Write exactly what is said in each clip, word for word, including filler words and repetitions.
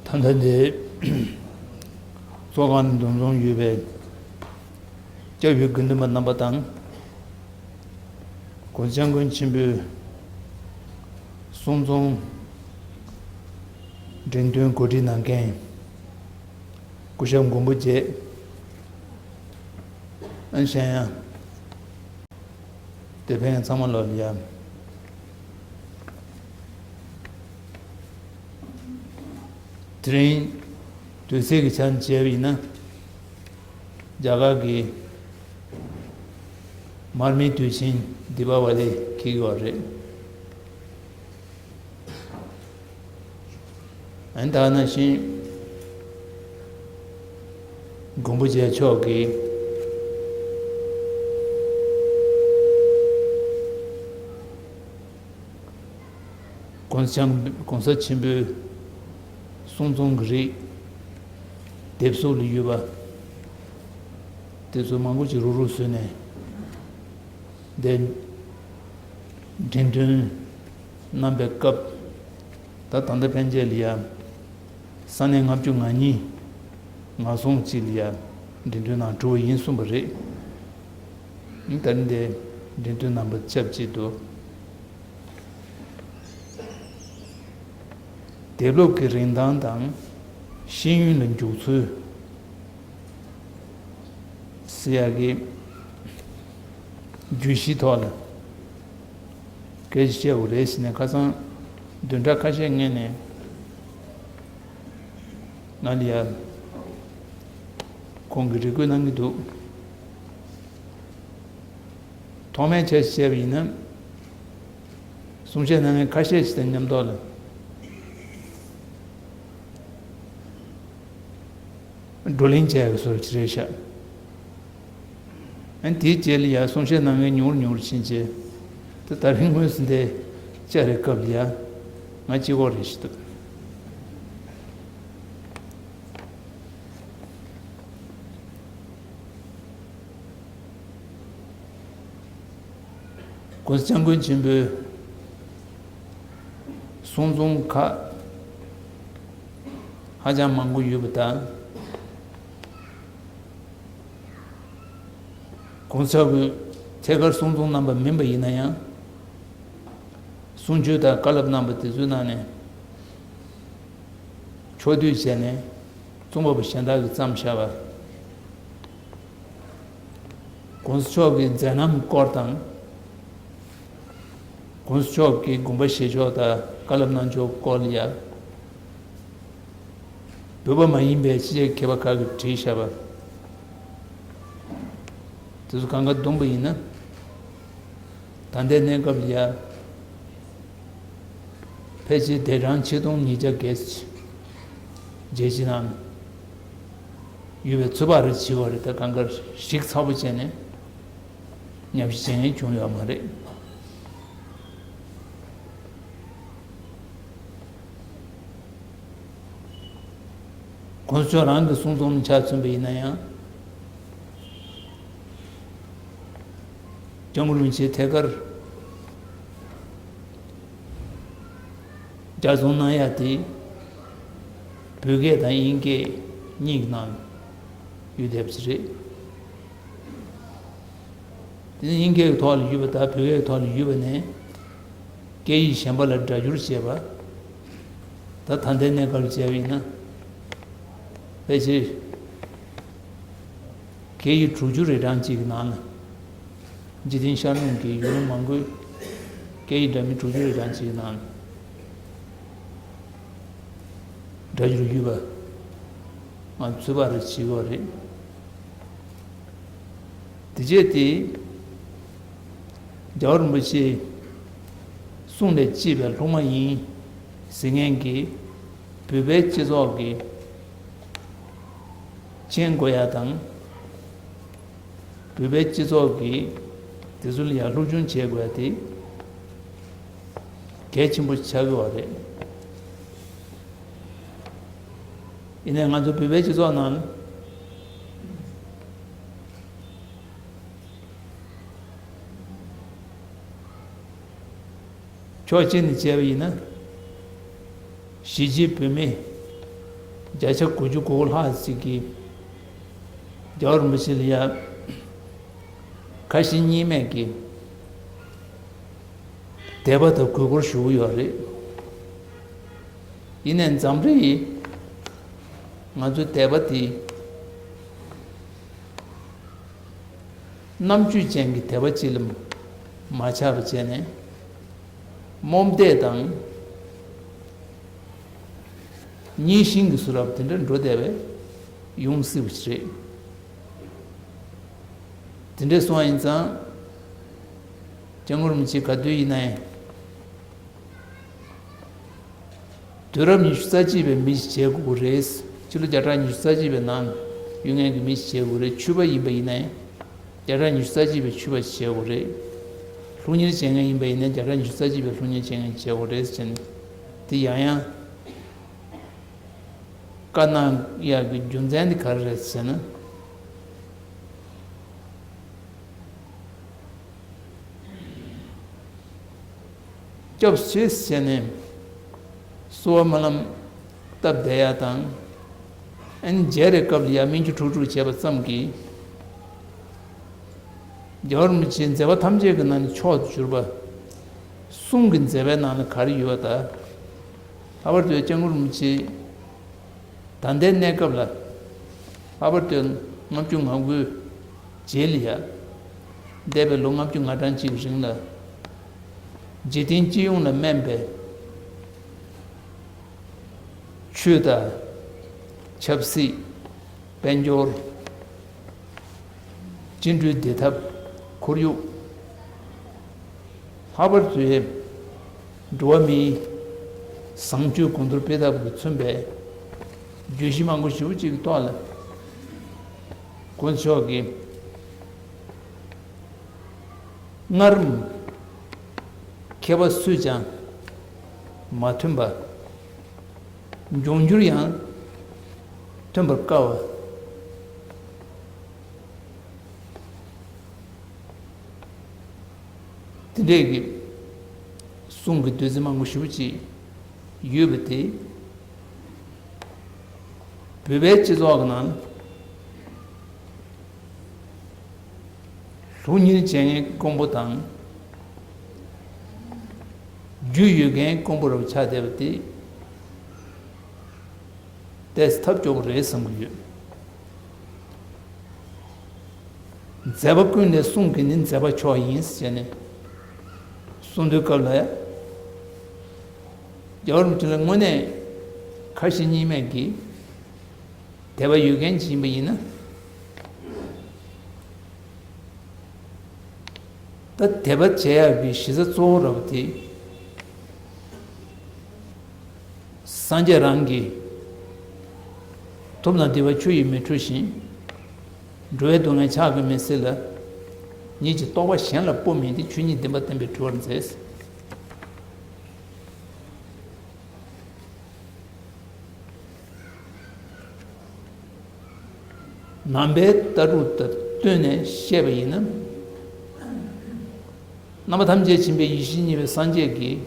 ད་ལྟ་འདིར་ཚོགས་ཁང་ནང་འཛོམས་ཡོད་པའི་སྐྱབས་ཡུལ་དགེ་འདུན་པ་རྣམ་པ་དང་། གོང་ས་སྐྱབས་མགོན་ཆེན་པོའི་གསུང་རྩོམ་འགྲེམས་སྟོན་གོ་སྒྲིག་གནང་མཁན་སྐུ་ཞབས་མགོན་པོ་རྗེ། ཨན་ཞན་ཡང་། དེ་ཕན་ཚང་མ་ལོ་ལ་ཡ། དེ་རིང་དུས་ཚིགས་ཀྱི་ཆ་ནས་བྱས་པ་ཡིན་ན། རྒྱ་གར་གྱི་མར་མེའི་དུས་ཆེན་དི་པ་ཝ་ལི་འཁེལ་གྱི་ཡོད་རེད། ཨན་ད་ནང་བཞིན་མགོན་པོ་རྗེ་མཆོག་གིས་༸གོང་ས་༸གོང་ས་ཆེན་པོའི་གསུང་རྩོམ་གྱི་རིགས་དེབ་གཟུགས་ལ་ཡོད་པ་དེ་ཚོ་མང་པོ་ཅིག་རུག་རུག་བཟོས་ནས་འདིར་འགྲེམས་སྟོན་གནང་པའི་སྐབས། ད་ད་ལྟ་ཕན་ཆད་ལ་ཡ་ས་གནས་ལྔ་བཅུ་ང་གཉིས་ངག་རྫོང་གཅིག་ལ་ཡ་འགྲེམས་སྟོན་གནང་གྲུབ་པ་ཡིན་གསུངས་པ་རེད། ད་རིང་འདིར་འགྲེམས་སྟོན་གནང་པ་ཆབས་ཅིག་ཏུ། དེབ་ཀློག་གི་རིན་ཐང་དང་ཤེས་ཡོན་ལ་འཇུག་ཚུལ་ཟེར་ཡག་གི་བརྗོད་གཞིའི་ཐོག་ལ་སྐད་ཆ་བཤད་དགོས་རེད་ཟེར་ནས་ཁ་སང་བདུན་ཕྲག་ཁ་ཤས་སྔོན་ནས་ང་ལ་ཡ་ཁོང་གིས་རེ་སྐུལ་གནང་གི་འདུག་ཐོག་མའི་ཆ་བཤད་པ་ཡིན་ན། གསུང་བཤད་གནང་མཁན་ཁ་ཤས་ཤིག་དང་མཉམ་ཐོག་ལ་བགྲོ་གླེང་བྱས་པའི་བཟོ་ཅིག་རེད་ཤག་ཨ་ནི་དེའི་རྗེས་ལ་ཡང་གསུང་བཤད་གནང་མཁན་ཉུང་རུ་ཉུང་རུ་ཕྱིན་རྗེས། ད་ད་རིང་དངོས་སུ་འདིར་བཅར་བའི་སྐབས་ལ་ཡང་ང་གཅིག་པོ་རེད་ཤག་འདུག༸གོང་ས་༸སྐྱབས་མགོན་ཆེན་པོའི་གསུང་རྩོམ་ཁག་ཧ་ཅང་མང་པོ་ཡོད་པ་དང་། ༸གོང་ས་མཆོག་གིས་ཐད་ཀར་གསུང་རྩོམ་གནང་པ་མིན་པ་ཡིན་ན་ཡང་། གསུང་ཆོས་དང་བཀའ་སློབ་གནང་པ་དེ་ཚོའི་ནང་ནས་ཕྱོགས་བསྡུས་བྱས་ནས་རྩོམ་པ་པོ་གཞན་དག་གིས་བརྩམས་བཞག་པ། ༸གོང་ས་མཆོག་གི་མཛད་རྣམ་སྐོར་དང་། ༸གོང་ས་མཆོག་གི་དགོངས་པ་བཞེས་ཕྱོགས་དང་བཀའ་སློབ་གནང་ཕྱོགས་སྐོར་ལ་ཡང་། བོད་པ་མ་ཡིན་པའི་ཕྱི་རྒྱལ་མཁས་པ་ཁག་གིས་བྲིས་བཞག་པ། དེ་ཚོ་གང་ག་བསྡོམས་པ་ཡིན་ན། ད་ལྟའི་གནས་སྐབས་ལ་ཡ། ཕལ་ཆེར་དེ་རང་ཆིག་སྟོང་ཉིས་བརྒྱ་བརྒྱད་ཅུ་ནང་ཡོད་པའི་ཚོད་དཔག་རེ་བྱེད་པ་རེད། ད་གང་ག་གཞིག་ཚ་པོ་བྱས་ནས་ཉམས་ཞིབ་བྱེད་མཁན་བྱུང་ཡོད་མ་རེད། ༸གོང་ས་མཆོག་རང་གི་གསུང་རྩོམ་ཆ་མཚོན་པ་ཡིན་ན་ཡང་། སྐྱབས་མགོན་རིན་པོ་ཆེ་ཐད་ཀར་སྦྱར་བརྩོན་གནང་ཡ་དེ་བོད་སྐད་དང་དབྱིན་སྐད་གཉིས་ཀྱི་ནང་ཡོད་བསྡད་པ་ཞིག་རེད། དེ་ནི་དབྱིན་སྐད་ཀྱི་ཐོག་ལ་ཡོད་པ་དང་བོད་སྐད་ཀྱི་ཐོག་ལ་ཡོད་པ་ནས་སྐད་ཡིག་གཞན་པ་ལ་སྒྲ་སྒྱུར་བྱས་པ། ད་ད་ལྟའི་གནས་སྐབས་ལ་བྱས་པ་ཡིན་ན། ཕལ་ཆེར་སྐད་ཡིག་དྲུག་ཅུ་རེ་གྲངས་གཅིག་གི་ནང་ལ། འཇིག་རྟེན་ཤར་ནུབ་ཀྱི་ཡུལ་ལུང་མང་པོའི་སྐད་ཡིག་འདྲ་མིན་དྲུག་ཅུ་རེ་གྲངས་གཅིག་གི་ནང་ལ་སྒྲ་སྒྱུར་ཡོད་པ་ང་ཚོད་དཔག་རེ་བྱེད་ཀྱི་ཡོད་རེད། དེ་རྗེས་དེ། རྒྱལ་བ་རིན་པོ་ཆེའི་གསུང་ལས་སྐྱེས་པའི་སློབ་མ་ཡིན་ཟེར་མཁན་གྱི་བོད་པའི་སྤྱི་ཚོགས་ཀྱི་མཁྱེན་དགོས་ཡ་དང་། བོད་པའི་སྤྱི་ཚོགས་ཀྱི་དེ་ཚོ་ལ་ཡ་སློབ་སྦྱོང་བྱེད་དགོས་ཡ་དེ་གལ་ཆེན་པོ་ཆགས་ཀྱི་ཡོད་རེད། ཡིན་ནའི་ང་ཚོ་བོད་པའི་སྤྱི་ཚོགས་ནང་ཕྱོགས་གཅིག་ནས་བྱས་པ་ཡིན་ན། གཞིས་བྱེས་བོད་མི་ བརྒྱ་ཆ་དགུ་བཅུ་གོ་དགུ་ལྷག་ཅིག་གིས་རྒྱལ་བ་རིན་པོ་ཆེ་ལ་ཡ་ཁ་ཞེ་གཉིས་མེད་ཀྱི་དད་པ་དང་གུས་བཀུར་ཞུ་གི་ཡོད་རེད། ཡིན་ནའི་འཛམ་གླིང་ང་ཚོའི་དད་པ་དེ་རྣམ་དཔྱོད་ཅན་གྱི་དད་པ་ཅིག་ལ་མ་ཆགས་པ་བྱས་ནས། རྨོངས་དད་དང་། གཉེན་ཞེན་གྱི་བཟོ་འདྲ་དེ་འདྲ་འགྲོ་བསྡད་པས་ཡོང་སྲིད་པ་ཞིག་རེད། དེ་འདྲ་སོང་བ་ཡིན་ཙང་། སྐྱབས་མགོན་རིན་པོ་ཆེ་ག་དུས་ཡིན་ནའི། དུས་རབས་ཉི་ཤུ་རྩ་གཅིག་པའི་མི་ཞིག་བྱེད་དགོས་ཀྱི་རེད། ཕྱི་ལོ་བརྒྱ་ཕྲག་ཉི་ཤུ་རྩ་གཅིག་པའི་ནང་ཡོད་མཁན་གྱི་མི་ཞིག་བྱེད་དགོས་རེད། ཆོས་པ་ཡིན་པ་ཡིན་ནའི། བརྒྱ་ཕྲག་ཉི་ཤུ་རྩ་གཅིག་པའི་ཆོས་པ་ཞིག་བྱེད་དགོས་རེད། སློབ་གཉེར་བྱེད་མཁན་ཡིན་པ་ཡིན་ནའི་བརྒྱ་ཕྲག་ཉི་ཤུ་རྩ་གཅིག་པའི་སློབ་གཉེར་བྱེད་མཁན་བྱེད་དགོས་རེད་ཟེར་ནས། དེ་ཡང་ཡང་བཀའ་གནང་ཡག་གི་རྒྱུ་མཚན་དེ་ག་རེ་རེད་ཟེར་ན། སྐྱབས་སུ་མཆི་ཟེར་ནས་གསོལ་བ་སྨོན་ལམ་བཏབ་བསྡད་ཡ་དང་། ཨ་ནི་མཇལ་བའི་སྐབས་ལ་ཡ་སྨིན་གྱི་ཁྲུག་ཁྲུག་བྱས་པ་ཙམ་གྱིས། རྒྱལ་བ་རིན་པོ་ཆེའི་མཛད་པ་ཐམས་ཅད་ཀྱི་ནང་ནས་མཆོག་ཏུ་གྱུར་པ། གསུང་གི་མཛད་པའི་ནང་ལ་ག་རེ་ཡོད་པ་དང་། ལྷག་པར་དུ་སྐྱབས་མགོན་རིན་པོ་ཆེ། ད་ལྟའི་གནས་སྐབས་ལ། ལྷག་པར་དུ་ལྔ་བཅུ་ང་དགུའི་རྗེས་ལ་ཡ། འདས་པའི་ལོ་ལྔ་བཅུ་ང་གྲངས་ཅིག་གི་རིང་ལ། འཇིག་རྟེན་སྤྱི་ཡོངས་ལ་སྨན་པའི་ཆོས་དང་། ཆབ་སྲིད། དཔལ་འབྱོར། བཅིངས་འགྲོལ་བདེ་ཐབས། ཁོར་ཡུག་ལྷག་པར་དུ་འགྲོ་བ་མིའི་བཟང་སྤྱོད་གོང་མཐོར་སྤེལ་ཐབས་ཀྱིས་མཚོན་པའི་བརྗོད་གཞི་མང་པོ་ཞེ་པོ་ཅིག་གི་ཐོག་ལ། དཀོན་མཆོག་གིས་སྔར་མཁས་པ་སུས་ཀྱང་མ་ཐོན་པ། འབྱུང་འགྱུར་ཡང་ཐོན་པར་དཀའ་བ། དེ་འདྲས་ཀྱི་གསུང་གི་བདུད་རྩི་མང་པོ་ཞེ་པོ་ཅིག་ཡོད་པ་དེ། བོད་པའི་སྤྱི་ཚོགས་ཀྱི་ནང་སློབ་གཉེར་བྱེད་མཁན་དཀོན་པོ་དང་། རྒྱུས་ཡོད་མཁན་དཀོན་པོ་རུ་ཆགས་བསྡད་པ་དེ། ཏོག་ཙམ་ཐབས་སྐྱོ་པོ་རེད་བསམ་གྱི་ཡོད། མཛད་པ་ཀུན་ལས་གསུང་གི་ནི་མཛད་པ་མཆོག་ཡིན་ཟེར་ནས་གསུང་དུས་སྐབས་ལ། རྒྱལ་བ་རིན་པོ་ཆེ་ལ་དངོས་གནས་ཁ་ཞེ་གཉིས་མེད་ཀྱི་དད་པ་ཡོད་མཁན་ཅིག་ཡིན་པ་ཡིན་ན། ད་དད་པ་བྱེད་ཡག་གི་གཞི་རྩ་གཙོ་བོ་ར་བ་དེ། སངས་རྒྱས་རང་གིས། ཐུབ་དང་བདེ་བ་ཆུ་ཡིས་མི་འཁྲུ་ཞིང་། འགྲོ་བའི་སྡུག་བསྔལ་ཕྱག་གིས་མི་སེལ་ལ། ཉིད་ཀྱི་རྟོགས་པ་གཞན་ལ་སྤོ་མིན་ཏེ། ཆོས་ཉིད་བདེན་པ་བསྟན་པས་གྲོལ་བར་མཛད། ནང་པའི་ལྟ་གྲུབ་དང་བསྟུན་ནས་བཤད་པ་ཡིན་ན། རྣམ་པ་ཐམས་ཅད་མཁྱེན་པའི་ཡེ་ཤེས་བརྙེས་པའི་སངས་རྒྱས་ཀྱིས།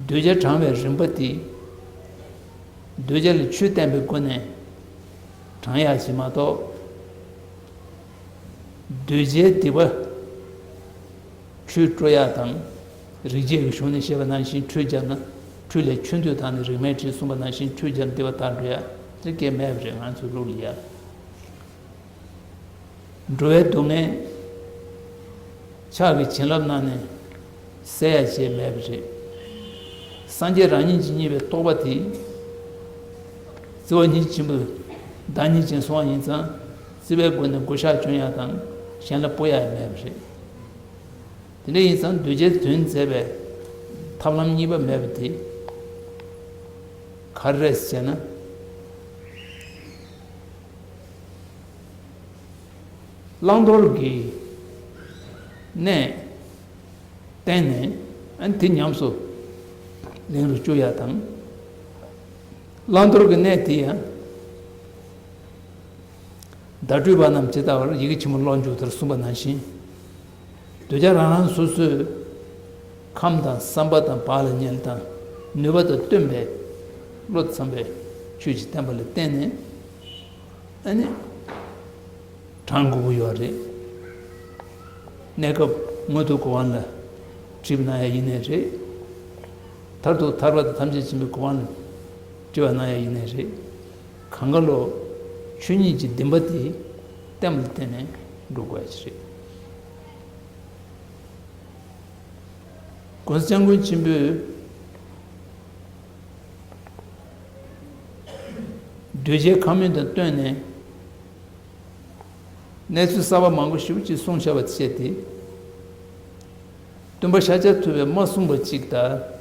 གདུལ་བྱ་དྲང་བའི་རིམ་པ་དེ། གདུལ་བྱ་ལ་ཆོས་བསྟན་པའི་སྒོ་ནས་དྲང་ཡག་ཅིག་མ་གཏོགས། གདུལ་བྱའི་སྡིག་པ་ཆུས་སྤྲོ་ཡག་དང་། རིག་བྱེད་ཀྱི་གཞུང་ནས་བཤད་པ་ནང་བཞིན་ཁྲུས་བརྒྱབ་ན། ཁྲུས་ལས་ཆུ་འདོད་དག་ནི་རིག་མའི་དྲིས་གསུངས་པ་ནང་བཞིན་ཁྲུས་བརྒྱབ་ན་སྡིག་པ་དག་འགྲོ་ཡག་དེ་སྐད་མེད་པ་རེད། ང་ཚོའི་ལུགས་ལ་ཡ། འགྲོ་བའི་སྡུག་བསྔལ་ཕྱག་གི་བྱིན་རླབས་གནང་ནས་སེལ་ཡག་ཅིག་མེད་པ་རེད། སངས་རྒྱས་རང་ཉིད་ཀྱིས་བརྙེས་པའི་རྟོགས་པ་དེ། བརྩེ་བ་ཉིད་ཆེན་པོས་བདག་ཉིད་ཅན་སོང་བ་ཡིན་ཙང་། བརྩེ་བའི་སྒོ་ནས་མགོ་བཤགས་བཅོམ་ཡག་དང་གཞན་ལ་སྤོ་ཡག་མེད་པ་རེད། དེ་འདྲ་ཡིན་ཙང་གདུལ་བྱའི་དོན་མཛད་པའི་ཐབས་ལམ་གཉིས་པ་མེད་པ་དེ་ག་རེ་རེད་ཟེར་ན། བླང་དོར་གྱི་གནས་བསྟན་ནས། ཨ་ནི་དེ་ཉམས་སུ་ལེན་རུ་བཅུག་ཡག་དང་། བླང་དོར་གྱི་གནས་དེ་ཡང་། བརྡ་སྤྲོད་པ་རྣམས་ཇི་ལྟ་བར། ཡི་གེ་ཆེན་མོ་ཀློག་འཇུག་ལྟར་གསུངས་པ་ནང་བཞིན། གདུལ་བྱ་རང་རང་སོ་སོའི་ཁམས་དང་བསམ་པ་དང་བག་ལ་ཉལ་དང་ནུས་པ་དང་བསྟུན་པའི་བློ་ཙམ་པས་ ཆོས་ཀྱི་བསྟན་པ་ལ་བརྟེན་ནས་ཨ་ནི་དྲང་དགོས་ཀྱི་ཡོད་རེད། གནས་སྐབས་མངོན་མཐོ་གོ་འཕང་ལ་འགྲིབ་གནང་ཡ་ཡིན་ནའི་རེད། མཐར་ཐུག་ཐར་པ་དང་ཐམས་ཅད་མཁྱེན་པའི་གོ་འཕང་ལ་འགྲིབ་པ་གནང་ཡ་ཡིན་ནའི་རེད། གང་ག་ལོ་ཆོས་ཉིད་ཀྱི་བདེན་པ་དེ་བསྟན་པ་ལ་བརྟེན་ནས་འགྲོ་དགོས་ཡ་ཅིག་རེད། ༸གོང་ས་༸སྐྱབས་མགོན་ཆེན་པོས་གདུལ་བྱའི་ཁམས་མོས་དང་བསྟུན་ནས་གནས་ཚུལ་གསར་པ་མང་པོ་ཞེ་པོ་ཅིག་གསུངས་བཞག་པ་བྱས་ཏེ། སྟོན་པ་ཤཱཀྱ་ཐུབ་པས་མ་གསུངས་པ་ཅིག་དང་།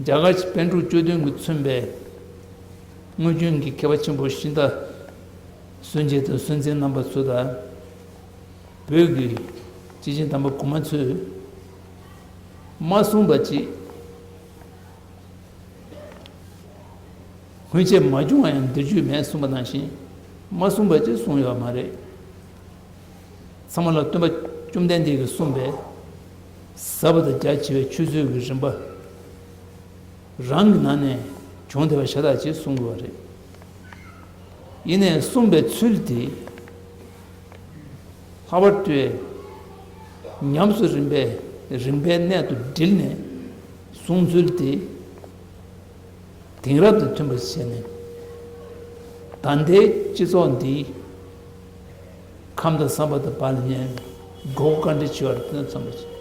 རྒྱ་གར་གྱི་པཎ་གྲུབ་བཅུ་བདུན་གྱིས་མཚོན་པའི་སྔོན་བྱོན་གྱི་མཁས་པ་ཆེན་པོ་ཤིང་རྟ་སྲོལ་འབྱེད་དང་སྲོལ་འཛིན་རྣམ་པ་ཚོ་དང་། བོད་ཀྱི་སྐྱེས་ཆེན་དམ་པ་གོང་མ་ཚོས་མ་གསུངས་པ་ཅིག་སྔོན་ཆད་མ་བྱུང་བ་ཡང་འདིར་བརྗོད་མེད་གསུངས་པ་ནང་བཞིན་མ་གསུངས་པ་ཅིག་གསུངས་ཡོད་མ་རེད། ཚང་མ་ལ་སྟོན་པ་བཅོམ་ལྡན་འདས་ཀྱིས་གསུངས་པའི་ཟབ་པ་དང་རྒྱ་ཆེ་བའི་ཆོས་ཚུལ་གྱི་རིམ་པ་རང་གི་ནང་ནས་བྱུང་བསྡད་པ་ཤ་སྟག་ཅིག་གསུང་དགོས་པ་རེད། ཡིན་ནའི་གསུངས་པའི་ཚུལ་དེ་ལྷག་པར་དུ་ཉམས་སུ་རིམ་པས་རིམ་པའི་གནད་དུ་དྲིལ་ནས་གསུང་ཚུལ་དེ་དེང་རབས་དང་མཐུན་པ་བྱས་ནས་ད་ལྟའི་སྤྱི་ཚོགས་འདིའི་ཁམས་དང་བསམ་པ་དང་བར་ལ་ཉན་དགོས་མཁོ་བཀའ་འདྲི་ཆེ་བ་རེད་དེ་ཙམ་པ་ཞིག་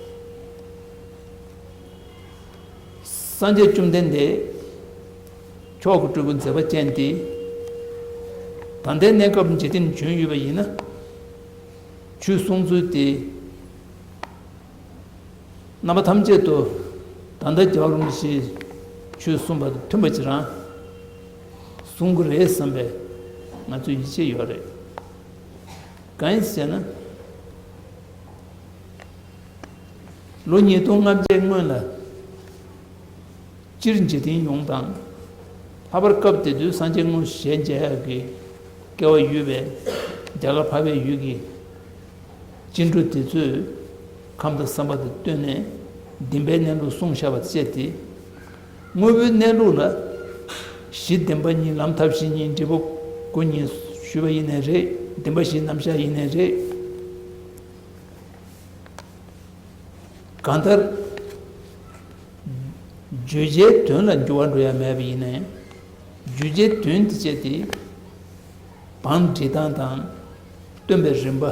སངས་རྒྱས་བཅོམ་ལྡན་འདས་མཆོག་གི་སྤྲུལ་སྐུ་མཛད་པ་ཅན་དེ་ད་ལྟའི་གནས་སྐབས་འཇིག་རྟེན་བྱོན་ཡོད་པ་ཡིན་ན་ཆོས་གསུང་ཚུལ་དེ་རྣམ་པ་ཐམས་ཅད་དུ་ད་ལྟ་རྒྱལ་བ་རིན་པོ་ཆེས་ཆོས་གསུངས་པ་དང་མཐུན་པ་ཅིག་རང་གསུང་གི་རེད་བསམ་པའི་ང་ཚོའི་ཡིད་ཆེས་ཡོད་རེད། གང་ཡིན་ཟེར་ན། ལོ་ཉིས་སྟོང་ལྔ་བརྒྱའི་སྔོན་ལ་སྤྱིར་འཇིག་རྟེན་ཡོངས་དང་། ལྷག་པར་སྐབས་དེ་དུས་སངས་རྒྱས་དངོས་སུ་ཞལ་མཇལ་ཡག་གི་སྐལ་བ་ཡོད་པའི་རྒྱ་གར་འཕགས་པའི་ཡུལ་གྱི་སྐྱེ་འགྲོ་དེ་ཚོས་ཁམས་དང་བསམ་པ་དང་བསྟུན་ནས་བདེན་པའི་གནས་ལུགས་གསུངས་བཞག་པ་བཅས་ཏེ། དངོས་པོའི་གནས་ལུགས་ལ་གཞི་བདེན་པ་གཉིས་ལམ་ཐབས་ཤེས་གཉིས་འབྲས་བུ་སྒོ་གཉིས་ཞུས་པ་ཡིན་ནའི་རེད། བདེན་པ་བཞིའི་རྣམ་གཞག་ཡིན་ནའི་རེད། གང་ལྟར། བརྗོད་བྱའི་དོན་ལ་འགྱུར་བ་འགྲོ་ཡ་མེད་པ་ཡིན་ནའི། བརྗོད་བྱའི་དོན་དེ་བཅས་ཏེ། བང་སྒྲིག་སྟངས་དང་། སྟོན་པའི་རིམ་པ།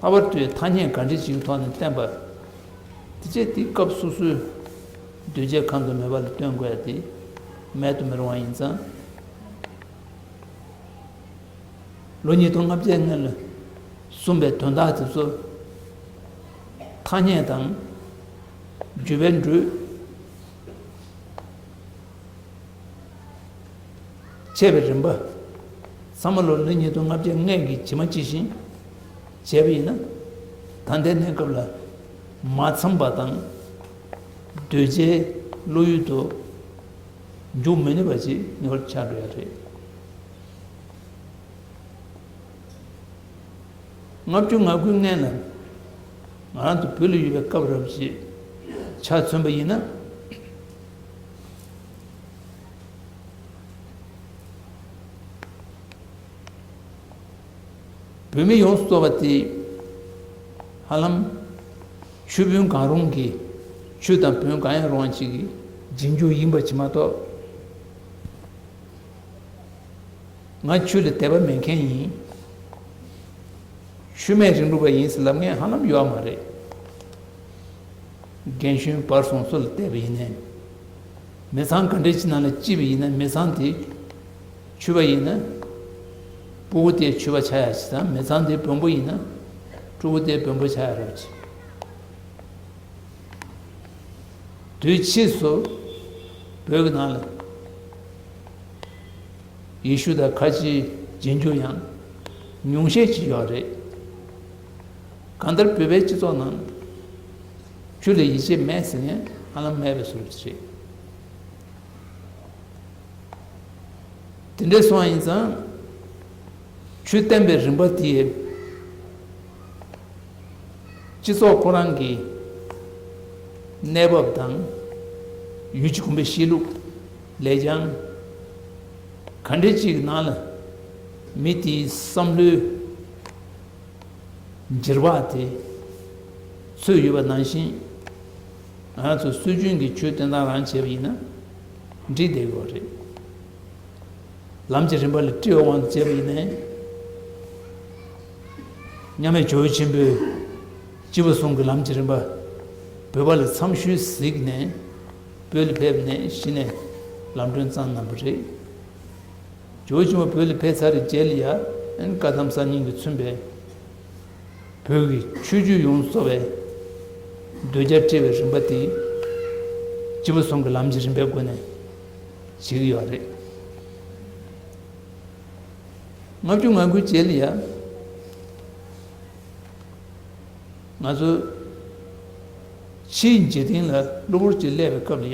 ལྷག་པར་དུ་ཐ་སྙད་ག་འདྲ་ཞིག་གི་ཐོག་ནས་བསྟན་པ། དེ་བཅས་ཏེ་སྐབས་སོ་སོའི་གདུལ་བྱའི་ཁམས་དང་མོས་པ་ལ་སྟོན་དགོས་ཡ་དེ་མེད་དུ་མི་རུང་བ་ཡིན་ཙང་། ལོ་ཉིས་སྟོང་ལྔ་བརྒྱའི་སྔོན་ལ་གསུངས་པའི་དོན་དག་དེ་ཚོ་ཐ་སྙད་དང་བརྗོད་པའི་འགྲོས། འཆད་པའི་རིམ་པ། ཚང་མ་ལོ་ལོ་ཉིས་སྟོང་ལྔ་བརྒྱ་སྔོན་གྱི་ཇི་མ་ཇི་བཞིན་བྱས་པ་ཡིན་ན། ད་ལྟའི་གནས་སྐབས་ལ་མ་འཚམས་པ་དང་། གདུལ་བྱའི་བློ་ཡུལ་དུ་འཇུག་མི་ནུས་པ་ཞིག་ངེས་པར་ཆགས་འགྲོ་ཡ་རེད། ལྔ་བཅུ་ང་དགུའི་སྔན་ལ་ང་རང་ཚོ་བོད་ལ་ཡོད་པའི་སྐབས་རབ་ཅིག་ཆ་མཚོན་པ་ཡིན་ན། བོད་མི་ཡོངས་སུ་རྫོགས་པ་དེ་ཧ་ལམ་ཆོས་དཔོན་གང་རུང་གིས་ཆོས་དང་བོན་གང་ཡང་རུང་བ་ཅིག་གི་རྗེས་འཇུག་ཡིན་པ་ཅིག་མ་གཏོགས། ང་ཆོས་ལ་དད་པ་མེད་མཁན་ཡིན། ཆོས་མེད་རིང་ལུགས་པ་ཡིན་ཟེར་ལབ་མཁན་ཧ་ལམ་ཡོད་མ་རེད། རྒན་གཞོན་བར་གསུམ་སུ་ལ་བལྟས་པ་ཡིན་ནའི། མི་ཚང་ག་འདྲ་ཅིག་ནང་ལ་སྐྱེས་པ་ཡིན་ན་མི་ཚང་དེ་ཆོས་པ་ཡིན་ན། སྤུ་གུ་དེ་ཆོས་པ་ཆགས་ཡ་ཅིག་དང་མི་ཚང་དེ་བོན་པོ་ཡིན་ན་ཕྲུ་གུ་དེ་བོན་པོ་ཆགས་ཡ་རབ་ཅིག་དུས་ཕྱིས་སུ་བོད་ཀྱི་ནང་ལ་ཡེ་ཤུ་དང་ཁ་ཆེའི་རྗེས་འཇུག་ཡང་ཉུང་ཤས་ཅིག་ཡོད་རེད། གང་ལྟར་བོད་པའི་སྤྱི་ཚོགས་ནང་ཆོས་ལ་ཡིད་ཆེས་མེད་ཟེར་མཁན་ཧ་ལམ་མེད་པའི་བཟོ་འདྲ་ཅིག་རེད། དེ་འདྲ་སོང་བ་ཡིན་ཙང་། ཆོས་བསྟན་པའི་རིམ་པ་དེ་སྤྱི་ཚོགས་ཁོ་རང་གི་གནས་བབ་དང་། ཡུལ་གྱི་གོམས་པའི་གཤིས་ལུགས། ལས་བྱང་ག་འདྲ་ཅིག་ནང་ལ་མི་དེའི་བསམ་བློའི་འགྱུར་བ་དེ་ཚུད་ཡོད་པ་ནང་བཞིན། ང་རང་ཚོ་སྲོལ་རྒྱུན་གྱི་ཆོས་བསྟན་སྟངས་རང་བྱས་པ་ཡིན་ན་འགྲིག་བསྡད་ཡོད་རེད། ལམ་གྱི་རིམ་པ་ལ་དཀྲི་བའི་དབང་དུ་བྱས་པ་ཡིན་ནའི། མཉམ་མེད་ཇོ་བོ་ཆེན་པོས་སྤྱི་བོ་གསུམ་གྱི་ལམ་གྱི་རིམ་པ་བོད་པ་ལ་མཚམས་ཞུས་གཟིགས་ནས། བོད་ལ་ཕེབས་ནས་གཞི་ནས་ལམ་སྒྲོན་བསྩམས་གནང་བ་རེད། ཇོ་བོ་ཆེན་པོ་བོད་ལ་ཕེབས་ཚར་བའི་རྗེས་ལ་ཡ། ཨན་བཀའ་གདམས་གསར་རྙིང་གིས་མཚོན་པའི་བོད་ཀྱི་ཆོས་བརྒྱུད་ཡོངས་སུ་རྫོགས་པའི་གདུལ་བྱ་བཀྲི་བའི་རིམ་པ་དེ་སྤྱི་བོ་གསུམ་གྱི་ལམ་གྱི་རིམ་པའི་སྒོ་ནས་བྱེད་ཀྱི་ཡོད་རེད། ལྔ་བཅུ་ང་དགུའི་རྗེས་ལ་ཡ། ང་ཚོ་ཕྱིའི་འཇིག་རྟེན་ལ་གློ་བུར་གྱིས་སླེབས་པའི་སྐབས་ལ་ཡ།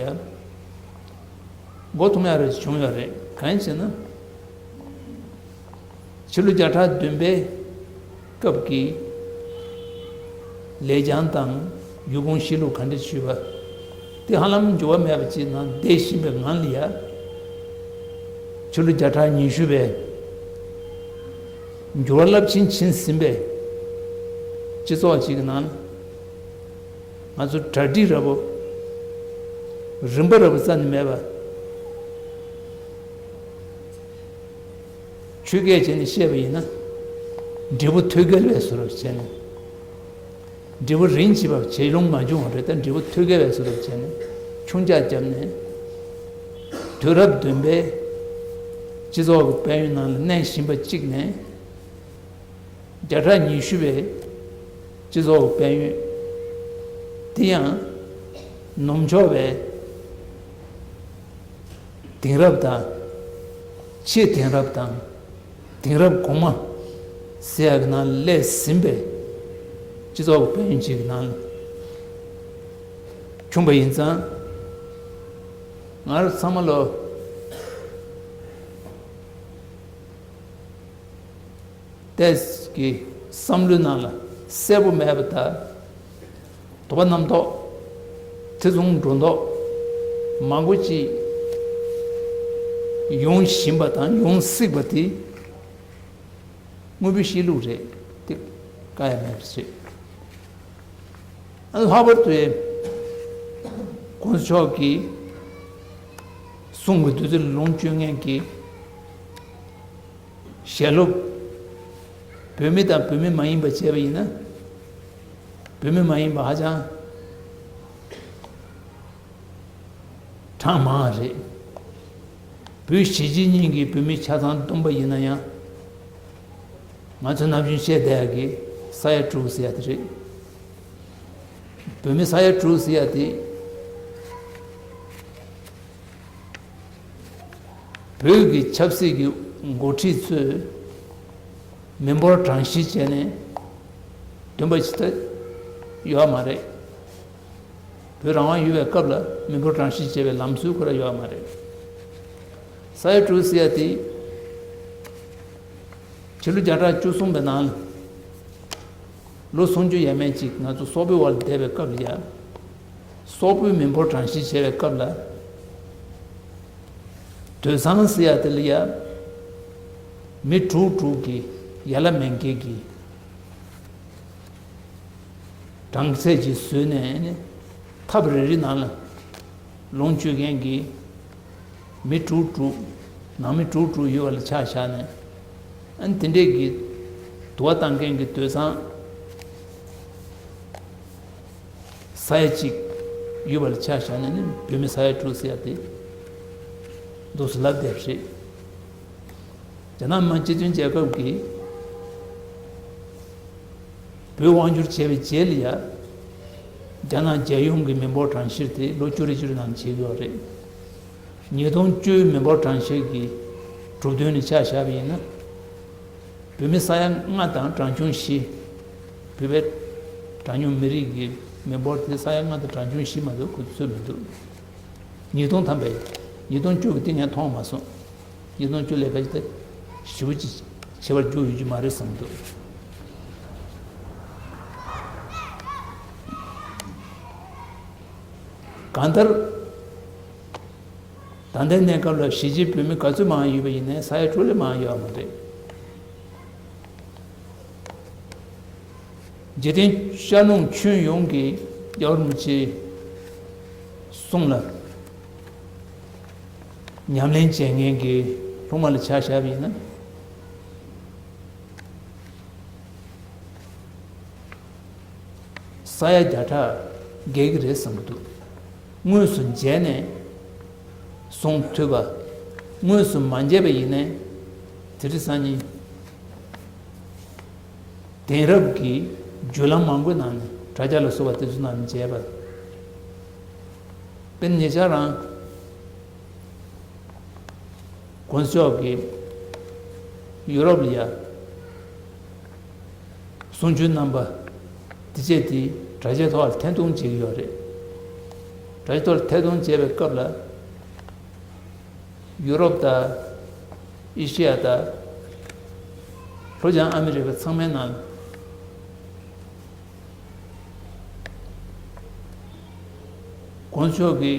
མགོ་འཐོམ་ཡག་རེ་བྱུང་ཡོད་རེད། གང་ཡིན་ཟེར་ན། ཕྱི་ལོ་བརྒྱ་ཕྲག་བདུན་པའི་སྐབས་ཀྱི་ལས་བྱང་དང་ཡུལ་གོམས་གཤིས་ལུགས་ག་འདྲ་ཞུས་པ་དེ་ཧ་ལམ་འགྱུར་བ་མེད་པ་ཅིག་ནང་བསྡད་བཞིན་པའི་ངང་ལ་ཡ། ཕྱི་ལོ་བརྒྱ་ཕྲག་ཉི་ཤུ་པའི་འགྱུར་བ་རླབས་ཆེན་ཕྱིན་ཟིན་པའི་སྤྱི་ཚོགས་ཅིག་གི་ནང་ལ། ང་ཚོ་གྲ་སྒྲིག་ར་བོ། རིམ་པ་ར་བོ་རྩ་ནས་མེད་པ། ཆོས་སྐད་བྱས་ནས་བཤད་པ་ཡིན་ན། འབྲས་བུ་ཐོད་རྒལ་བའི་བཟོ་འདྲ་བྱས་ནས། འབྲས་བུ་རིན་ཆེ་བ་ཇེ་ལོང་མ་བྱུང་བ་རེད། ད་འབྲས་བུ་ཐོད་རྒལ་བའི་བཟོ་འདྲ་བྱས་ནས་ཆུང་ཆག་བརྒྱབ་ནས། དུས་རབས་བདུན་པའི་སྤྱི་ཚོགས་ཀྱི་དཔལ་ཡོན་ནང་ལ་གནས་བཞིན་པ་གཅིག་ནས། བརྒྱ་ཕྲག་ཉི་ཤུ་པའི་སྤྱི་ཚོགས་དཔལ་ཡོན་དེ་ཡང་ནུབ་ཕྱོགས་པའི་དེང་རབས་དང་། ཕྱེད་དེང་རབས་དང་། དེང་རབས་གོང་མ་ཟེར་ཡག་གི་ནང་སླེབས་ཟིན་པའི་སྤྱི་ཚོགས་དཔལ་ཡོན་ཅིག་གི་ནང་ཁྱོངས་པ་ཡིན་ཙང་། ང་རང་ཚང་མ་ལོ། ཏེས་ཀྱི་བསམ་བློའི་ནང་ལ་གསལ་པོ་མེད་པ་དང་། དོགས་པ་རྣམ་རྟོག་ཐེ་ཚོམ་སྒྲོ་འདོགས་མང་པོ་ཅིག་ཡོང་བཞིན་པ་དང་ཡོང་སྲིད་པ་དེ་དངོས་པོའི་གཤིས་ལུགས་རེད། དེ་བཀག་ཡ་མེད་པ་རེད། ཨ་ལྷག་པར་དུ་༸གོང་ས་མཆོག་གིས་གསུང་གི་བདུད་རྩི་ལོངས་སྤྱོད་མཁན་གྱི་ཞལ་སློབ། བོད་མི་དང་བོད་མི་མ་ཡིན་པ་བྱས་པ་ཡིན་ན། བོད་མི་མ་ཡིན་པ་ཧ་ཅང་གྲངས་མང་བ་རེད། བོད་གཞིས་བྱེས་གཉིས་ཀྱི་བོད་མི་ཆ་ཚང་བསྡོམས་པ་ཡིན་ན་ཡང་། ང་ཚོ་ནམ་རྒྱུན་བཤད་བསྡད་ཡག་གི་ས་ཡ་དྲུག་ཟེར་ཡག་དེ་རེད། བོད་མི་ས་ཡ་དྲུག་ཟེར་ཡག་དེ། བོད་ཀྱི་ཆབ་སྲིད་ཀྱི་འགོ་ཁྲིད་ཚོས་མི་འབོར་གྲངས་བཤེར་བྱས་ནས་བདུན་པ་ཅིག་ད་ཡོད་མ་རེད། བོད་རང་དབང་ཡོད་པའི་སྐབས་ལ་མི་འབོར་གྲངས་བཤེར་བྱས་པའི་ལམ་སྲོལ་ཁོ་རང་ཡོད་མ་རེད། ས་ཡ་དྲུག་ཟེར་ཡག་དེ། ཕྱི་ལོ་བརྒྱ་ཕྲག་བཅུ་གསུམ་པའི་ནང་ལ། ལོ་སུམ་ཅུ་ཡས་མས་ཅིག་ང་ཚོ་སོག་པོའི་འོག་ལ་བསྡད་པའི་སྐབས་ལ་ཡ། སོག་པོའི་མི་འབོར་གྲངས་བཤེར་བྱས་པའི་སྐབས་ལ། དུད་ཚང་ཟེར་ཡག་དེ་ལ་ཡ། མི་དྲུག་དྲུག་གིས་ཡ་ལ་མེང་ཀེ་གི་གྲངས་ཚད་ཅིག་བཟོས་ནས་ནི། ཐབ་རེ་རེ་ནང་ལ་ལོངས་སྤྱོད་མཁན་གྱི་མི་དྲུག་དྲུག་ནང་མི་དྲུག་དྲུག་ཡོད་པ་ལ་ཆ་བཞག་ནས། ཨ་ནི་དེ་འདྲས་ཀྱི་དུ་བ་བཏང་མཁན་གྱི་དུད་ཚང་ས་ཡ་གཅིག་ཡོད་པ་ལ་ཆ་བཞག་ནས་ནི། བོད་མི་ས་ཡ་དྲུག་ཟེར་ཡག་དེ་འདུག་སེ་ལབ་བསྡད་པ་རེད། རྒྱ་ནག་མི་དམངས་སྤྱི་མཐུན་རྒྱལ་ཁབ་ཀྱིས་བོད་དབང་བསྒྱུར་བྱས་པའི་རྗེས་ལ་ཡ། རྒྱ་ནག་རྒྱལ་ཡོངས་ཀྱི་མི་འབོར་གྲངས་བཤེར་དེ་ལོ་བཅུ་རེ་བཅུ་རེ་ནང་བྱེད་ཀྱི་ཡོད་རེད། ཉིས་སྟོང་བཅུའི་མི་འབོར་གྲངས་བཤེར་གྱི་གྲུབ་དོན་ནས་ཆ་བཞག་པ་ཡིན་ན། བོད་མི་ས་ཡ་ལྔ་དང་གྲངས་ཆུང་བཞི། བོད་པའི་གྲངས་ཉུང་མི་རིགས་ཀྱི་མི་འབོར་དེ་ས་ཡ་ལྔ་དང་གྲངས་ཆུང་བཞི་མ་གཏོགས་ཁོ་ཚོས་མི་འདུག་ཉིས་སྟོང་ཐམ་པའི། ཉིས་སྟོང་བཅུ་གི་དེ་ངས་མཐོང་མ་སོང་། ཉིས་སྟོང་བཅུ་ལས་ཕལ་ཆེར་ཞེ་པོ་ཅིག་ཁྱད་པར་རྒྱུག་ཡོད་ཀྱི་མ་རེད་བསམ་འདུག་གང་ལྟར། ད་ལྟའི་གནས་སྐབས་ལ་གཞིས་བྱེས་བོད་མི་ག་ཚོད་མང་ཡོད་པ་ཡིན་ནའི་ས་ཡ་དྲུག་ལས་མང་ཡོད་མ་རེད། འཇིག་རྟེན་ཤར་ལུང་ཁྱོན་ཡོངས་ཀྱི་རྒྱལ་བ་རིན་པོ་ཆེའི་གསུང་ལ་ཉམས་ལེན་བྱེད་མཁན་གྱི་སློབ་མ་ལ་ཆ་བཞག་པ་ཡིན་ན། ས་ཡ་བརྒྱ་ཕྲག་བརྒལ་གྱི་རེད་བསམ་གྱི་འདུག་དངོས་སུ་མཇལ་ནས་གསུང་ཐོས་པ། དངོས་སུ་མ་མཇལ་བ་ཡིན་ནའི་དེ་རིང་སང་ཉིན་དེང་རབས་ཀྱི་བརྒྱུད་ལམ་མང་པོའི་ནང་ནས་དྲ་རྒྱ་ལ་སོགས་པ་དེ་ཚོ་ནང་ནས་མཇལ་བ། དཔེར་ན་ཉེ་ཆར་རང་དགོན་ཤོག་གིས་ཡུ་རོབ་ལ་ཡ་གསུང་ཆོས་རྣམ་པ་དེ་བཅས་དེ་དྲ་རྒྱའི་ཐོག་ལ་ཐད་གཏོང་བྱེད་ཀྱི་ཡོད་རེད། དྲ་རྒྱའི་ཐོག་ལ་ཐད་གཏོང་བྱེད་པའི་སྐབས་ལ་ཡུ་རོབ་དང་ཨེ་ཤི་ཡ་དང་ལྷོ་བྱང་ཨ་མི་རི་ཀ་ཚང་མའི་ནང་དགོན་ཤོག་གི་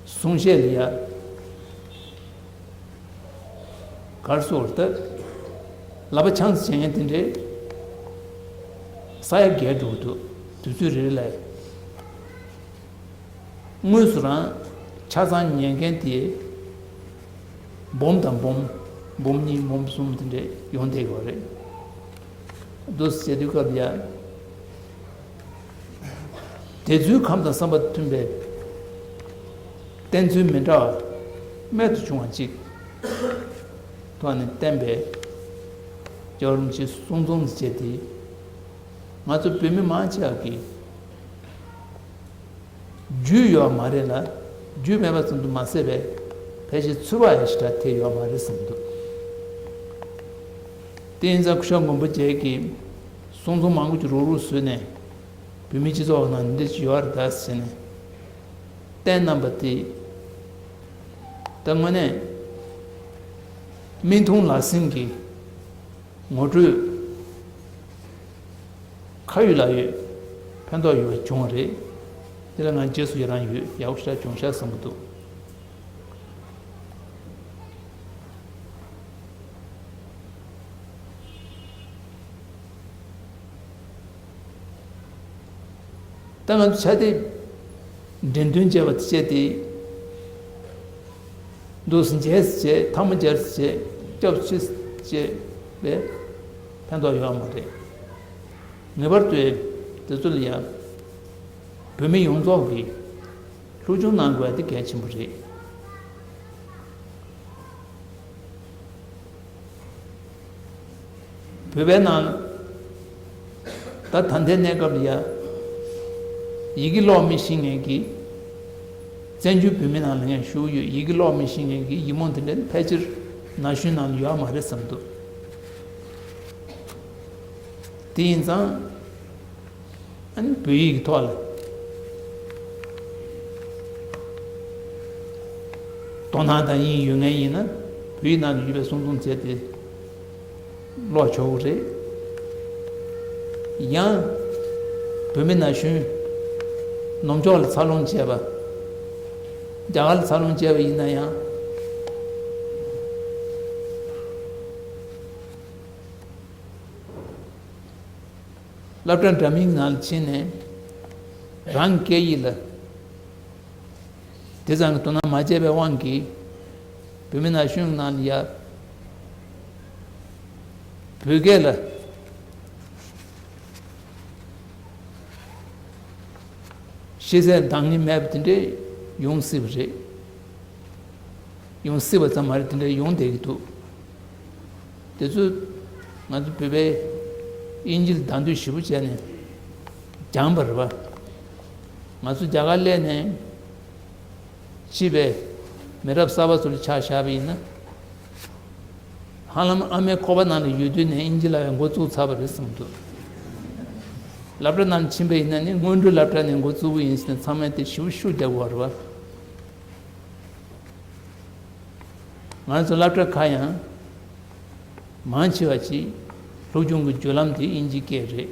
གསུང་བཤད་ལ་ཡ་གར་སོར་ལྟ། ལབ་པ་ཆང་ཙམ་བྱེད་མཁན་དེ་འདྲའི་ས་ཡ་བརྒལ་འགྲོ་གི་འདུག་དུས་ཚོད་རེ་རེ་ལ་དངོས་སུ་རང་ཆ་ཚང་ཉན་མཁན་དེ་འབུམ་དང་འབུམ། འབུམ་གཉིས་འབུམ་གསུམ་དེ་འདྲས་ཡོང་བསྡད་ཡོད་རེད། འདུག་སེ་བྱེད་དུས་སྐབས་ལ་ཡ། དེ་ཚོའི་ཁམས་དང་བསམ་པ་མཐུན་པའི་བསྟན་ཚུལ་མི་འདྲ་བ་རྨད་དུ་བྱུང་བ་གཅིག་ཐོག་ནས་བསྟན་པའི་རྒྱལ་བ་རིན་པོ་ཆེའི་གསུང་རྩོམ་བྱས་ཏེ། ང་ཚོ་བོད་མི་མང་ཆེ་བ་གིས་རྒྱུས་ཡོད་མ་རེད་ལ། རྒྱུས་མེད་པ་ཙམ་དུ་མ་ཟད་པའི་ཕལ་ཆེར་ཚོད་དཔག་ཡང་ཞེ་དྲག་ཐེབས་ཡོད་མ་རེད་བསམ་འདུག་དེ་ཡིན་ཙང་སྐུ་ཞབས་མགོན་པོ་རྒྱལ་གྱིས་གསུང་རྩོམ་མང་པོ་ཅིག་རུག་རུག་བཟོས་ནས་བོད་མིའི་སྤྱི་ཚོགས་ནང་འདི་འདྲ་ཅིག་ཡོད་རེད་ད་ཟེར་ནས་བསྟན་གནང་པ་དེ། ད་དངོས་གནས་སྨིན་ཐུང་ལགས་སེང་གི་ངོ་སྤྲོད་ཁ་ཡོད་ལག་ཡོད་ཕན་ཐོགས་ཡོད་པ་བྱུང་བ་རེད། དེ་ལ་ང་རྗེས་སུ་ཡི་རང་ཡོད། ཡག་པོ་ཞེ་དྲག་བྱུང་ཤག་བསམ་གྱི་འདུག་ད་ང་ཚོ་ཕྱག་དེབ་འགྲེམས་སྟོན་བྱས་པ་དེ་བྱས་ཏེ། འདུག་སེ་མཇལ་སེ་བྱས། ཐལ་མོ་སྦྱར་སེ་བྱས། སྐྱབས་མཆི་སེ་བྱས་པས་ཕན་ཐོགས་ཡོད་མ་རེད། ངེས་པར་དུ་དེ་ཚོ་ལ་ཡང་བོད་མི་ཡོངས་རྫོགས་ཀྱིས་སློབ་སྦྱོང་གནང་དགོས་པ་དེ་གལ་ཆེན་པོ་རེད། བོད་པའི་ནང་ད་ད་ལྟའི་གནས་སྐབས་ལ་ཡ། ཡི་གེ་ཀློག་མི་ཤེས་མཁན་གྱི་བཙན་བྱོལ་བོད་མི་ནང་ལ་ཡང་ཞུགས་ཡོད། ཡི་གེ་ཀློག་མི་ཤེས་མཁན་གྱི་ཡི་མུག་དེ་འདྲ་ཕལ་ཆེར་ན་གཞོན་ནང་ལ་ཡོད་མ་རེད་བསམ་འདུག་དེ་ཡིན་ཙང་། ཨ་ནི་བོད་ཡིག་གི་ཐོག་ལ་དོ་སྣང་དང་དབྱིངས་ཡོད་མཁན་ཡིན་ན། བོད་ཡིག་ནང་དུ་ཡོད་པའི་གསུང་རྩོམ་བྱས་ཏེ་ཀློག་ཆོག་གི་རེད། ཡང་བོད་མི་ན་གཞོན་ནུབ་ཕྱོགས་ལ་འཚར་ལོངས་བྱས་པ། རྒྱ་གར་ལ་འཚར་ལོངས་བྱས་པ་ཡིན་ན་ཡང་། སློབ་གྲྭ་འདྲ་མིན་ནང་ལ་ཕྱིན་ནས་རང་སྐད་ཡིག་ལ་དེ་ཙམ་གྱི་དོ་སྣང་མ་བྱས་པའི་དབང་གིས། བོད་མི་ན་གཞོན་ནང་ལ་ཡ་བོད་སྐད་ལ་ཤེས་ཚད་འདང་ངེས་མེད་པ་དེ་འདྲས་ཡོང་སྲིད་པ་རེད། ཡོང་སྲིད་པ་ཙམ་མ་རེད། དེ་འདྲ་ཡོང་བསྡད་ཀྱི་འདུག་དེ་ཚོ་ང་ཚོ་བོད་པའི་དབྱིན་ཇི་ལ་དང་དོད་ཞེ་པོ་བྱས་ནས་སྦྱངས་པ་རེད་པ། ང་ཚོ་རྒྱ་གར་སླེབས་ནས་ཕྱིས་པའི་མི་རབས་གསར་པ་ཚོ་ལ་ཆ་བཞག་པ་ཡིན་ན། ཧ་ལམ་ཨ་མའི་ཁོག་པ་ནང་ལ་ཡོད་དུས་ནས་དབྱིན་ཇི་ལབ་པའི་འགོ་བཙུགས་ཚར་བ་རེད་བསམ་འདུག་སློབ་གྲྭ་ནང་ལ་ཕྱིན་པ་ཡིན་ན་ནི་སྔོན་འགྲོའི་སློབ་གྲྭ་ནས་འགོ་བཙུགས་པ་ཡིན་ཟེར་ནས་ཚང་མས་དེ་ཞེ་པོ་ཤུགས་རྒྱག་གི་ཡོད་རེད་པ། ང་ཚོ་སློབ་གྲྭ་ཁག་ཡང་མང་ཆེ་བ་ཅིག་སློབ་སྦྱོང་གི་བརྒྱུད་ལམ་དེ་དབྱིན་ཇིའི་སྐད་རེད།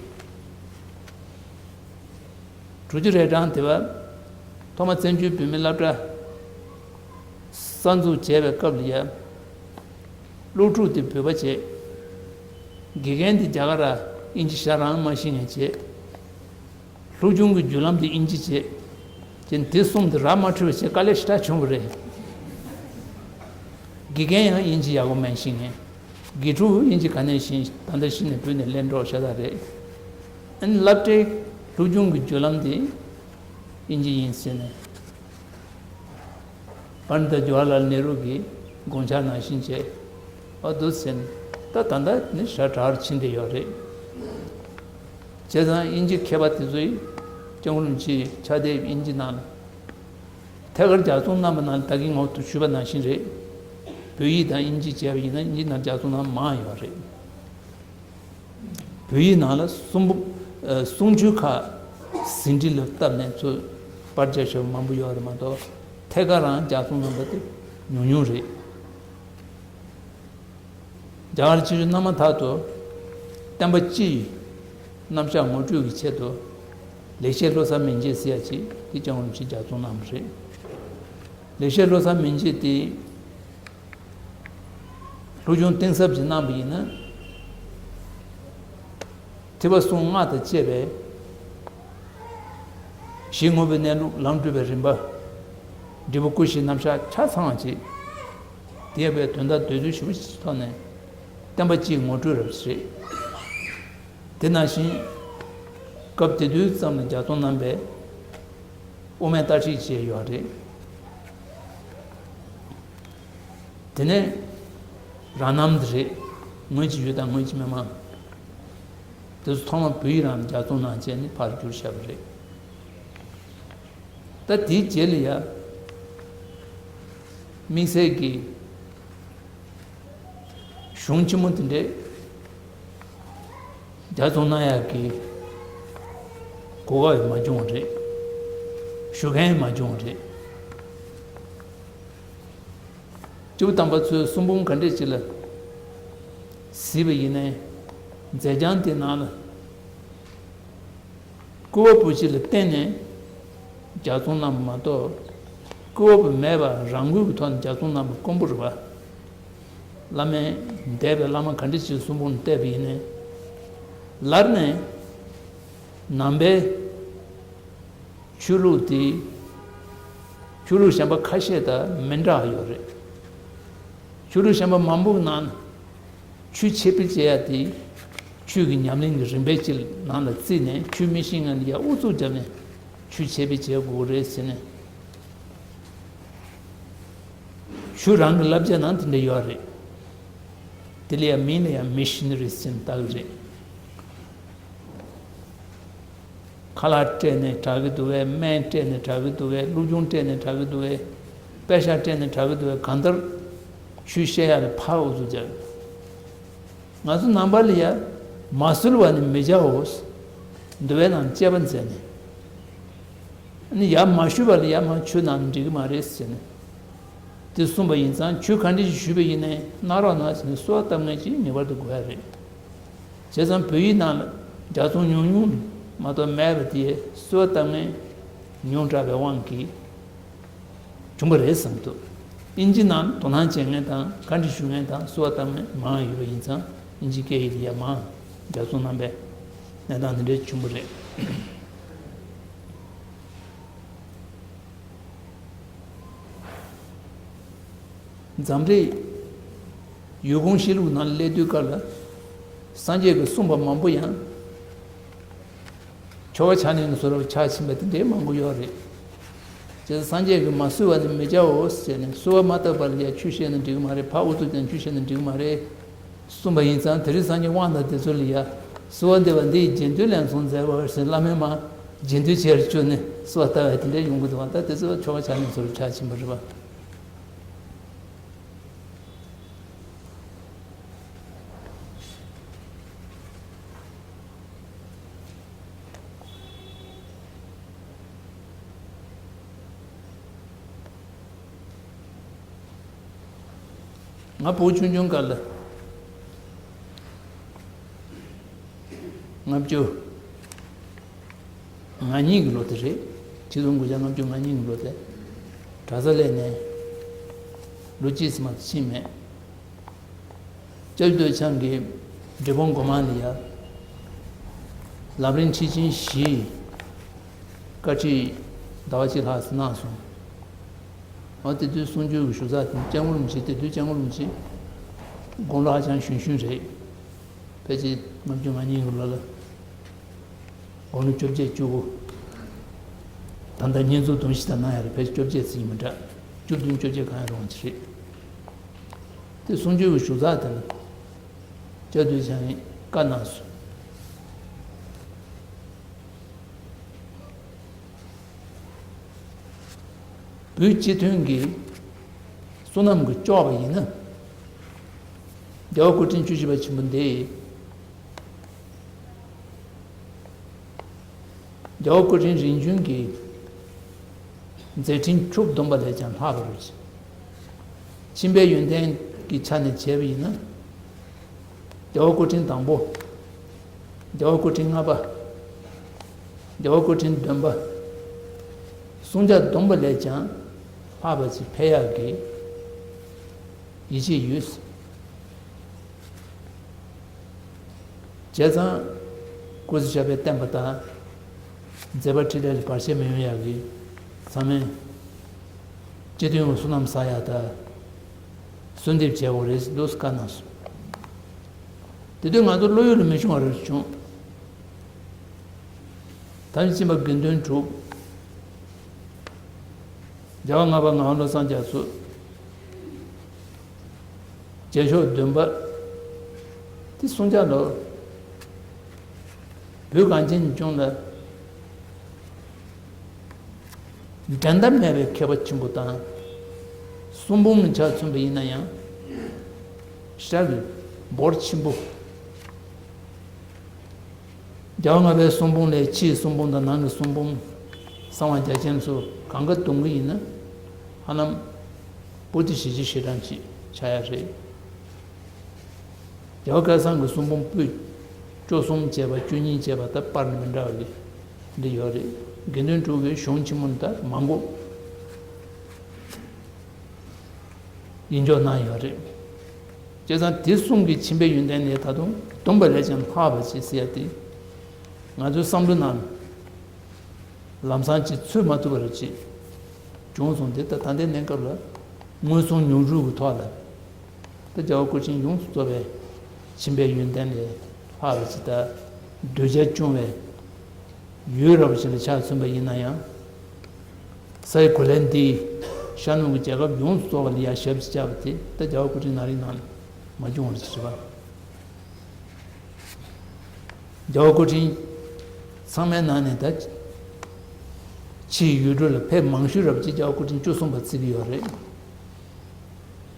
དྲུག་ཅུ་རེ་གྲངས་དེ་བར་ཐོག་མ་བཙན་བྱོལ་བོད་མིའི་སློབ་གྲྭ་ གསར་འཛུགས་བྱས་པའི་སྐབས་ལ་ཡ། སློབ་ཕྲུག་དེ་བོད་པ་བྱས། དགེ་རྒན་དེ་རྒྱ་གར་ཨིན་ཇི་ཞེ་དྲག་མ་ཤེས་མཁན་བྱས། སློབ་སྦྱོང་གི་བརྒྱུད་ལམ་དེ་ཨིན་ཇི་བྱས། ཅན་དེ་གསུམ་དེ་ར་མ་འཕྲོད་པ་བྱས་དཀའ་ལས་ཞེ་དྲག་བྱུང་བ་རེད། དགེ་རྒན་ཡང་ཨིན་ཇི་ཡག་པོ་མ་ཤེས་མཁན། དགེ་ཕྲུག་ཨིན་ཇི་ག་ནས་ཤེས། ད་ལྟ་གཞི་ནས་བོད་ནས་སླེབས་འགྲོ་ཤ་སྟག་རེད། ཨ་ནི་སློབ་གྲྭའི་སློབ་སྦྱོང་གི་བརྒྱུད་ལམ་དེ་ཨིན་ཇི་ཡིན་ཟེར་ནས། པཎྜི་ཏ་ཇ་ཝ་ཧར་ལཱལ་ནེ་རུ་གི་དགོངས་འཆར་ནང་བཞིན་བྱས། ཨ་འདུག་ཟེར་ནས་ད་ད་ལྟ་ནི་ཞེ་དྲག་ཕྱིན་བསྡད་ཡོད་རེད། བྱས་ཙང་དབྱིན་ཇི་མཁས་པ་དེ་ཚོས་སྐྱབས་མགོན་རིན་པོ་ཆེའི་ཕྱག་དེབ་དབྱིན་ཇི་ནང་ལ། ཐད་ཀར་ལྗགས་རྩོམ་གནང་པ་ནང་ད་གིན་ངོ་དུ་ཞུས་པ་ནང་བཞིན་རེད། བོད་ཡིག་དང་དབྱིན་ཇི་བྱས་པ་ཡིན་ན་དབྱིན་ཇི་ནང་ལྗགས་རྩོམ་གནང་མང་ཡོད་རེད། བོད་ཡིག་ནང་ལ་གསུང་འབུམ། ཨ། གསུང་ཆོས་ཁག་ཟིན་བྲིས་ལ་བཏབ་ནས་ཚུར་པར་རྒྱག་ཤོག་མང་པོ་ཡོད་རེད་མ་གཏོགས། ཐད་ཀར་རང་ལྗགས་རྩོམ་གནང་པ་དེ་ཉུང་ཉུང་རེད། རྒྱ་གར་སྤྱི་ཡོངས་གནང་མ་ཐག་ཏུ། བསྟན་པ་སྤྱི་ཡི་རྣམ་གཞག་ངོ་སྤྲོད་ཀྱི་ཆེད་དུ། ལེགས་བཤད་བློ་གསར་མན་ཆད་ཟེར་ཡ་ཅིག་དེ་སྐྱབས་མགོན་རིན་པོ་ཆེས་ལྗགས་རྩོམ་གནང་བ་རེད། ལེགས་བཤད་བློ་གསར་མན་ཆད་དེ། སློབ་སྦྱོང་གཏིང་ཟབ་ཅིག་གནང་བ་ཡིན་ན། ཐེག་པ་གསུམ་སྔགས་དང་བཅས་པའི་གཞི་དངོས་པོའི་གནས་ལུགས། ལམ་སྒྲུབ་པའི་རིམ་པ། འབྲས་བུ་སྐུ་བཞིའི་རྣམ་གཞག་ཆ་ཚང་བ་ཅིག་དེ་བས་དོན་དག་འདོད་བློ་ཞིབ་པོ་ཞིག་ཐོག་ནས་བསྟན་པ་སྤྱིའི་ངོ་སྤྲོད་རབ་ཞིག་རེད། དེ་ནང་བཞིན་སྐབས་དེ་དུས་ཙམ་ལ་ལྗགས་རྩོམ་གནང་པའི་དབུ་མའི་ལྟ་ཁྲིད་བཅས་ཡོད་རེད། དེ་ནས་རང་རྣམ་དེ་རེད། ངོས་ཀྱི་ཡུལ་དང་ངོས་ཀྱི་མི་མང་། དེ་ཚོ་ཐོག་མར་བོད་ཡིག་རང་ལ་ལྗགས་རྩོམ་གནང་བྱས་ནས་ཕར་བསྒྱུར་བཞག་པ་རེད། ད་དེའི་རྗེས་ལ་ཡ། དམིགས་བསལ་གྱི་གཞུང་ཆེན་མོ་དེ་འདྲས་ལྗགས་རྩོམ་གནང་ཡག་གི་གོ་སྐབས་མ་བྱུང་བ་རེད། ཞུ་མཁན་མ་བྱུང་བ་རེད། སྐྱེས་བུ་དམ་པ་ཚོས་གསུང་འབུམ་ག་འདྲས་ཅིག་ལ་གཟིགས་པ་ཡིན་ནའི། མཛད་བྱང་དེ་ནང་ལ་སྐུ་བ་པོ་ཆེ་ལ་བརྟེན་ནས་ལྗགས་རྩོམ་གནང་བ་མ་གཏོགས། སྐུ་བ་པོ་མེད་པར་རང་འགུལ་གྱི་ཐོག་ནས་ལྗགས་རྩོམ་གནང་བ་དཀོན་པོ་རེད་པ། བླ་མའི་འདས་པའི་བླ་མ་ག་འདྲས་ཅིག་གསུང་འབུམ་བལྟས་པ་ཡིན་ནའི། ལར་ནས་ནང་པའི་ཆོས་ལུགས་དེ་ཆོས་ལུགས་གཞན་པ་ཁ་ཤས་དང་མི་འདྲ་བ་ཡོད་རེད། ཆོས་ལུགས་གཞན་པ་མང་པོའི་ནང་ཆོས་འཆད་སྤེལ་བྱེད་ཡ་དེ་ཆོས་ཀྱི་ཉམས་ལེན་གྱི་རིམ་པའི་སྤྱི་ནང་ལ་བརྩིས་ནས། ཆོས་མི་ཤེས་མཁན་ལ་ཡ་ཨུ་ཚུགས་བརྒྱབ་ནས་ཆོས་འཆད་སྤེལ་བྱེད་དགོས་རེད་ཟེར་ནས། ཆོས་རང་གི་བསླབ་བྱ་ནང་དེ་འདྲ་ཡོད་རེད། དེ་ལ་ཡང་མིང་ལ་ཡང་མི་ཤི་ན་རི་ཟེར་ནས་བཏགས་ཀྱི་རེད། ཁ་ལག་སྤྲད་ནས་དྲག་གི་འདུག་གས། སྨན་སྤྲད་ནས་དྲག་གི་འདུག་གས། སློབ་སྦྱོང་སྤྲད་ནས་དྲག་གི་འདུག་གས། པེ་ཤག་སྤྲད་ནས་དྲག་གི་འདུག་གས། གང་ལྟར་ཆོས་བཤད་ཡ་ལ་ཕར་ཨུ་ཚུགས་རྒྱག་ང་ཚོ་ནང་པ་ལ་ཡ་མ་གསོལ་བ་ནི་མི་བྱའོ། འདུལ་བའི་ནང་དཔྱད་པ་མཛད་ནས། ནི་ཡར་མ་ཞུས་པ་ལ་ཡར་མར་ཆོས་གནང་ན་འགྲིག་གི་མ་རེད་ཟེར་ནས། དེ་གསུངས་པ་ཡིན་ཙང་ཆོས་ག་འདྲ་ཞིག་ཞུས་པ་ཡིན་ནའི་གནང་རོགས་གནང་ཟེར་ནས་གསོལ་བ་བཏབ་མཁན་ཅིག་ངེས་པར་དུ་དགོས་ཡ་རེད། བྱས་ཙང་བོད་ཡིག་ནང་ལ་ལྗགས་རྩོམ་ཉུང་ཉུང་མ་གཏོགས་མེད་པ་དེ་གསོལ་བ་བཏབ་མཁན་ཉུང་དྲགས་པའི་དབང་གིས་བྱུང་བ་རེད་བསམ་འདུག་ཨིན་ཇི་ནང་དོ་སྣང་བྱེད་མཁན་དང་བཀའ་འདྲི་ཞུ་མཁན་དང་གསོལ་བ་བཏབ་མཁན་མང་ཡོད་པ་ཡིན་ཙང་ཨིན་ཇི་སྐད་ཡིག་ལ་ཡ་མང་ལྗགས་རྩོམ་གནང་པའི་གནས་སྟངས་དེ་འདྲ་བྱུང་བ་རེད། འཛམ་གླིང་ཡུལ་གོང་གཤིས་ལུགས་ནང་སླེབས་དུས་སྐབས་ལ་སངས་རྒྱས་ཀྱིས་གསུངས་པ་མང་པོ་ཡང་ཆོ་ག་ཆ་ནས་ནི་བཟོ་རབ་ཆགས་ཕྱིན་པ་དེ་འདྲའི་མང་པོ་ཡོད་རེད། བྱས་ཙང་སངས་རྒྱས་ཀྱིས་མ་གསོལ་བ་ནི་མི་བྱའོ་ཟེར་ནས་གསོལ་བ་མ་བཏབ་པར་ཡང་ཆོས་བཤད་ན་འགྲིག་གི་མ་རེད། ཕར་ཨུ་ཚུགས་ཀྱང་ཆོས་བཤད་ན་འགྲིག་གི་མ་རེད། གསུངས་པ་ཡིན་ཙང་དེ་རིང་སངས་རྒྱས་དབང་དང་དེ་ཚོ་ལ་ཡ་གསོལ་བ་འདེབས་པ་འདི་ཡི་རྗེས་ཟློས་ལན་གསུམ་མཛད་པར་ཟེར་བླ་མས་མར་རྗེས་ཟློས་བྱས་རུ་བཅུག་ནས་གསོལ་བ་བཏབ་པ་དེ་འདྲ་ཡོང་གི་འདུག་པ། ད་དེ་ཚོ་ཆོ་ག་ཆ་ནས་བཟོ་རུ་ཆགས་ཕྱིན་པ་རེད་པ། ང་བུ་ཆུང་ཆུང་སྐབས་ལ་ལྔ་བཅུ་ང་གཉིས་ཀྱི་ལོ་དེ་རེད། ཆིག་སྟོང་དགུ་བརྒྱ་ལྔ་བཅུ་ང་གཉིས་ཀྱི་ལོ་དེ་གྲྭ་ས་སླེབས་ནས་ ལོ་གཅིག་ཙམ་མ་ཕྱིན་མེད། སྐྱབས་རྗེ་རྡོ་རྗེ་འཆང་གིས་འབྲས་སྤུངས་སྒོ་མང་ལ་ཡ། ལམ་རིམ་ཁྲིད་ཆེན་བཞི། བཀའ་ཁྲིད་ཟླ་བ་གཅིག་ལྷག་ཙམ་གནང་སོང་། འོ་དེ་དུས་གསུང་ཆོས་ཀྱི་ཞུ་ས་དེ་སྐྱབས་མགོན་རིན་པོ་ཆེ། དེ་དུས་སྐྱབས་མགོན་རིན་པོ་ཆེ་དགུང་ལོ་ཧ་ཅང་གཞོན་གཞོན་རེད། ཕལ་ཆེར་ལྔ་བཅུ་ང་གཉིས་ཀྱི་ལོ་ལ། དགུང་ལོ་བཅོ་བརྒྱད་བཅུ་དགུ། ད་ལྟ་བསྙེན་རྫོགས་དུས་ཤིག་དང་ན་ཡང་རེད། ཕལ་ཆེར་བཅོ་བརྒྱད་ཙམ་ཡིན་པ་འདྲ། བཅུ་བདུན་བཅོ་བརྒྱད་གང་ཡང་རུང་བ་ཅིག་རེད། དེ་གསུང་ཆོས་ཀྱི་ཞུ་ས་དེ་ལ། སྐྱབས་རྡོ་རྗེ་འཆང་གིས་བཀའ་གནང་སོང་། བོད་སྤྱི་མཐུན་གྱི་བསོད་ནམས་ཀྱིས་ལྕོགས་པ་ཡིན་ན། རྒྱལ་བ་སྐུ་ཕྲེང་བཅུ་བཞི་པ་ཆེན་པོ་འདི། རྒྱལ་བ་སྐུ་ཕྲེང་རིམ་བྱོན་གྱི་མཛད་འཕྲིན་བཅུ་བདུན་པ་ལས་ཀྱང་ལྷག་པ་རེད། ཆེན་པོའི་ཡོན་ཏན་གྱི་ཆ་ནས་བྱས་པ་ཡིན་ན། རྒྱལ་བ་སྐུ་ཕྲེང་དང་པོ། རྒྱལ་བ་སྐུ་ཕྲེང་ལྔ་པ། རྒྱལ་བ་སྐུ་ཕྲེང་བདུན་པ། གསུང་བྱ་བདུན་པ་ལས་ཀྱང་ལྷག་པ་ཅིག་ཕེབས་ཡག་གི་ཡིད་ཆེས་ཡོད། བྱས་ཙང་། སྐུ་ཚེ་ཞབས་པད་བརྟན་པ་དང་། མཛད་པ་འཕྲིན་ལས་ལ་བར་ཆད་མི་ཡོང་ཡག་གི། ཚང་མས་སྤྱི་མཐུན་གྱི་བསོད་ནམས་བསགས་ཡག་དང་། གསོལ་འདེབས་བྱེད་དགོས་རེད་ཟེར་འདུག་སེ་བཀའ་གནང་སོང་། དེ་དུས་ང་ཚོ་བློ་ཡུལ་ལ་མི་ཤོང་བ་རེ་བྱུང་། ད་ཕྱིན་པ་དགེ་འདུན་དྲུག། རྒྱལ་བ་ལྔ་པ་ངག་དབང་བློ་བཟང་རྒྱ་མཚོ། རྗེས་ཕྱོགས་བདུན་པ། དེ་གསུང་བྱ་ལོ། བོད་གངས་ཅན་ལྗོངས་ལ་འགྲན་ཟླ་མེད་པའི་མཁས་པ་ཆེན་པོ་དང་། གསུང་འབུམ་ཆ་མཚོན་པ་ཡིན་ན་ཡང་། ཞེ་དྲག་གི་འབོར་ཆེན་པོ། རྒྱལ་བ་ལྔ་པའི་གསུང་འབུམ་ལས་ཕྱིའི་གསུང་འབུམ་དང་ནང་གི་གསུང་འབུམ། གསང་བ་རྒྱ་ཆེན་སོགས་གང་ག་བསྡོམས་ཀྱི་ཡིན་ན། ཧ་ལམ་པོ་ཏི་བཞི་བཅུ་ཞེ་གྲངས་ཅིག་ཆགས་ཡག་རེད། རྒྱལ་བ་སྐལ་བཟང་གི་གསུང་འབུམ་པོད་བཅུ་གསུམ་བྱས་པ་བཅུ་གཉིས་བྱས་པ་ད་པར་ནས་མི་འདྲ་བ་གི་འདི་ཡོད་རེད། དགེ་འདུན་དྲུག་གི་གཞུང་ཆེན་མོ་ད་མང་པོ། ཡིད་འཇོག་གནང་ཡོད་རེད། བྱས་ཙང་དེ་གསུམ་གྱི་ཆེན་པོའི་ཡོན་ཏན་ནི་ད་དུང་བསྡོམས་པ་ལས་ཀྱང་ལྷག་པ་ཞིག་ཟེར་ཡ་དེ། ང་ཚོའི་བསམ་བློ་ནང་ལམ་སང་ཅིག་ཚུད་མ་ཐུབ་པ་རེ་ཅིག་བྱུང་སོང་། དེ་ད་ད་ལྟའི་གནས་སྐབས་ལ་མངོན་སུམ་མྱོང་གྲོལ་གྱི་ཐོག་ལ། ད་རྒྱལ་བ་སྐུ་ཕྲེང་ཡོངས་སུ་རྫོགས་པའི་ཆེན་པོའི་ཡོན་ཏན་ལས་ལྷག་པ་ཅིག་ད་གདུལ་བྱ་སྐྱོང་བའི་ཡུལ་རབ་ཅིག་ལ་ཆ་མཚོན་པ་ཡིན་ན་ཡང་། སའི་གོ་ལའི་འདི་ཤར་ནུབ་ཀྱི་རྒྱལ་ཁབ་ཡོངས་སུ་རྫོགས་པ་ལ་ཡར་ཞབས་ཕྱི་བཅགས་པ་དེ་ད་རྒྱལ་བ་སྐུ་ཕྲེང་ན་རིམ་ནང་ལ་མ་བྱུང་བ་ཞིག་རེད་པ། རྒྱལ་བ་སྐུ་ཕྲེང་ཚང་མའི་ནང་ནས་ད་ཕྱིའི་ཡུལ་གྲུ་ལ་ཕེབས་མང་ཤོས་རབ་ཅིག་རྒྱལ་བ་སྐུ་ཕྲེང་བཅུ་གསུམ་པ་བརྩི་གི་ཡོད་རེད།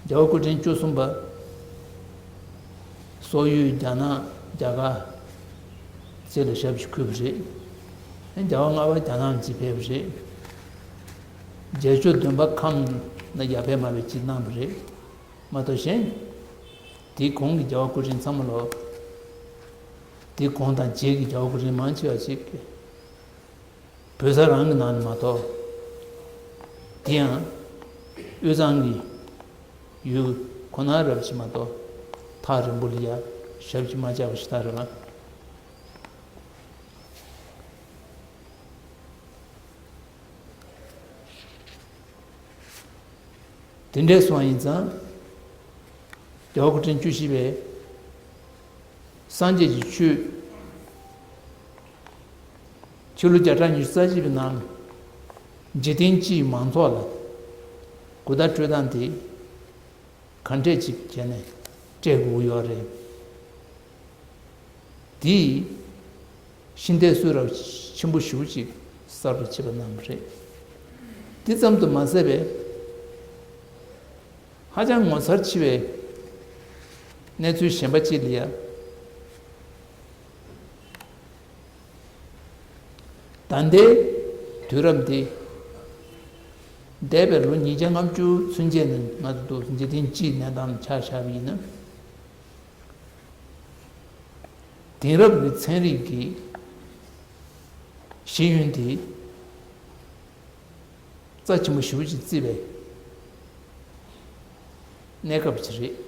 རྒྱལ་བ་སྐུ་ཕྲེང་བཅུ་གསུམ་པ། སོག་ཡུལ། རྒྱ་ནག། རྒྱ་གར་བཅས་ལ་ཞབས་ཕྱི་ཕུལ་བ་རེད། རྒྱལ་བ་ལྔ་པ་རྒྱ་ནག་ལ་ཅིག་ཕེབས་པ་རེད། རྗེས་ཕྱོགས་བདུན་པ་ཁམས་ལ་ཡར་ཕེབས་མ་ཕེབས་ཅིག་གནང་བ་རེད། མ་གཏོགས་གཞན། དེའི་གོང་གི་རྒྱལ་བ་སྐུ་ཕྲེང་ཚང་མ་ལོ། དེའི་གོང་དང་རྗེས་ཀྱི་རྒྱལ་བ་སྐུ་ཕྲེང་མང་ཆེ་བ་ཅིག་གིས། བོད་ས་རང་གི་ནང་ནས་མ་གཏོགས། དེ་ཡང་དབུས་གཙང་གི་ཡུལ་ཁོ་ན་རབ་ཅིག་མ་གཏོགས་ཐག་རིང་པོ་ལ་ཡ་ཞབས་ཕྱི་མ་བཅག་པ་ཞིག་ད་རེད་པ། དེ་འདྲས་སོང་བ་ཡིན་ཙང་། རྒྱལ་བ་སྐུ་ཕྲེང་བཅུ་བཞི་པས། སངས་རྒྱས་ཀྱི་ཆོས། ཕྱི་ལོ་བརྒྱ་ཕྲག་ཉི་ཤུ་རྩ་གཅིག་པའི་ནང་། འཇིག་རྟེན་སྤྱིའི་མང་ཚོགས་ལ་གོ་བརྡ་སྤྲོད་སྟངས་དེ་ག་འདྲས་ཅིག་བྱས་ནས་སྤྲད་དགོས་ཀྱི་ཡོད་རེད། དེས་ཤིང་རྟའི་སྲོལ་རབ་ཆེན་པོ་ཞེ་པོ་ཅིག་གསར་དུ་ཕྱེ་བ་གནང་བ་རེད། དེ་ཙམ་དུ་མ་ཟད་པའི། ཧ་ཅང་ངོ་མཚར་ཆེ་བའི་གནས་ཚུལ་གཞན་པ་གཅིག་ལ་ཡ། ད་ལྟའི་དུས་རབས་འདི། འདས་པའི་ལོ་ཉིས་བརྒྱ་ལྔ་བཅུ་ཚུན་ཆད་ནས་ང་ཚོ་འདུག་འཇིག་རྟེན་སྤྱིའི་གནས་སྟངས་ལ་ཆ་བཞག་པ་ཡིན་ན། དེང་རབས་ཀྱི་ཚན་རིག་གི་ཤེས་ཡོན་དེ་རྩ་ཆེན་པོ་ཞེ་པོ་ཅིག་བརྩིས་པས། གནས་སྐབས་ཅིག་རེད།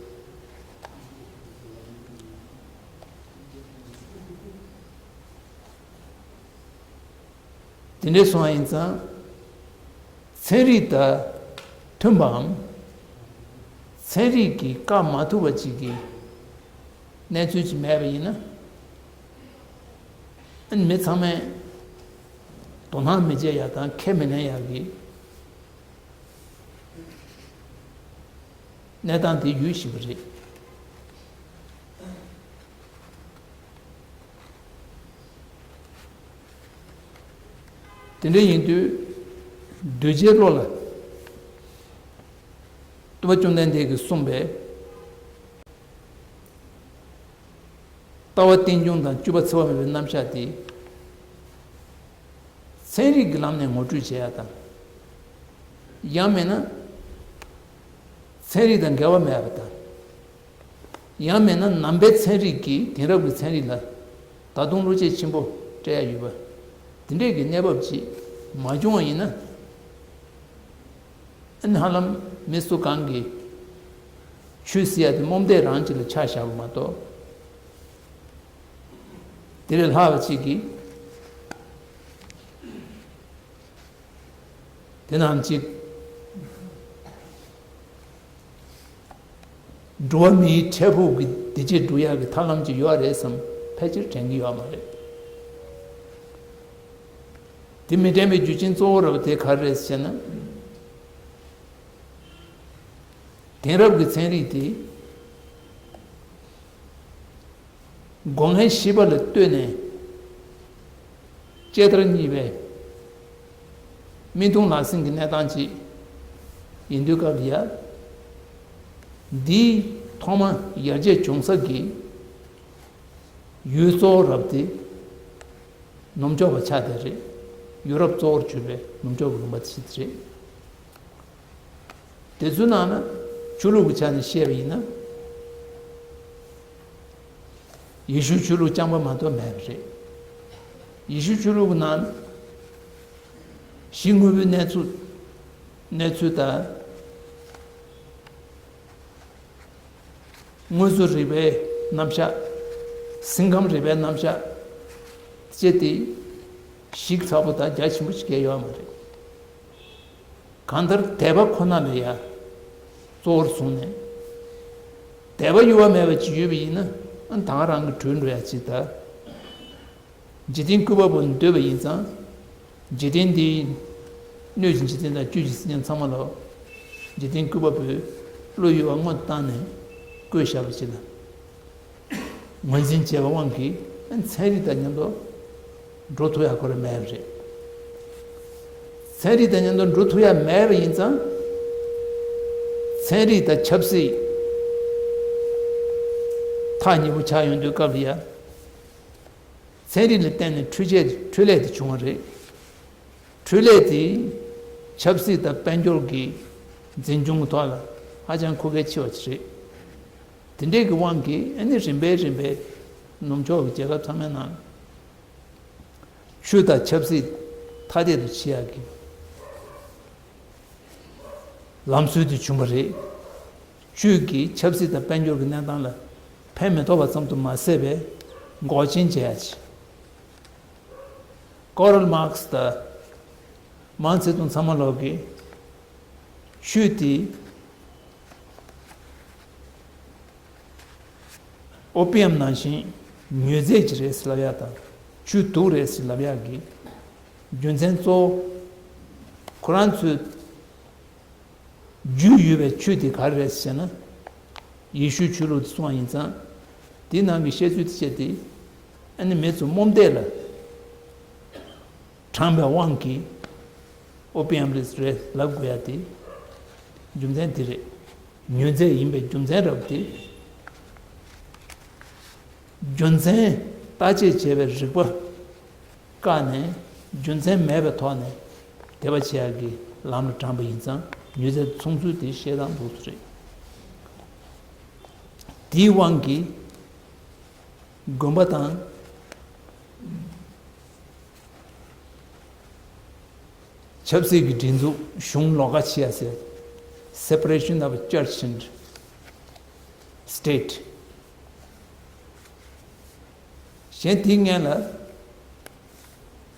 དེ་འདྲ་སོང་བ་ཡིན་ཙང་། ཚན་རིག་དང་མཐུན་པའམ། ཚན་རིག་གིས་བཀག་མ་ཐུབ་པ་ཅིག་གི་གནས་ཚུལ་ཅིག་མེད་པ་ཡིན་ན། ཨ་ནི་མི་ཚང་མས་དོ་སྣང་མི་བྱེད་ཡག་དང་ཁས་མི་ལེན་ཡག་གི་གནས་སྟངས་དེ་ཡོད་བཞིན་པ་རེད། དེ་འདྲ་ཡིན་དུས། གདུལ་བྱའི་བློ་ལ་སྟོན་པ་བཅོམ་ལྡན་འདས་ཀྱིས་གསུངས་པའི་ལྟ་བ་རྟེན་འབྱུང་དང་བཅུ་པ་འཚེ་བ་མེད་པའི་རྣམ་གཞག་དེ། ཚན་རིག་གི་ལམ་ནས་ངོ་སྤྲོད་བྱེད་ཡ་དང་། ཡང་མིན་ན། ཚན་རིག་དང་འགལ་བ་མེད་པ་དང་། ཡང་མིན་ན་ནང་པའི་ཚན་རིག་གིས་དེང་རབས་ཀྱི་ཚན་རིག་ལ་ད་དུང་བློ་སྐྱེད་ཆེན་པོ་སྤྲད་ཡ་ཡོད་པ། དེ་འདྲས་ཀྱི་གནས་བབ་ཅིག་མ་བྱུང་བ་ཡིན་ན། ཨ་ནི་ཧ་ལམ་མི་སུ་གང་གིས་ཆོས་ཟེར་ཡ་དེ་རྨོངས་དད་རང་ཅིག་ལ་ཆ་བཞག་པ་མ་གཏོགས། དེ་ལས་ལྷག་པ་ཅིག་གིས། དེ་ནང་གཅིག་འགྲོ་བ་མིའི་འཕྲལ་ཕུགས་ཀྱི་བདེ་སྐྱིད་སྒྲུབ་ཡག་གི་ཐབས་ལམ་ཅིག་ཡོད་རེད་བསམ་ཕལ་ཆེར་དྲན་གྱི་ཡོད་མ་རེད། དེ་མི་དྲན་པའི་རྒྱུ་རྐྱེན་གཙོ་བོ་རབ་དེ་ག་རེ་རེད་ཟེར་ན། དེང་རབས་ཀྱི་ཚན་རིག་དེ། སྒོ་ངའི་ཤེས་པ་ལ་ལྟོས་ནས་དཔྱད་བདར་གཉིས་པའི་མིག་མཐོང་ལག་ཟིན་གྱི་གནས་སྟངས་ཅིག་ཡིན་དུས་སྐབས་ལ་ཡ། འདིའི་ཐོག་མ་ཡར་རྒྱས་བྱུང་ས་གི་ཡུལ་གཙོ་བོ་རབ་དེ་ནུབ་ཕྱོགས་པ་ཆགས་བསྡད་རེད། ཡུ་རོབ་གཙོ་བོར་གྱུར་པའི་ནུབ་ཕྱོགས་ཀྱི་ལུང་པ་དེ་ཞིག་རེད། དེ་ཚོའི་ནང་ན་ཆོས་ལུགས་ཀྱི་ཆ་ནས་བཤད་པ་ཡིན་ན། ཡེ་ཤུ་ཆོས་ལུགས་རྐྱང་པ་མ་གཏོགས་མེད་པ་རེད། ཡེ་ཤུ་ཆོས་ལུགས་ཀྱི་ནང་ན་གཞི་དངོས་པོའི་གནས་ཚུལ། གནས་ཚུལ་དང་། དངོས་གཙོ་རིག་པའི་རྣམ་གཞག་སེམས་ཁམས་རིག་པའི་རྣམ་གཞག་བཅས་ཏེ་ཞིབ་ཚགས་པོ་དང་རྒྱ་ཆེན་པོ་ཞིག་གས་ཡོད་མ་རེད། གང་ལྟར་དད་པ་ཁོ་ན་ལ་ཡ་གཙོ་བོར་བཟུང་ནས། དད་པ་གཡོ་བ་མེད་པ་ཅིག་ཡོད་པ་ཡིན་ན། ཨ་ད་ག་རང་གི་གྲོལ་འགྲོ་ཡ་ཅིག་དང་། འཇིག་རྟེན་བཀོད་པ་པོ་འདོད་པ་ཡིན་ཙང་། འཇིག་རྟེན་འདིའི་སྣོད་ཀྱི་འཇིག་རྟེན་དང་བཅུད་ཀྱི་སེམས་ཅན་ཚང་མ་ལ། འཇིག་རྟེན་བཀོད་པ་པོའི་བློ་ཡུལ་བ་དངོས་བཏང་ནས་བཀོད་བཞག་པ་ཅིག་ལ། ངོས་འཛིན་བྱས་པའི་དབང་གིས་ཚན་རིག་དང་མཉམ་དུ་འགྲོ་ཐུབ་ཡག་ཁོ་རང་མེད་པ་རེད། ཚན་རིག་དང་མཉམ་དུ་འགྲོ་ཐུབ་ཡག་མེད་པ་ཡིན་ཙང་། ཚན་རིག་དང་ཆབ་སྲིད་ཐག་ཉེ་པོ་ཆགས་ཡོང་དུས་སྐབས་ལ་ཡ། ཚན་རིག་ལ་བརྟེན་ནས་འཕྲུལ་ཆས་འཕྲུལ་ལས་དེ་བྱུང་བ་རེད། འཕྲུལ་ལས་དེ་ཆབ་སྲིད་དང་དཔལ་འབྱོར་གྱི་འཛིན་སྐྱོང་གི་ཐོག་ལ་ཧ་ཅང་མཁོ་གལ་ཆེ་བ་ཞིག་རེད། དེ་འདྲའི་གི་དབང་གིས་ཨ་ནི་རིམ་པས་རིམ་པས་ནུབ་ཕྱོགས་ཀྱི་རྒྱལ་ཁབ་ཚང་མའི་ནང་ཆོས་དང་ཆབ་སྲིད་ཐ་དད་དུ་ཕྱེ་ཡག་གི་ལམ་སྲོལ་དེ་བྱུང་བ་རེད། ཆོས་ཀྱིས་ཆབ་སྲིད་དང་དཔལ་འབྱོར་གྱི་གནས་སྟངས་ལ་ཕན་མི་ཐོགས་པ་ཙམ་དུ་མ་ཟད་པའི་འགོག་རྐྱེན་བྱེད་ཡ་ཆེ། ཀོ་རལ་མཱག་སི་དང་མའོ་ཙེ་ཏུང་ཚང་མ་ལོག་གིས་ཆོས་དེ་ཨོ་པི་ཡམ་ནང་བཞིན་མྱོས་རྫས་ཅིག་རེད་ཟེར་ལབ་ཡག་དང་ཆོས་དུག་རེད་ཟེར་ལབ་ཡག་གི་རྒྱུ་མཚན་གཙོ་བོ། ཁོ་རང་ཚོའི་རྒྱུས་ཡོད་པའི་ཆོས་དེ་ག་རེ་རེད་ཟེར་ན། ཡེ་ཤུའི་ཆོས་ལུགས་དེ་གསུངས་པ་ཡིན་ཙང་། དེའི་ནང་གི་བཤད་ཚུལ་དེ་བཤད་དེ། ཨ་ནི་མི་ཚོ་རྨོངས་དད་ལ་དྲངས་པའི་དབང་གིས་ཨོ་པི་ཡམ་རེད་ལབ་དགོས་ཡ་དེ་རྒྱུ་མཚན་དེ་རེད། མྱོས་རྫས་ཡིན་པའི་རྒྱུ་མཚན་རབ་དེ། རྒྱུ་མཚན་བརྟག་དཔྱད་བྱས་པའི་རིག་པ་བཀག་ནས་རྒྱུ་མཚན་མེད་པའི་ཐོག་ནས་དད་པ་བྱེད་ཡག་གི་ལམ་ལ་དྲངས་པ་ཡིན་ཙང་མྱོས་རྫས་མཚུངས་ཚུལ་དེ་བཤད་སྟངས་འདུག་སེ་རེད། དེའི་དབང་གིས་དགོན་པ་དང་ཆབ་སྲིད་ཀྱི་སྒྲིག་འཛུགས་གཞུང་ལོགས་ཀ་ཕྱེ་ཡ་ཟེར། Separation of Church and state། གཞན་དེའི་སྔོན་ལ་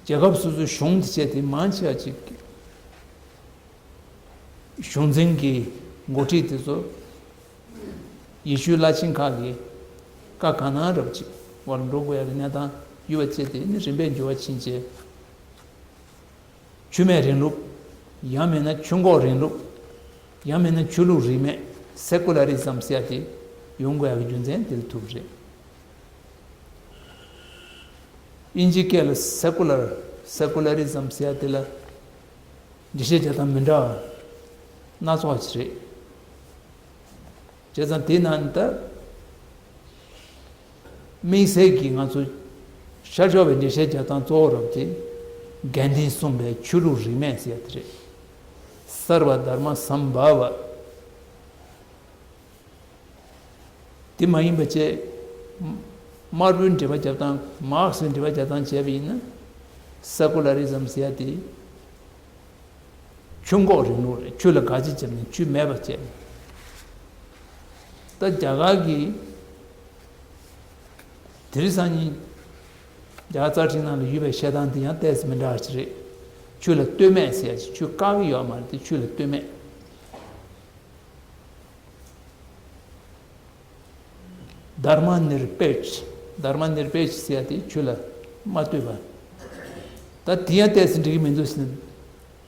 རྒྱལ་ཁབ་སོ་སོའི་གཞུང་དེ་བྱས་ཏེ་མང་ཆེ་བ་ཅིག་གཞུང་འཛིན་གྱི་འགོ་ཁྲིད་དེ་ཚོ་ཡེ་ཤུའི་བླ་ཆེན་ཁག་གི་བཀའ་གང་གནང་རབ་ཅིག་བར་འགྲོ་དགོས་ཡ་གི་གནས་སྟངས་ཡོད་པ་བྱས་ཏེ་ནི་རིམ་པས་འགྱུར་བ་ཕྱིན་བྱས། ཆོས་མེད་རིང་ལུགས། ཡང་མིན་ན་ཆོས་འགོག་རིང་ལུགས། ཡང་མིན་ན་ཆོས་ལུགས་རིས་མེད། སེ་ཀུ་ལ་རི་ཛམ་ཟེར་ཡ་དེ་ཡོང་དགོས་ཡ་གི་རྒྱུ་མཚན་དེ་ལ་ཐུག་པ་རེད། དབྱིན་ཇིའི་སྐད་ལ་སེ་ཀུ་ལར། སེ་ཀུ་ལ་རི་ཛམ་ཟེར་ཡ་དེ་ལ་འགྲེལ་བཤད་བྱེད་སྟངས་མི་འདྲ་བ་སྣ་ཚོགས་ཅིག་རེད། བྱས་ཙང་དེའི་ནང་ད་དམིགས་བསལ་གྱིས་ང་ཚོ་ཤར་ཕྱོགས་པའི་འགྲེལ་བཤད་རྒྱག་སྟངས་གཙོ་བོ་རབ་དེ་གན་དྷིས་གསུངས་པའི་ཆོས་ལུགས་རིས་མེད་ཟེར་ཡ་དེ་རེད། སརྦ་དྷརྨ་སམ་བྷ་ཝ། དེ་མ་ཡིན་པ་བྱས། དམར་པོའི་འགྲེལ་པ་རྒྱབ་སྟངས། མར་ཁེ་སིའི་འགྲེལ་པ་རྒྱབ་སྟངས་བྱས་པ་ཡིན་ན། སེ་ཀུ་ལ་རི་ཛམ་ཟེར་ཡ་དེ་ཆོས་འགོག་རིང་ལུགས་རེད། ཆོས་ལ་དགག་བྱ་བརྒྱབ་ནས་ཆོས་མེད་པ་བྱས། ད་རྒྱ་གར་གྱི་དེ་རིང་སང་ཉིན་རྒྱ་གར་རྩ་ཁྲིམས་ནང་ལ་ཡོད་པའི་བཤད་སྟངས་དེ་ཡང་ཏོག་ཙམ་མི་འདྲ་བ་ཞིག་རེད། ཆོས་ལ་ལྟོས་མེད་ཟེར་ཡ་ཞིག་ཆོས་བཀག་གི་ཡོད་མ་རེད་དེ། ཆོས་ལ་ལྟོས་མེད། དྷརྨ་ནིར་པེཁ། དྷརྨ་ནིར་པེཁ་ཟེར་ཡ་དེ་ཆོས་ལ་མ་ལྟོས་པ། ད་དེ་ཡང་ཏོག་ཙམ་འགྲིག་གི་མི་འདུག་ཟེར་ན།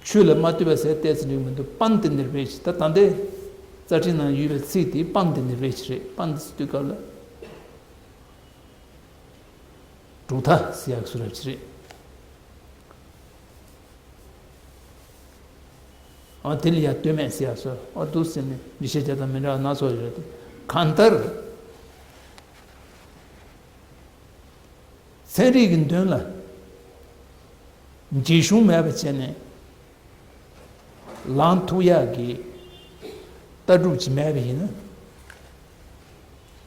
ཆོས་ལ་མ་ལྟོས་པ་ཟེར་ཏོག་ཙམ་འགྲིག་གི་མི་འདུག་པནྟ་ནིར་པེཁ། ད་ད་ལྟའི་རྩ་ཁྲིམས་ནང་ཡོད་པའི་ཚིག་དེ་པནྟ་ནིར་པེཁ་རེད། པནྟ་ཟེར་དུས་སྐབས་ལ་གྲུབ་མཐའ་ཟེར་ཡག་བཟོ་འདྲ་ཅིག་རེད། ཨ་དེ་ལ་ཡང་ལྟོས་མེད་ཟེར་ཡག་བཟོ། ཨ་འདུག་ཟེར་ནས་འགྲེལ་བཤད་བྱེད་སྟངས་མི་འདྲ་བ་སྣ་ཚོགས་ཡོད་རེད། གང་ལྟར། ཚན་རིག་གི་མདུན་ལ་འཇིགས་ཞུམ་མེད་པ་བྱས་ནས་ལངས་ཐུབ་ཡག་གི་ལྟ་གྲུབ་ཅིག་མེད་པ་ཡིན་ན།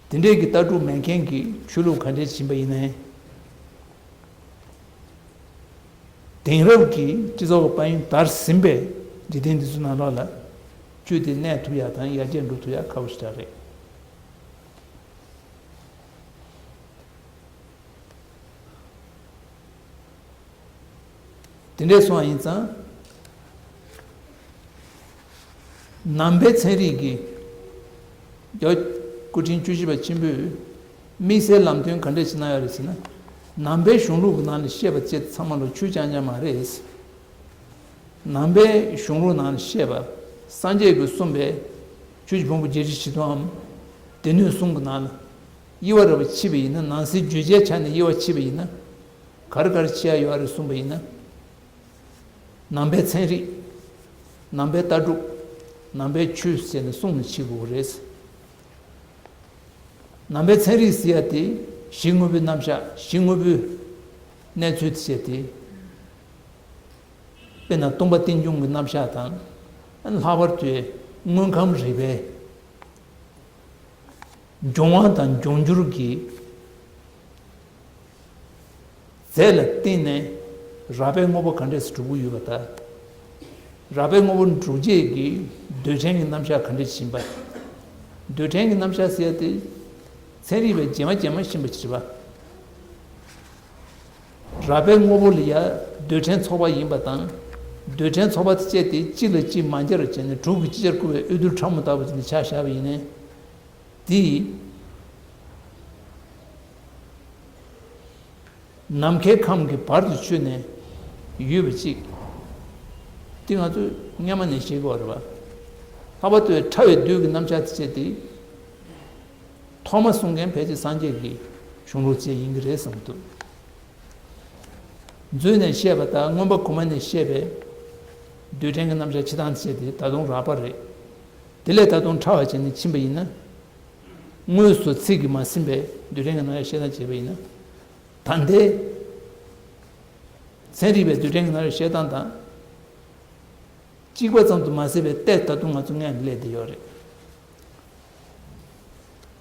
དེ་འདྲའི་གི་ལྟ་གྲུབ་མེད་མཁན་གྱི་ཆོས་ལུགས་ག་འདྲས་ཕྱིན་པ་ཡིན་ནའི། དེང་རབས་ཀྱི་སྤྱི་ཚོགས་ཀྱི་དཔལ་ཡོན་དར་ཟིན་པའི་འཇིག་རྟེན་འདི་ཚོ་ནང་ལོགས་ལ་ཆོས་དེ་གནས་ཐུབ་ཡག་དང་ཡར་རྒྱས་འགྲོ་ཐུབ་ཡག་ཁག་པོ་ཞེ་དྲག་རེད། དེ་འདྲས་སོང་བ་ཡིན་ཙང་། ནང་པའི་ཚན་རིག་གི་རྒྱལ་བ་སྐུ་ཕྲེང་བཅུ་བཞི་པ་ཆེན་པོས་དམིགས་བསལ་ལམ་སྟོན་ག་འདྲས་ཞིག་གནང་ཡོད་རེད་ཟེར་ན། ནང་པའི་གཞུང་ལུགས་ཀྱི་ནང་ལ་བཤད་པ་བཅས་ཚང་མ་ལ་ཆོས་རྐྱང་རྐྱང་མ་རེད། ནང་པའི་གཞུང་ལུགས་ནང་ལ་བཤད་པ། སངས་རྒྱས་ཀྱིས་གསུངས་པའི་ཆོས་ཀྱི་ཕུང་པོ་བརྒྱད་ཁྲི་བཞི་སྟོང་ངམ། སྡེ་སྣོད་གསུམ་གྱི་ནང་ལ་དབྱེ་བ་རེ་བ་ཕྱེ་བ་ཡིན་ན། ནང་གསེས་བརྗོད་བྱའི་ཆ་ནས་དབྱེ་བ་ཕྱེ་བ་ཡིན་ན། ག་རེ་ག་རེ་ཕྱེ་ཡ་ཡོད་རེད་གསུངས་པ་ཡིན་ན། ནང་པའི་ཚན་རིག་ནང་པའི་ལྟ་གྲུབ། ནང་པའི་ཆོས་ཟེར་ནས་གསུམ་ལ་ཕྱེ་དགོས་རེད། ནང་པའི་ཚན་རིག་ཟེར་ཡ་དེ་གཞི་དངོས་པོའི་རྣམ་གཞག་གཞི་དངོས་པོའི་གནས་ཚུལ་དེ་བཤད་དེ། དཔེར་ན་སྟོང་པ་རྟེན་འབྱུང་གི་རྣམ་གཞག་དང་། ལྷག་པར་དུ་དངོས་ཁམས་རིག་པའི་འབྱུང་བ་དང་འབྱུང་འགྱུར་གྱི་རྫས་ལ་བརྟེན་ནས་རགས་པའི་དངོས་པོ་ག་འདྲས་སུ་གྲུབ་ཀྱི་ཡོད་པ་དང་། རགས་པའི་དངོས་པོ་འདྲུབ་བྱེད་ཀྱི་རྡུལ་ཕྲན་གྱི་རྣམ་གཞག་ག་འདྲས་ཤེས་པ། རྡུལ་ཕྲན་གྱི་རྣམ་གཞག་ཟེར་ཡ་དེ་ཚན་རིག་པས་རྗེས་མ་རྗེས་མ་ཤེས་པ་ཅིག་རེད་པ། རགས་པའི་དངོས་པོ་ལ་ཡ་རྡུལ་ཕྲན་ཚོགས་པ་ཡིན་པ་དང་། རྡུལ་ཕྲན་ཚོགས་པ་དེ་བཅས་དེ་གཅིག་ལ་གཅིག་མ་འབྱར་བ་བྱས་ནས་གྲུབ་ཀྱི་ཅི་ཆར་བསྐུར་བའི་འོད་རྡུལ་ཕྲ་མོ་ལྟ་བུ་དེ་འདྲ་ཆ་བཞག་པ་ཡིན་ནའི། དེ་ནམ་མཁའི་ཁམས་ཀྱི་བར་དུ་ཆོད་ནས་ཡོད་པ་གཅིག་དེ་ང་ཚོས་སྔ་མ་ནས་ཤེས་དགོས་རེད་པ། ལྷག་པར་དུ་ཕྲ་བའི་རྡུལ་གྱི་རྣམ་གཞག་དེ་བྱས་ཏེ། ཐོག་མ་གསུང་མཁན་ཕལ་ཆེར་སངས་རྒྱས་ཀྱི་གཞུང་ལུགས་བཅས་ཡིན་གྱི་རེད་བསམ་གྱི་འདུག་མཛོད་ནས་བཤད་པ་དང་མངོན་པ་གོང་མ་ནས་བཤད་པའི་རྡུལ་ཕྲན་གྱི་རྣམ་གཞག་ཕྱེ་སྟངས་བྱས་ཏེ་ད་དུང་རགས་པ་རེད། དེ་ལས་ད་དུང་ཕྲ་བ་བྱས་ནས་ཕྱིན་པ་ཡིན་ན། དངོས་སུ་ཚིག་གིས་མ་ཟིན་པའི་རྡུལ་ཕྲན་གྱི་རྣམ་གཞག་བཤད་སྟངས་བྱས་པ་ཡིན་ན། ད་ལྟའི་ཚན་རིག་པའི་རྡུལ་ཕྲན་གྱི་རྣམ་གཞག་བཤད་སྟངས་དང་། གཅིག་པ་ཙམ་དུ་མ་ཟད་པའི་ལྟས་ད་དུང་ང་ཚོ་སྔོན་ལ་སླེབས་བསྡད་ཡོད་རེད།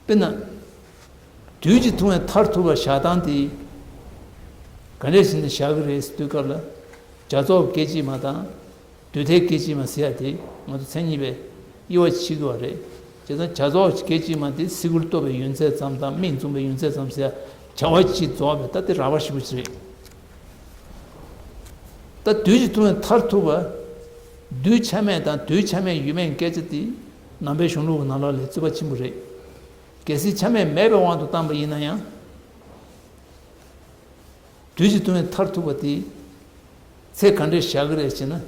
དཔེར་ན། དུས་ཀྱི་ཐུང་བའི་མཐར་ཐུག་པ་བཞག་སྟངས་དེ། ག་འདྲས་བྱས་ནས་བཞག་གི་རེད་ཟེར་དུས་སྐབས་ལ། བྱ་རྫོགས་སྐད་ཅིག་མ་དང་། དུས་མཐའི་སྐད་ཅིག་མ་ཟེར་ཡ་དེ་ང་ཚོ་མཚན་ཉིད་པའི་དབྱེ་བ་ཕྱེ་དགོས་པ་རེད། བྱས་ཙང་བྱ་རྫོགས་སྐད་ཅིག་མ་དེ་སེ་གོལ་གཏོགས་པའི་ཡོན་ཚད་ཙམ་དང་སྨད་འཛུམ་པའི་ཡོན་ཚད་ཙམ་ཟེར་བྱ་བ་གཅིག་རྫོགས་པའི་ད་དེ་རགས་པ་ཞེ་པོ་ཅིག་རེད། ད་བདུད་ཀྱི་ཐུབ་དབང་མཐར་ཐུག་པ། བདུད་ཆ་མེད་དང་བདུད་ཆ་མེད་ཡོད་མེད་སྐད་ཆ་དེ་ནང་པའི་གཞུང་ལུགས་ཀྱི་ནང་ལོགས་ལ་རྩོད་པ་ཆེན་པོ་རེད། གལ་སྲིད་ཆ་མེད་མེད་པའི་དབང་དུ་བཏང་པ་ཡིན་ན་ཡང་། བདུད་ཀྱི་ཐུབ་དབང་མཐར་ཐུག་པ་དེ་ཚད་ག་འདྲས་བཞག་གི་རེད་ཅེ་ན།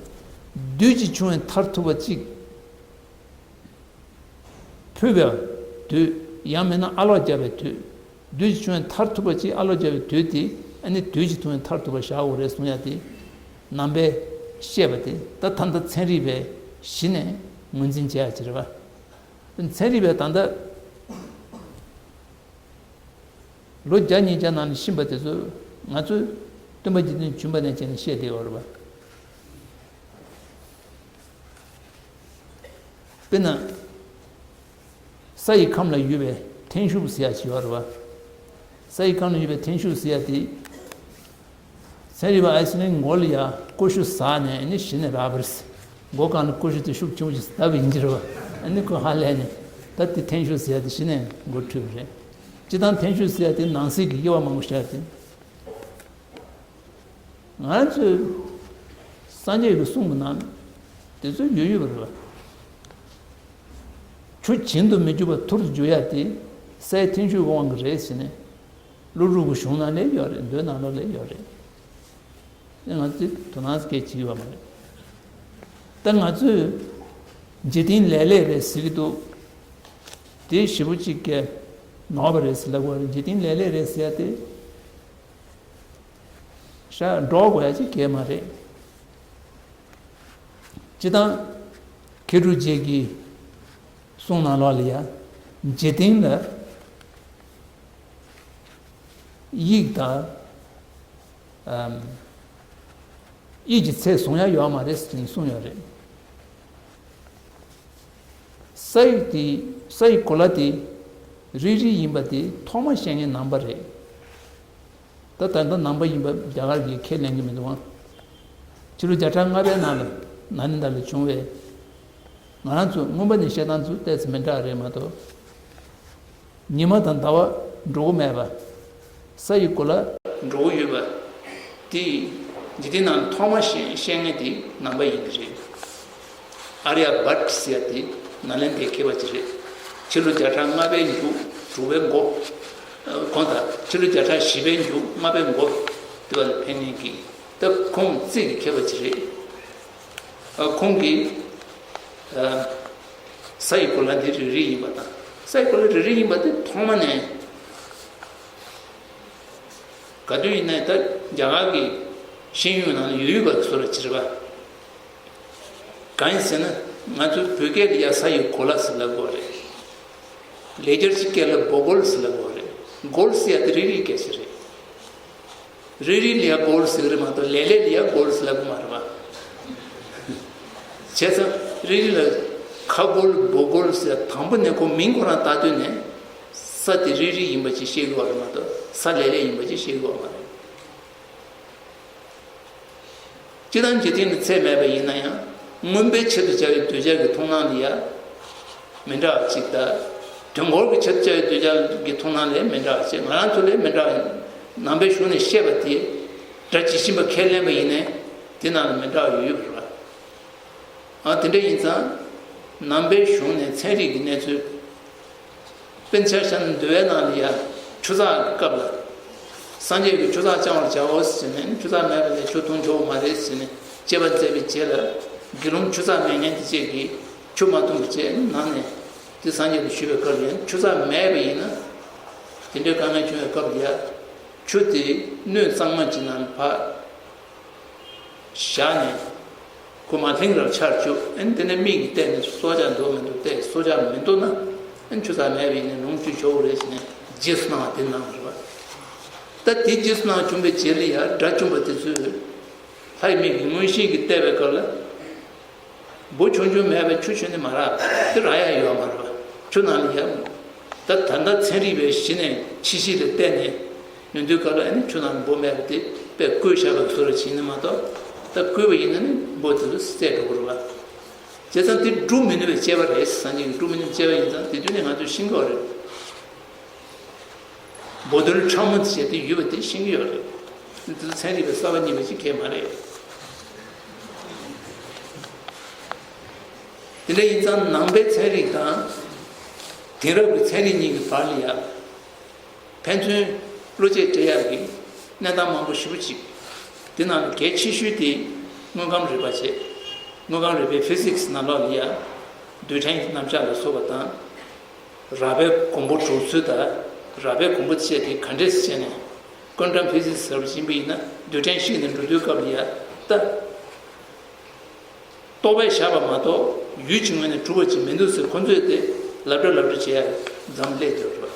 བདུད་ཀྱི་ཐུབ་དབང་མཐར་ཐུག་པ་གཅིག་ཕུད་པའི་དུས། ཡང་མིན་ན་ཨ་ལོག་བརྒྱབ་པའི་དུས། བདུད་ཀྱི་ཐུབ་དབང་མཐར་ཐུག་པ་གཅིག་ཨ་ལོག་བརྒྱབ་པའི་དུས་དེ་ཨ་ནི་བདུད་ཀྱི་ཐུབ་དབང་མཐར་ཐུག་པ་བཞག་དགོས་རེད་གསུང་ཡ་དེ། ནང་པའི་བཤད་པ་དེ་ད་ད་ལྟ་ཚན་རིག་པས་གཞི་ནས་ངོས་འཛིན་བྱེད་ཡ་ཅིག་རེད་པ། ཚན་རིག་པས་ད་ལྟ། ལོ་བརྒྱ་ཉིས་བརྒྱ་ནང་ནས་ཕྱིན་པ་དེ་ཚོ་ང་ཚོས་སྟོན་པ་རྗེ་བཙུན་བྱོན་པ་ནས་བྱས་ནས་བཤད་བསྡད་ཡོད་རེད་པ། དཔེར་ན། ས་ཡི་ཁམས་ལ་ཡོད་པའི་ཐན་ཤུབས་ཟེར་ཡ་ཅིག་ཡོད་རེད་པ། ས་ཡི་ཁམས་ལ་ཡོད་པའི་ཐན་ཤུབས་ཟེར་ཡ་དེ། ཚན་རིག་པ་ཨའི་སི་ལན་མགོ་ལ་ཡ་ཀོ་ཤུ་ཟགས་ནས་ཨ་ནི་གཞི་ནས་རག་པ་རེད། མགོ་སྒང་ལ་ཀོ་ཤུ་དེ་ཤུགས་ཆེན་པོ་ཞིག་བརྡབས་པ་ཡིན་གྱི་རེད་པ། ཨ་ནི་ཁོས་ཧ་ལས་ནས་ད་དེ་ཐན་ཤུབས་ཟེར་ཡ་དེ་གཞི་ནས་མགོ་འཁྲུད་པ་རེད། སྤྱིར་བཏང་ཐན་ཤུབས་ཟེར་ཡ་དེ་ནང་གསེས་ཀྱི་དབྱེ་བ་མང་པོ་བཤད་དེ། ང་ཚོས་སངས་རྒྱས་ཀྱི་གསུང་གི་ནང་དེ་ཚོ་ཡོད་ཡོད་པ་རེད་པ། ཆུ་བྱིང་དུ་མི་འགྱུར་བ་ཐུར་དུ་འགྱུར་ཡ་དེ་སའི་ཐན་ཤུབས་ཀྱི་དབང་གིས་རེད་ཟེར་ནས། ཀླུ་སྒྲུབ་ཀྱི་གཞུང་ནང་ལ་ཡོད་རེད། མདོའི་ནང་ལོགས་ལ་ཡོད་རེད། ང་ཚོས་དོ་སྣང་སྐད་བྱེད་ཡོད་མ་རེད། ད་ང་ཚོས་འཇིག་རྟེན་ལས་ལས་རེད་ཟེར་གྱི་འདུག་དེ་ཞེ་པོ་ཅིག་གི་ནོར་བ་རེད་ཟེར་ལབ་དགོས་རེད། འཇིག་རྟེན་ལས་ལས་རེད་ཟེར་ཡ་དེ་ཤ་འགྲོ་དགོས་ཡ་ཅིག་གས་མ་རེད། སྤྱིར་བཏང་མཁས་གྲུབ་རྗེ་གི་གསུང་ནང་ལོགས་ལ་ཡ། འཇིག་རྟེན་ལ་དབྱིག་དང་། ཨམ། དབྱིག་གི་ཚད་བཟུང་ཡ་ཡོད་མ་རེད་ཟེར་ནས་གསུངས་ཡོད་རེད། ས་ཡི་དེ། ས་ཡི་གོ་ལ་དེ་རིལ་རིལ་ཡིན་པ་དེ་ཐོག་མ་བཤད་མཁན་ནང་པ་རེད། ད་ད་ལྟ་ནང་པ་ཡིན་པ་རྒྱ་གར་གྱིས་ཁས་ལེན་གྱི་མི་འདུག་ཨང་། ཕྱི་ལོ་བརྒྱ་ཕྲག་ལྔ་པའི་ནང་ལ་ན་ནིང་དཱ་ལ་བྱུང་བའི། ང་རང་ཚོ་མངོན་པ་ནས་བཤད་སྟངས་ཚོ་ཏོག་ཙམ་མི་འདྲ་བ་རེད་མ་གཏོགས། ཉི་མ་དང་ཟླ་བ་འགྲོ་གི་མེད་པ། ས་ཡི་གོ་ལ་འགྲོ་གི་ཡོད་པ། དེ་འཇིག་རྟེན་ནང་ཐོག་མ་བཤད་བཤད་མཁན་དེ་ནང་པ་ཡིན་གྱི་རེད། ཨརྱ་བྷཊ་ཟེར་ཡ་དེ་ནཱ་ལེནྡྲའི་མཁས་པ་ཅིག་རེད། ཕྱི་ལོ་བརྒྱ་ཕྲག་ལྔ་པའི་མཇུག་དྲུག་པའི་འགོ། གོང་དང་ཕྱི་ལོ་བརྒྱ་ཕྲག་བཞི་པའི་མཇུག་ལྔ་པའི་འགོ་དེ་བ་ལ་ཕེབས་མཁན་གྱི། ད་ཁོང་རྩིས་ཀྱི་མཁས་པ་ཅིག་རེད། ཨ། ཁོང་གིས། ཨ། ས་ཡི་གོ་ལ་འདི་རིལ་རིལ་ཡིན་པ་དང་། ས་ཡི་གོ་ལ་རིལ་རིལ་ཡིན་པ་དེ་ཐོག་མ་ནས་ག་དུས་ཡིན་ནའི་ད་རྒྱ་གར་གྱི་ཤེས་ཡོན་ནང་ལ་ཡོད་ཡོད་པ་བཟོ་འདྲ་ཅིག་རེད་པ། གང་ཡིན་ཟེར་ན། ང་ཚོའི་བོད་སྐད་ལ་ཡ་ས་ཡི་གོ་ལ་ཟེར་ལབ་དགོས་རེད། ལེགས་སྦྱར་གྱི་སྐད་ལ་སྦོ་གོལ་ཟེར་ལབ་དགོས་རེད། གོལ་ཟེར་ཡ་དེ་རིལ་རིལ་གྱི་སྐད་ཆ་རེད། རིལ་རིལ་ལ་ཡ་གོལ་ཟེར་གྱི་རེད་མ་གཏོགས་ལེགས་ལེགས་ལ་ཡ་གོལ་ཟེར་ལབ་ཀྱི་མ་རེད་པ། བྱས་ཙང་རིལ་རིལ་ལ་ཁ་གོལ་སྦོ་གོལ་ཟེར་དང་པོ་ནས་ཁོ་མིང་ཁོ་རང་བཏགས་དུས་ནས་ས་དེ་རིལ་རིལ་ཡིན་པ་ཅིག་ཤེས་དགོས་པ་རེད་མ་གཏོགས་ས་ལེགས་ལེགས་ཡིན་པ་ཅིག་ཤེས་དགོས་པ་མ་རེད། སྤྱིར་བཏང་འཇིག་རྟེན་ལ་ཚད་མེད་པ་ཡིན་ན་ཡང་མངོན་པའི་ཆེད་དུ་བྱ་བའི་གདུལ་བྱ་གི་མཐོང་སྣང་ལ་ཡ་མི་འདྲ་བ་གཅིག་དང་། དོན་འཁོར་གྱི་ཆེད་དུ་བྱ་བའི་གདུལ་བྱ་གི་མཐོང་སྣང་ལ་མི་འདྲ་བ་གཅིག་ང་རང་ཚོ་ལ་མི་འདྲ་བ་ཡིན། ནང་པའི་གཞུང་ནས་བཤད་པ་དེ་སྒྲ་ཇི་བཞིན་པ་ཁས་ལེན་པ་ཡིན་ནའི་དེ་ནང་ལ་མི་འདྲ་བ་ཡོད་ཡོད་པ་རེད་པ། ཨ། དེ་འདྲ་ཡིན་ཙང་། ནང་པའི་གཞུང་ནས་ཚན་རིག་གི་གནས་ཚུལ། དཔེར་ན་ཆ་བཞག་ན་འདུལ་བའི་ནང་ལ་ཡང་ཆུ་ཚགས་ཀྱི་སྐབས་ལ། སངས་རྒྱས་ཀྱིས་ཆུ་ཚགས་བཅང་བར་བྱའོ་ཟེར་ནས་ཆུ་ཚགས་མེད་པ་ལས་ཆུ་འཐུང་ཆོག་མ་རེད་ཟེར་ནས་དཔྱད་པ་མཛད་པའི་རྗེས་ལ་དགེ་སློང་ཆུ་ཚགས་མེད་མཁན་དེ་བཅས་ཀྱིས་ཆུ་མ་འཐུང་བའི་རྗེས་ནང་ནས་དེ་སངས་རྒྱས་ལ་ཞུས་པའི་སྐབས་ལ་ཡང་ཆུ་ཚགས་མེད་པ་ཡིན་ན། དེ་འདྲའི་དཀའ་ངལ་བྱུང་བའི་སྐབས་ལ་ཡང་ཆུ་དེ་སྣོད་གཙང་མ་ཅིག་ནང་ཕར། བཞག་ནས་ཁོ་མ་ལྷིང་ར་ཆར་བཅུག་ཨ་ནི་དེ་ནས་མིག་གིས་བལྟས་ནས་སྲོག་ཆགས་འདུག་མི་འདུག་བལྟས། སྲོག་ཆགས་མི་འདུག་ན་ཨ་ནི་ཆུ་ཚགས་མེད་པ་ཡིན་ནའི་ལོངས་སྤྱོད་ཆོག་གི་རེད་ཟེར་ནས་རྗེས་སུ་གནང་བ་དེ་གནང་བ་རེད་པ། ད་དེ་རྗེས་སུ་གནང་བྱུང་བའི་རྗེས་ལ་ཡང་དགྲ་བཅོམ་པ་དེ་ཚོས་ལྷའི་མིག་གིས་མངོན་ཤེས་ཀྱིས་བལྟས་པའི་སྐབས་ལ། འབུ་ཆུང་ཆུང་མེད་པའི་ཆུ་ཆུ་ནི་མ་རག་དེ་རག་ཡ་ཡོད་མ་རེད་པ། ཆུ་ནང་ལ་ཡ། ད་ད་ལྟ་ཚན་རིག་པས་གཞི་ནས་ཕྱི་གཤིས་ལ་བལྟས་ནས་ཡོང་དུས་སྐབས་ལ་ཨ་ནི་ཆུ་ནང་ལ་འབུ་མེད་པ་དེ་དཔེ་བརྐོས་བཞག་པའི་བཟོ་འདྲ་བྱས་ནས་མ་གཏོགས། ད་བརྐོས་པ་ཡིན་ན་ནི་འབུ་དེ་ཚོ་བསད་འགྲོ་གི་རེད་པ། བྱས་ཙང་དེ་སྒྲུབ་མི་ནུས་པའི་དཔྱད་པ་རེད། སངས་རྒྱས་ཀྱིས་སྒྲུབ་མི་ནུས་པའི་དཔྱད་པ་ཡིན་ཙང་དེ་དུས་ནས་ང་ཚོས་ཤེས་ཀྱི་ཡོད་རེད། འབོ་དོལ་ཁྲ་མོ་ཟེར་དེ་ཡོད་པ་དེ་ཤེས་ཀྱི་ཡོད་རེད། འདི་ཚོ་ཚན་རིག་པའི་གསར་པ་རྙེད་པ་ཅིག་གང་ཡང་མ་རེད། དེ་འདྲ་ཡིན་ཙང་ནང་པའི་ཚན་རིག་དང་། དེང་རབས་ཀྱི་ཚན་རིག་གཉིས་ཀྱི་བར་ལ་ཡ། ཕན་ཚུན་བློ་སྐྱེད་སྤྲད་ཡག་གི་གནས་སྟངས་མང་པོ་ཞེ་པོ་ཅིག་དེ་ནང་ནས་གལ་ཆེ་ཤོས་དེ་དངོས་ཁམས་རིག་པ་བྱས། དངོས་ཁམས་རིག་པའི་ཕི་ཟིག་སི་ནང་ལོགས་ལ་ཡ། རྡུལ་ཕྲན་གྱི་རྣམ་གཞག་ལ་སོགས་པ་དང་། རགས་པའི་གོང་བུ་འགྲོ་ཚུལ་དང་། རགས་པའི་གོང་བུ་བཅས་དེ་ག་འདྲས་སེ་བྱས་ནས། ཀོན་ཊམ་ཕི་ཟིག་སི་ཟེར་བ་ཡིན་པ་ཡིན་ན་རྡུལ་ཕྲན་ཞིག་ནས་འགྲོ་དུས་སྐབས་ལ་ཡ། ད། རྟོག་པས་བཞག་པ་མ་གཏོགས་ཡུལ་གྱི་ངོས་ནས་གྲུབ་པ་ཅིག་མི་འདུག་ཟེར་ཁོ་ཚོས་དེ་ལབ་འདྲ་ལབ་འདྲ་བྱེད་ཡ་འཛམ་གླིང་དེ་རེད།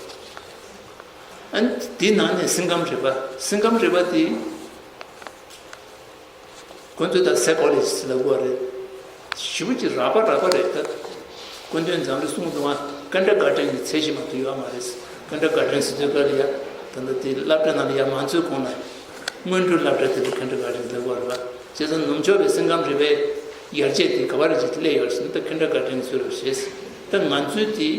ཨ་ནི་དེའི་ནང་ནས་སེམས་ཁམས་རིག་པ། སེམས་ཁམས་རིག་པ་དེ་ཁོ་ཚོས་ད་སའི་ཀོ་ལོ་ཇི་སི་ལབ་དགོས་རེད། ཞེ་པོ་ཅིག་རགས་པ་རགས་པ་རེད་ད། སྐུ་མདུན་འཛམ་གླིང་གསུང་དུ་མ་ཀིན་ཌར་གྷར་ཌེན་གྱི་ཚད་གཞི་མ་གཏོགས་ཡོད་མ་རེད། ཀིན་ཌར་གྷར་ཌེན་ཟེར་དུས་སྐབས་ལ་ཡ། ད་ལྟ་དེ་སློབ་གྲྭ་ནང་ལ་ཡ་མང་ཚོའི་གོང་ལ་སྔོན་འགྲོའི་སློབ་གྲྭ་དེ་ལ་ཀིན་ཌར་གྷར་ཌེན་ལབ་དགོས་རེད་པ། བྱས་ཙང་ནུབ་ཕྱོགས་པའི་སེམས་ཁམས་རིག་པའི་ཡར་རྒྱས་དེ་ག་བ་རེད་ཅིག་སླེབས་ཡོད་ཟེར་ན་ད་ཀིན་ཌར་གྷར་ཌེན་ཚོ་རེད་ཞེས། ད་ང་ཚོའི་དེ་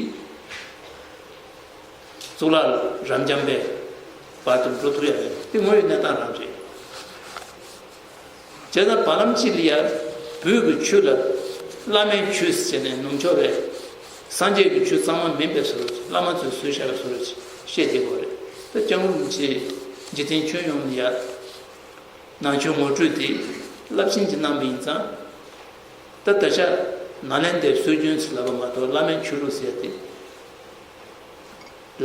གཙུག་ལག་རབ་འབྱམས་པའི་བར་དུ་འགྲོ་ཐུབ་ཡ་རེད། དེ་དངོས་ཡོད་གནས་སྟངས་རང་རེད། བྱས་ཙང་བར་ལམ་གཅིག་ལ་ཡ་བོད་ཀྱི་ཆོས་ལ་བླ་མའི་ཆོས་ཟེར་ནས་ནུབ་ཕྱོགས་པའི་སངས་རྒྱས་ཀྱི་ཆོས་གཙང་མ་མིན་པའི་བཟོ་འདྲ་ཅིག་བླ་མ་ཚོས་བཟོས་བཞག་པའི་བཟོ་འདྲ་ཅིག་བཤད་བསྡད་ཡོད་རེད། ད་སྐྱབས་མགོན་རིན་པོ་ཆེས་འཇིག་རྟེན་ཁྱོན་ཡོངས་ལ་ཡ། ནང་ཆོས་ངོ་སྤྲོད་དེ་རླབས་ཆེན་ཅིག་གནང་བ་ཡིན་ཙང་། ད་ད་ཆ་ནཱ་ལེནྡྲའི་སྲོལ་རྒྱུན་ཟེར་ལབ་པ་མ་གཏོགས་བླ་མའི་ཆོས་ལུགས་ཟེར་ཡ་དེ་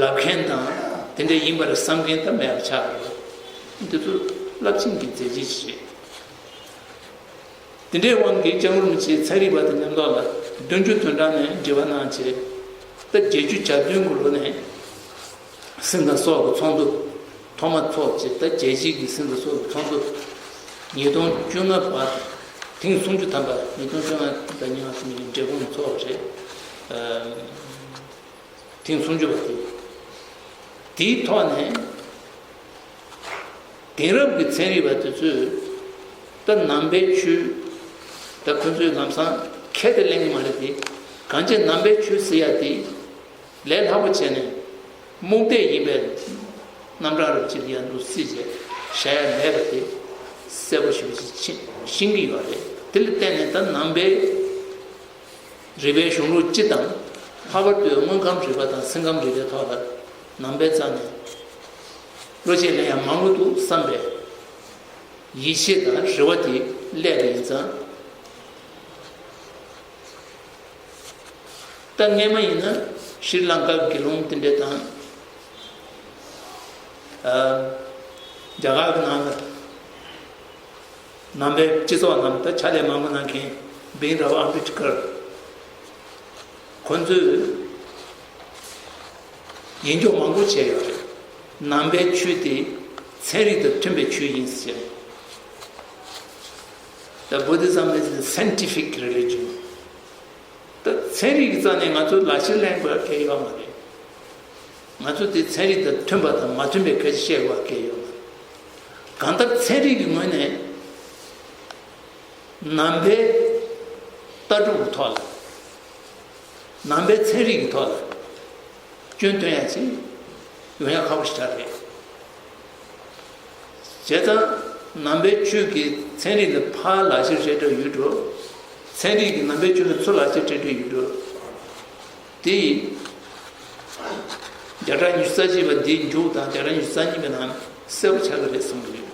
ལབ་མཁན་དང་དེ་འདྲ་ཡིན་པར་བསམ་མཁན་ད་མེད་པ་ཆགས་རེད། འདི་ཚོ་རླབས་ཆེན་གྱི་མཛད་རྗེས་ཤིག་རེད། དེ་འདྲའི་དབང་གིས་སྐྱབས་མགོན་རིན་པོ་ཆེས་ཚན་རིག་པ་དང་མཉམ་འཛོམས་ལ་བདུན་ཅུ་དོན་གྲངས་ནས་འབྲེལ་བ་གནང་བྱས། ད་བརྒྱད་ཅུ་གྱ་བདུན་གྱི་ལོ་ནས་སེམས་དང་སྲོག་གི་ཚོགས་འདུ་ཐོག་མ་འཚོགས་བྱས། ད་རྒྱལ་སྤྱིའི་གི་སེམས་དང་སྲོག་གི་ཚོགས་འདུ་ཉིས་སྟོང་བཅོ་ལྔ་བར་ཐེངས་སུམ་ཅུ་ཐམ་པ། ཉིས་སྟོང་བཅོ་ལྔ་དང་ཉི་ལྔ་ཟེར་ནས་འབྲས་སྤུངས་ཚོགས་པ་རེད། ཐེངས་སུམ་ཅུ་པ་དེ། དེའི་ཐོག་ནས་དེང་རབས་ཀྱི་ཚན་རིག་པ་དེ་ཚོས་ད་ནང་པའི་ཆོས་ད་ཁོ་ཚོས་ལམ་སང་ཁས་དེ་ལེན་གྱི་མ་རེད་དེ། གང་ཅི་ནང་པའི་ཆོས་ཟེར་ཡ་དེ་ལས་སླ་པོ་བྱས་ནས་རྨོངས་དད་ཡིན་པའི་རྣམ་གྲངས་རབ་ཅིག་ཡང་འདུག་སྲིད་ཅེས་བྱ་ཡ་མེད་པ་དེ་གསལ་པོ་ཞེ་པོ་ཅིག་ཤེས་ཤེས་ཀྱི་ཡོད་རེད། དེ་ལ་བརྟེན་ནས་ད་ནང་པའི་རིག་པའི་གཞུང་ལུགས་སྤྱི་དང་། ལྷག་པར་དུ་དངོས་ཁམས་རིག་པ་དང་སེམས་ཁམས་རིག་པའི་ཐོག་ལ་ནང་པའི་རྩ་ནས་བློ་སྐྱེད་ལེན་ཡ་མང་པོ་འདུག་བསམ་པའི་ཡིད་ཆེས་དང་རེ་བ་དེ་སླེབས་པ་ཡིན་ཙང་། ད་སྔས་མ་ཡིན་ན་ཤྲི་ལང་ཀ་དགེ་སློང་དེ་འདྲ་དང་། ཨ། རྒྱ་གར་གྱི་ནང་ལ་ནང་པའི་སྤྱི་ཚོགས་ནང་ད་ཕྱག་ལས་མང་པོ་གནང་མཁན་བྷིམ་རའོ་ཨམ་བྷེ་ཌ་ཀར་ཁོང་ཚོས་ཡིད་འཇོག་མང་པོ་བྱས་ཡོད་རེད། ནང་པའི་ཆོས་དེ་ཚན་རིག་དང་མཐུན་པའི་ཆོས་ཡིན་ཟེར། The Buddhism is a scientific religion. ད་ཚན་རིག་གི་རྩ་ནས་ང་ཚོ་ལག་ཁྱེར་ལེན་དགོས་གལ་ཡོད་མ་རེད། ང་ཚོ་དེ་ཚན་རིག་དང་མཐུན་པ་དང་མ་མཐུན་པའི་སྐད་ཆ་བཤད་དགོས་གལ་ཡོད་མ་རེད། གང་ལྟར་ཚན་རིག་གི་ངོས་ནས་ནང་པའི་ལྟ་གྲུབ་ཀྱི་ཐོག་ལ། ནང་པའི་ཚན་རིག་གི་ཐོག་ལ་སྐྱོན་སྟོན་ཡ་ཅིག་ཡོང་ཡ་ཁག་པོ་ཞིག་རེད། བྱས་ཙང་ནང་པའི་ཆོས་ཀྱི་ཚན་རིག་ལ་ཕར་ལག་ཁྱེར་སྤྲད་འདྲ་ཡོད་འགྲོ། ཚན་རིག་གིས་ནང་པའི་ཆོས་ལ་ཚུར་ལག་ཁྱེར་སྤྲད་འདྲ་ཡོད་འགྲོ། དེ་ཡིས་བརྒྱ་ཕྲག་ཉི་ཤུ་རྩ་གཅིག་པ་འདིའི་མཇུག་དང་བརྒྱ་ཕྲག་ཉི་ཤུ་རྩ་གཉིས་པའི་ནང་གསལ་པོ་ཆགས་ཀྱི་རེད་བསམ་གྱི་ཡོད།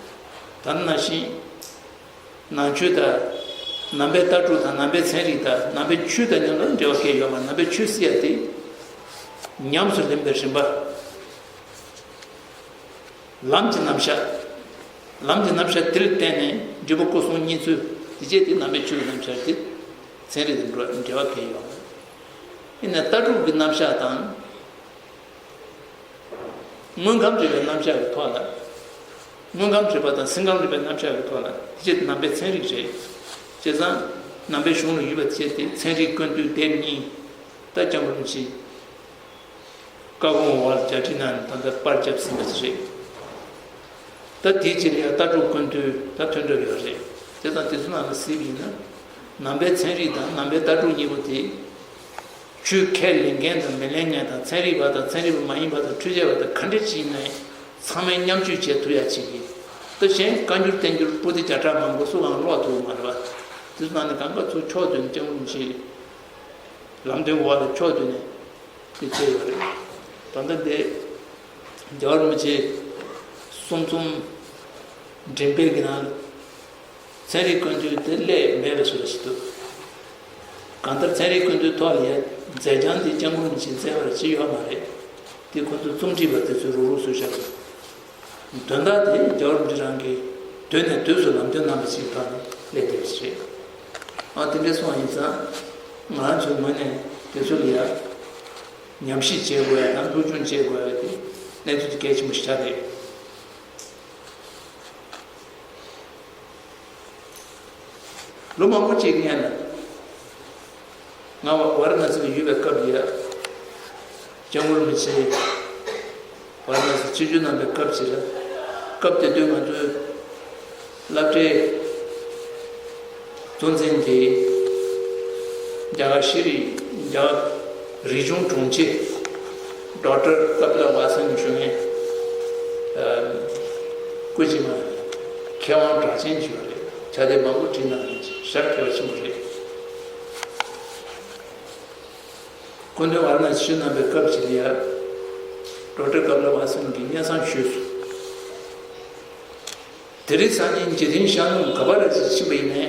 ད་ནང་བཞིན། ནང་ཆོས་དང་། ནང་པའི་ལྟ་གྲུབ་དང་ནང་པའི་ཚན་རིག་དང་ནང་པའི་ཆོས་དང་མཉམ་དུ་འབྲེལ་བ་གང་ཡང་ཡོད་མ་རེད། ནང་པའི་ཆོས་ཟེར་ཡ་དེ་ཉམས་སུ་ལེན་པའི་རིམ་པ། ལམ་གྱི་རྣམ་གཞག་ལམ་གྱི་རྣམ་གཞག་དེ་ལ་བརྟེན་ནས་འབྲས་བུ་སྐུ་གསུམ་བརྙེས་ཚུལ་དེ་བཅས་དེ་ནང་པའི་ཆོས་ཀྱི་རྣམ་གཞག་དེ་ཚན་རིག་དང་འབྲེལ་བ་གང་ཡང་ཡོད་མ་རེད། ཡིན་ནའི་ལྟ་གྲུབ་ཀྱི་རྣམ་གཞག་དང་། དངོས་ཁམས་རིག་པའི་རྣམ་གཞག་གི་ཐོག་ལ། དངོས་ཁམས་རིག་པ་དང་སེམས་ཁམས་རིག་པའི་རྣམ་གཞག་གི་ཐོག་ལ་དེ་བྱས་ནང་པའི་ཚན་རིག་རེད། བྱས་ཙང་ནང་པའི་གཞུང་ལ་ཡོད་པ་བྱས་ཏེ་ཚན་རིག་ཀུན་བཏུས་ལྡེབ་གཉིས། ད་སྐྱབས་མགོན་རིན་པོ་ཆེའི་བཀའ་དགོངས་འོག་ལ་རྒྱ་ཁྲིད་ནང་ད་ལྟ་པར་བརྒྱབ་ཟིན་པ་ཞིག་རེད། ད་དེའི་རྗེས་ལ་ཡང་ལྟ་གྲུབ་ཀུན་བཏུས་ད་ཐོན་གྲབས་ཡོད་རེད། དེ་དང་དེ་ཚོ་ནང་ལ་གཟིགས་པ་ཡིན་ན། ནང་པའི་ཚན་རིག་དང་ནང་པའི་ལྟ་གྲུབ་གཉིས་པོ་དེ། ཆོས་ཁས་ལེན་མཁན་དང་མི་ལེན་མཁན་དང་ཚན་རིག་པ་དང་ཚན་རིག་པ་མ་ཡིན་པ་དང་འཕྲུལ་ཆས་པ་དང་ག་འདྲ་ཅིག་ཡིན་ནའི་ཚང་མས་མཉམ་སྤྱོད་བྱེད་ཐུབ་ཡ་ཅིག་གི། ད་གཞན་བཀའ་འགྱུར་བསྟན་འགྱུར་པོ་ཏི་བརྒྱ་ཕྲག་མང་པོ་སུ་གང་ཀློག་ཐུབ་ཀྱི་མ་རེད་པ། དེ་ཚོ་ནང་ནས་གང་ག་ཚོ་ཕྱོགས་བསྡུས་ནས་སྐྱབས་མགོན་རིན་པོ་ཆེའི་ལམ་སྟོན་འོག་ལ་ཕྱོགས་བསྡུས་ནས་དེ་བྱས་ཡོད་རེད། ད་ལྟ་འདི་རྒྱལ་བ་རིན་པོ་ཆེ་གསུང་རྩོམ་འགྲེམས་སྤེལ་གྱི་ནང་ལ། ཚན་རིག་ཀུན་བཏུས་དེ་སླད་མེད་པའི་བཟོ་འདྲ་ཞིག་འདུག་གང་ལྟར་ཚན་རིག་ཀུན་བཏུས་ཐོག་ལ་ཡ་མཛད་རྐྱང་དེ་སྐྱབས་མགོན་རིན་པོ་ཆེས་མཛད་པ་ཅི་ཡོད་མ་རེད། དེ་ཁོ་ཚོ་རྩོམ་སྒྲིག་པ་དེ་ཚོས་རུག་རུག་བཟོས་བཞག་འདུག་དོན་དག་དེ་རྒྱལ་བ་རིན་པོ་ཆེ་རང་གིས་དུས་ནས་དུས་སུ་ལམ་སྟོན་གནང་བ་ཞིག་ཐོག་ནས་སླེབས་བསྡད་པ་ཞིག་རེད། ཨ་དེ་འདྲ་སོང་བ་ཡིན་ཙང་། ང་རང་ཚོའི་ངོས་ནས་དེ་ཚོ་ལ་ཡ་ཉམས་ཞིབ་བྱེད་དགོས་ཡ་དང་སློབ་སྦྱོང་བྱེད་དགོས་ཡ་དེ་གནས་ཚུལ་དེ་གལ་ཆེན་པོ་ཞིག་ཆགས་རེད། ལོ་མང་པོ་ཅིག་སྔོན་ལ། ང་ཝ་ཝཱ་ར་ཎ་སི་ལ་ཡོད་པའི་སྐབས་ལ་ཡ། སྐྱབས་མགོན་རིན་པོ་ཆེ་ཝཱ་ར་ཎ་སི་ཆིབས་བསྒྱུར་གནང་པའི་སྐབས་ཅིག་ལ། སྐབས་དེ་དུས་ང་ཚོའི་སློབ་གྲྭའི་གཙོ་འཛིན་དེ་རྒྱ་གར་ཤེས་རིག་རྒྱ་གར་རིག་གཞུང་དྲུང་ཆེ། ཌོག་ཊར་ཀ་པི་ལ་ཝཱ་སན་ཞུ་མཁན། ཨ། སྐུ་མཁྱེན་མཁས་དབང་གྲགས་ཅན་ཞིག་རེད། ཕྱག་དེབ་མང་པོ་བྲིས་གནང་མཁན་ཞིག་ཞབས་མཁས་པ་ཆེན་པོ་རེད། སྐུ་མདུན་ཝཱ་ར་ཎ་སི་ཆིབས་བསྒྱུར་གནང་པའི་སྐབས་ཤིག་ལ་ཡ། ཌོག་ཊར་ཀ་པི་ལ་ཝཱ་སན་གྱིས་སྙན་སེང་ཞུས་སོང་། དེ་རིང་སང་ཉིན་འཇིག་རྟེན་ཤར་ནུབ་ག་པར་ཅིག་ཕྱིན་པ་ཡིན་ནའི།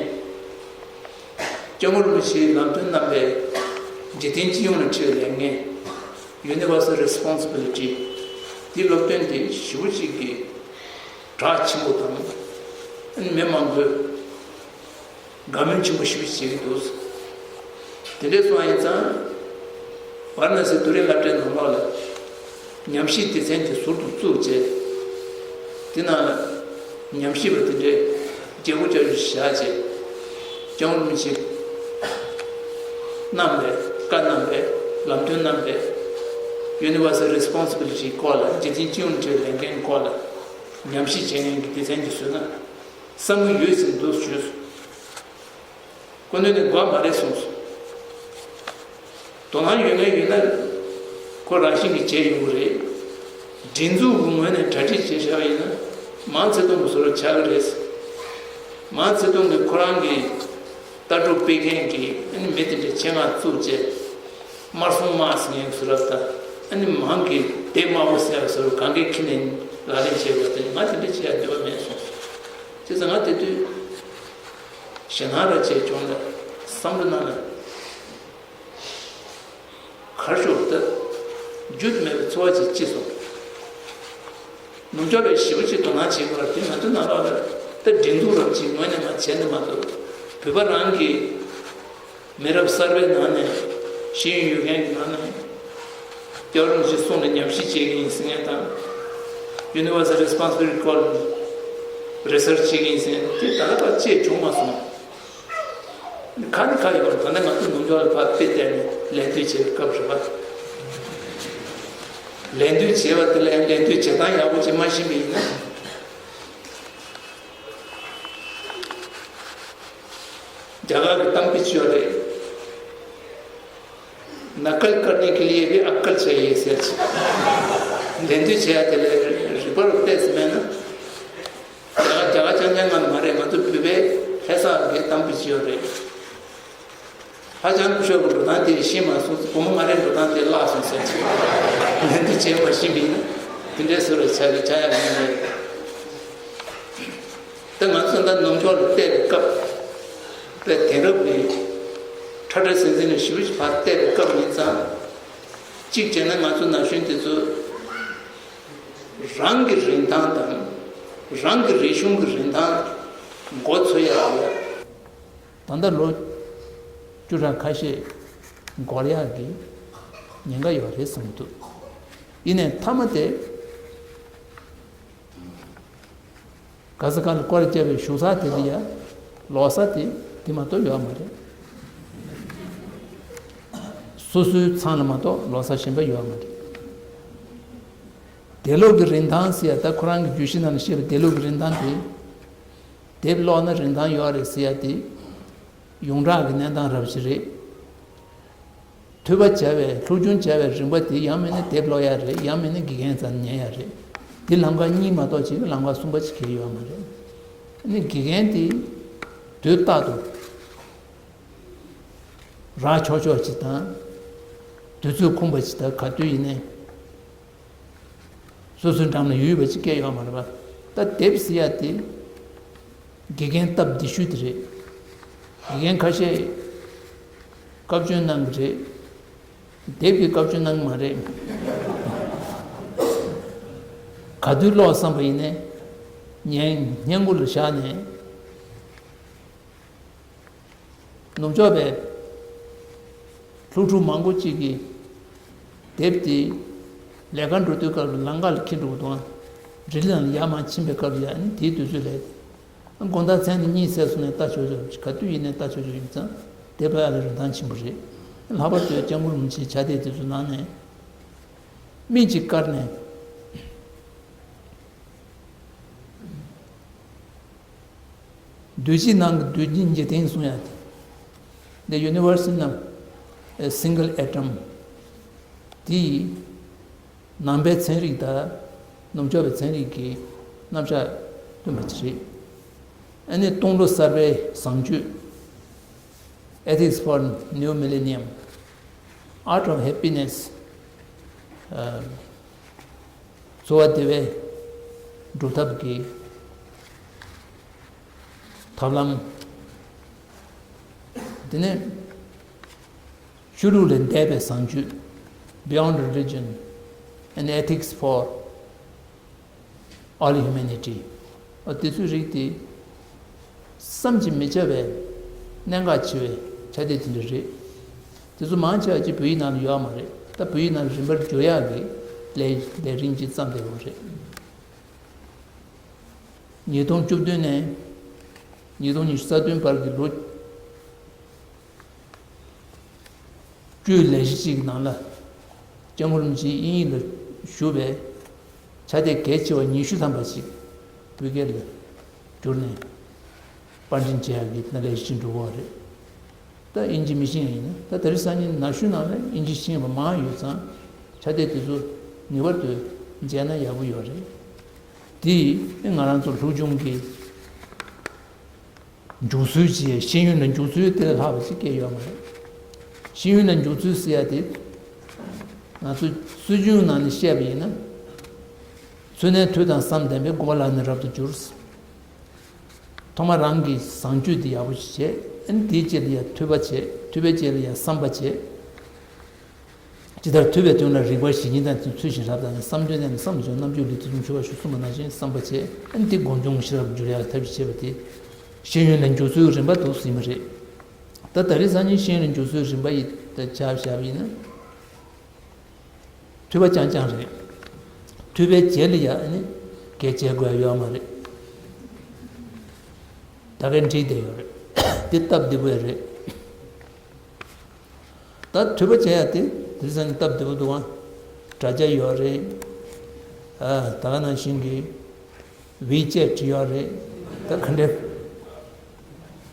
སྐྱབས་མགོན་རིན་པོ་ཆེའི་ལམ་སྟོན་གནང་པའི་འཇིག་རྟེན་སྤྱི་ཡོངས་ལ་འཁྲི་བའི་ལས་འགན། Universal Responsibility། འདི་སློབ་སྟོན་དེ་ཞེ་པོ་ཅིག་གི་གྲགས་ཆེན་པོ་དང་། ཨ་ནི་མི་མང་པོས་དགའ་མོས་ཆེན་པོ་ཞེ་པོ་ཅིག་བྱེད་ཀྱི་འདུག་དེ་འདྲ་སོང་བ་ཡིན་ཙང་། ཝཱ་ར་ཎ་སིའི་རྡོ་རིང་སློབ་གྲྭའི་ནང་ལོགས་ལ་ཉམས་ཞིབ་སྡེ་ཚན་དེ་ཟུར་དུ་བཙུགས་རྗེས། དེ་ནང་ལ་ཉམས་ཞིབ་པ་དེ་འདྲའི་བརྗེ་པོ་བྱ་རྒྱུ་ཞིག་བཞག་རྗེས། སྐྱབས་མགོན་རིན་པོ་ཆེས་གནང་བའི་བཀའ་གནང་བའི་ལམ་སྟོན་གནང་བའི་Universal Responsibility་སྐོར་ལ། འཇིག་རྟེན་སྤྱི་ཡོངས་འབྲེལ་བའི་ལས་འགན་སྐོར་ལ་ཉམས་ཞིབ་བྱེད་མཁན་གྱི་སྡེ་ཚན་ཅིག་བཟོས་ན་བསམ་གྱི་ཡོད་ཟེར་འདུག་ཞུས་སོང་། སྐུ་མདུན་ནས་དགོས་མ་རེད་གསུངས་སོང་། དོ་སྣང་ཡོད་མཁན་ཡོད་ན་ཁོ་རང་བཞིན་གྱིས་བྱས་ཡོང་གི་རེད། སྒྲིག་འཛུགས་ཀྱི་ངོས་ནས་གྲ་སྒྲིག་བྱས་བཞག་པ་ཡིན་ན་མའོ་ཙེ་ཏུང་གི་བཟོ་འདྲ་ཆགས་ཀྱི་རེད། མའོ་ཙེ་ཏུང་གིས་ཁོ་རང་གི་ལྟ་གྲུབ་སྤེལ་མཁན་གྱི་ཨ་ནི་མི་དེ་འདྲའི་ཆེད་མངགས་བཙུགས་རྗེས། དམར་སྲུང་དམག་ཟེར་མཁན་བཟོ་འདྲ་དང་། ཨ་ནི་མང་གི་སྡེ་དམར་པོ་ཟེར་བ་བཟོ་འདྲ་གང་གའི་ཁྱེར་ནས་ལག་ལེན་བྱས་པ་དེ་ང་དེ་འདྲ་བྱེད་ཡ་འདོད་པ་མེད་གསུངས་སོང་། བྱས་ཙང་ང་དེ་དུས་ཞེད་སྣང་ར་བྱས་བྱུང་ལ་བསམ་བློ་ནང་ལ། གར་ཤོར་ཏེ། རྒྱུ་མེད་པའི་ཚོར་བ་ཅིག་སྐྱེས་སོང་། ནུབ་ཕྱོགས་པས་ཞེ་པོ་ཅིག་དོ་སྣང་བྱེད་དགོས་པ་དེ་ང་ཚོའི་ནང་ལོགས་ལ་ད་སྒྲིག་འཛུགས་རབ་ཅིག་ངོས་ནས་མ་བྱས་ནས་མ་གཏོགས། བོད་པ་རང་གི་མི་རབས་གསར་པའི་ནང་ནས་ཤེས་ཡོན་ཡོད་མཁན་གྱི་ནང་ནས་སྐྱབས་རིན་པོ་ཆེའི་གསུང་ལ་ཉམས་ཞིབ་བྱེད་ཀྱི་ཡིན་ཟེར་མཁན་དང་། Universal Responsibility་སྐོར་ལ་རི་སར་ཆི་བྱེད་ཀྱི་ཡིན་ཟེར་མཁན་དེ་ད་ལྟ་བར་བྱས་བྱུང་མ་སོང་། ཁ་ནི་ཁ་ཡོད་པ་ད་ནི་ང་ཚོ་ནུབ་ཕྱོགས་ལ་ཕར་དཔེ་བལྟས་ནས་ལད་ཟློས་བྱེད་པའི་སྐབས་རེད་པ། ལད་ཟློས་བྱེད་པ་དེ་ལ་ཡང་ལད་ཟློས་བྱེད་སྟངས་ཡག་པོ་ཅིག་མ་ཤེས་པ་ཡིན་ན། རྒྱ་གར་གྱི་གཏམ་དཔེ་ཅིག་ཡོད་རེད། नकल करने के लिए भी अक्ल चाहिए ཟེར་ཅིག་ལད་ཟློས་བྱེད་ཡ་དེ་ལ་རིག་པ་རུ་བལྟས་ཟིན་མེད་ན། རྒྱ་གར་རྒྱ་གར་རྐྱང་རྐྱང་ང་མ་རེད། ང་ཚོ་བོད་པའི་ལྷ་ས་གི་གཏམ་དཔེ་ཅིག་ཡོད་རེད། ཧ་ཅང་སྐུ་ཞབས་ཀྱི་འགྲོ་སྟངས་དེ་ཤེས་མ་སོང་། བུ་མོ་ང་རའི་འགྲོ་སྟངས་དེ་བརླག་སོང་ཟེར་ཅིག་ལན་དུ་བྱས་པ་ཤེས་པ་ཡིན་ན་དེ་འདྲའི་བཟོ་འདྲ་ཆགས་ཀྱི་ཆགས་ཡག་མིན་ནས། ད་ང་ཚོ་ད་ནུབ་ཕྱོགས་ལ་བལྟས་པའི་སྐབས། དཔེ་དེང་རབས་ཀྱི་ཁྲ་ཁྲ་ཟིང་ཟིང་ནས་ཞེ་པོ་ཅིག་ཕར་བལྟས་པའི་སྐབས་ཡིན་ཙང་། གཅིག་བྱས་ན་ང་ཚོ་ན་གཞོན་དེ་ཚོ་རང་གི་རིན་ཐང་དང་། རང་གི་རིག་གཞུང་གི་རིན་ཐང་མགོ་ཚོས་ཡག་ཡོད། ད་ལྟ་ལོ་བཅུ་ཕྲག་ཁ་ཤས་འགོར་ཡག་གི་ཉེན་ཁ་ཡོད་རེད་བསམ་འདུག་ཡིན་ནའི་མཐའ་མ་དེ་ག་ས་ག་ལ་སྐོར་ར་བརྒྱབ་པའི་བཞུགས་ས་དེ་ལ་ཡ་ལོག་ས་དེ་དེ་མ་གཏོགས་ཡོད་མ་རེད། སོ་སོའི་ཚང་ལ་མ་གཏོགས་ལོག་ས་གཞན་པ་ཡོད་མ་རེད། དེ་ལོག་གི་རིན་ཐང་ཟེར་ཡ་ད་ཁོ་རང་གི་བརྗོད་གཞི་ནང་ལ་བཤད་པའི་དེ་ལོག་གི་རིན་ཐང་དེ། དེབ་ཀློག་ན་རིན་ཐང་ཡོད་རེད་ཟེར་ཡ་དེ། ཡོངས་གྲགས་ཀྱི་གནས་སྟངས་རབ་ཞིག་རེད། ཐོས་པ་བྱ་བའི་སློབ་སྦྱོང་བྱ་བའི་རིམ་པ་དེ་ཡང་མིན་ན་དེབ་ཀློག་ཡ་རེད། ཡང་མིན་ན་དགེ་རྒན་རྩ་ནས་ཉན་ཡ་རེད། དེ་ལམ་ཁ་གཉིས་མ་གཏོགས་ཅིག་ལམ་ཁ་གསུམ་པ་ཅིག་གང་ཡང་ཡོད་མ་རེད། ཨ་ནི་དགེ་རྒན་དེ་དུས་རྟག་ཏུ་རག་ཆོག་ཆོག་ཅིག་དང་། དུས་ཚོད་ཁོམ་པ་ཅིག་དང་ག་དུས་ཡིན་ནའི། སོ་སོའི་འགྲམ་ལ་ཡོད་པ་ཅིག་སྐད་ཡོད་མ་རེད་པ། ད་དེབ་ཟེར་ཡ་དེ་དགེ་རྒན་སྟབས་བདེ་ཤོས་དེ་རེད། དགེ་རྒན་ཁ་ཤས་བཀའ་བཀྱོན་གནང་གི་རེད། དེབ་ཀྱི་བཀའ་བཀྱོན་གནང་གི་མ་རེད། ག་དུས་ཀློག་བསམ་པ་ཡིན་ནའི་ཉན་སྔས་མགོ་ལ་བཞག་ནས། ནུབ་ཕྱོགས་པའི་སློབ་ཕྲུག་མང་པོ་གཅིག་གིས་དེབ་དེ་ལས་ཀ་འགྲོ་དུས་སྐབས་ལ་ལམ་ཁ་ལ་འཁྱེར་འགྲོ་གི་འདུག་ཨ། རི་ལ་ཡར་མར་ཕྱིན་པའི་སྐབས་ལ་ཡང་ནི་དེའི་དུས་ཚོད་ལས། དགོང་དག་མཚན་ནི་གཉིད་སད་སོང་ནས་ལྟ་ཆོག་ཆོག་ག་དུས་ཡིན་ནས་ལྟ་ཆོག་ཆོག་ཡིན་ཙང་དེབ་ལ་ཡ་ལ་རིན་ཐང་ཆེན་པོ་རེད། ལྷག་པར་དུ་སྐྱབས་མགོན་རིན་པོ་ཆེའི་ཕྱག་དེབ་དེ་ཚོ་ནང་ནས་མིག་ཅིག་བཀར་ནས། རྡུལ་གཅིག་ནང་གི་རྡུལ་གཅིག་འཇིག་རྟེན་གསུང་ཡ་དེ། The universe in a single atom. དེ་ནང་པའི་ཚན་རིག་དང་ནུབ་ཕྱོགས་པའི་ཚན་རིག་གི་རྣམ་གཞག་སྟོན་པ་ཅིག་རེད། ཨ་ནི་སྟོང་ལོ་གསར་པའི་བཟང་སྤྱོད། Ethics for New Millennium. Art of Happiness. འཚོ་བ་བདེ་བའི་སྒྲུབ་ཐབས་ཀྱི་ཐབས་ལམ། དེ་ནས་ཆོས་ལུགས་ལས་འདས་པའི་བཟང་སྤྱོད། Beyond Religion, An Ethics for All Humanity. ཨ། དེ་ཚོའི་རིགས་དེ་བསམ་གྱིས་མི་ཁྱབ་པའི་གནད་འགག་ཆེ་བའི་ཆ་དེ་དེ་འདྲ་རེད། དེ་ཚོ་མང་ཆེ་བ་ཅིག་བོད་ཡིག་ནང་ལ་ཡོད་མ་རེད། ད་བོད་ཡིག་ནང་ལ་རིམ་པར་བསྒྱུར་ཡག་གི་ལས་ལས་རིམ་ཅིག་བརྩམས་བསྡད་ཡོད་རེད། ཉིས་སྟོང་བཅུ་བདུན་ནས་ཉིས་སྟོང་ཉི་ཤུ་རྩ་བདུན་བར་གྱི་ལོ་བཅུའི་ལས་གཞི་གཅིག་གི་ནང་ལ། སྐྱབས་མགོན་རིན་པོ་ཆེའི་དབྱིན་ཡིག་ལ་ཞུགས་པའི་ཕྱག་དེབ་གལ་ཆེ་བ་ཉི་ཤུ་ཐམ་པ་ཞིག་བོད་སྐད་ལ་བསྒྱུར་ནས་པར་འདོན་བྱེད་ཡག་གི་ལས་གཞི་ཅིག་འགྲོ་གི་ཡོད་རེད། ད་དབྱིན་ཇི་མི་ཤེས་མཁན་ཡིན་ན། ད་དེ་རིང་སང་ཉིན་ན་གཞོན་ནང་ལ་དབྱིན་ཇི་ཤེས་མཁན་མང་བ་ཡོད་ཙང་། ཕྱག་དེབ་དེ་ཚོ་ངེས་པར་དུ་མཇལ་ན་ཡག་པོ་ཡོད་རེད། དེས་ང་རང་ཚོ་སློབ་སྦྱོང་གི་འཇུག་སྲོལ་བྱས། ཤེས་ཡོན་ལ་འཇུག་སྲོལ་དེ་ལས་ལྷག་པ་ཞིག་སྐྱེས་ཡོད་མ་རེད། ཤེས་ཡོན་ལ་འཇུག་སྲོལ་ཟེར་ཡ་དེ། ང་ཚོ་སྲོལ་རྒྱུན་ནང་ནས་བཤད་པ་ཡིན་ན། ཚུལ་གནས་ཐོས་དང་བསམ་ལྡན་པས། སྒོམ་པ་ལ་ནི་རབ་ཏུ་འགྱུར། ཐོག་མར་རང་གི་བཟང་སྤྱོད་དེ་ཡག་པོ་ཞིག་བྱས། ཨ་ནི་དེའི་རྗེས་ལ་ཡང་ཐོས་པ་བྱས། ཐོས་པའི་རྗེས་ལ་ཡང་བསམ་པ་བྱས། ཇི་ལྟར་ཐོས་པའི་དོན་ལ་རིགས་པ་བཞི་ཉིད་དང་ཚུལ་བཞིན་རབ་དང་། བསམ་དོན་གནས་ལ་བསམ་དུ་བྱུང་། རྣམ་འགྱུར་ལུས་དང་ཕྱོགས་ཆོས་གསུངས་པ་ནང་བཞིན་བསམ་པ་བྱས། ཨ་ནི་དེ་སྒོམ་བྱུང་ཤེས་རབ་འགྱུར་ཡག་ཐབས་ཤེས་བྱས་པ་དེ་ཤེས་ཡོན་ལ་འཇུག་སྲོལ་རིམ་པ་འདུག་ཟིན་པ་རེད། ད་ད་རེས་སང་ཉིན་ཤེས་ཡོན་ལ་འཇུག་སྲོལ་རིམ་པ་ཡི་ད་ཆ་བཞག་པ་ཡིན་ན། ཐོས་པ་རྐྱང་རྐྱང་རེད། ཐོས་པའི་རྗེས་ལ་ཡང་ཨ་ནི་གལ་ཆེ་དགོས་ཡ་ཡོད་མ་རེད། ད་གིན་བྲིས་བསྡད་ཡོད་རེད། དེ་སྟབས་བདེ་པོ་ཡ་རེད། ད་ཐོས་པ་བྱེད་ཡ་དེ་དེ་ཚོ་ནི་སྟབས་བདེ་པོ་འདུག་ཨ། དྲ་རྒྱ་ཡོད་རེད། ཨ། ད་ག་ནང་བཞིན་གྱི་ཝི་ཅེ་ཊི་ཡོད་རེད། ད་ག་འདྲ།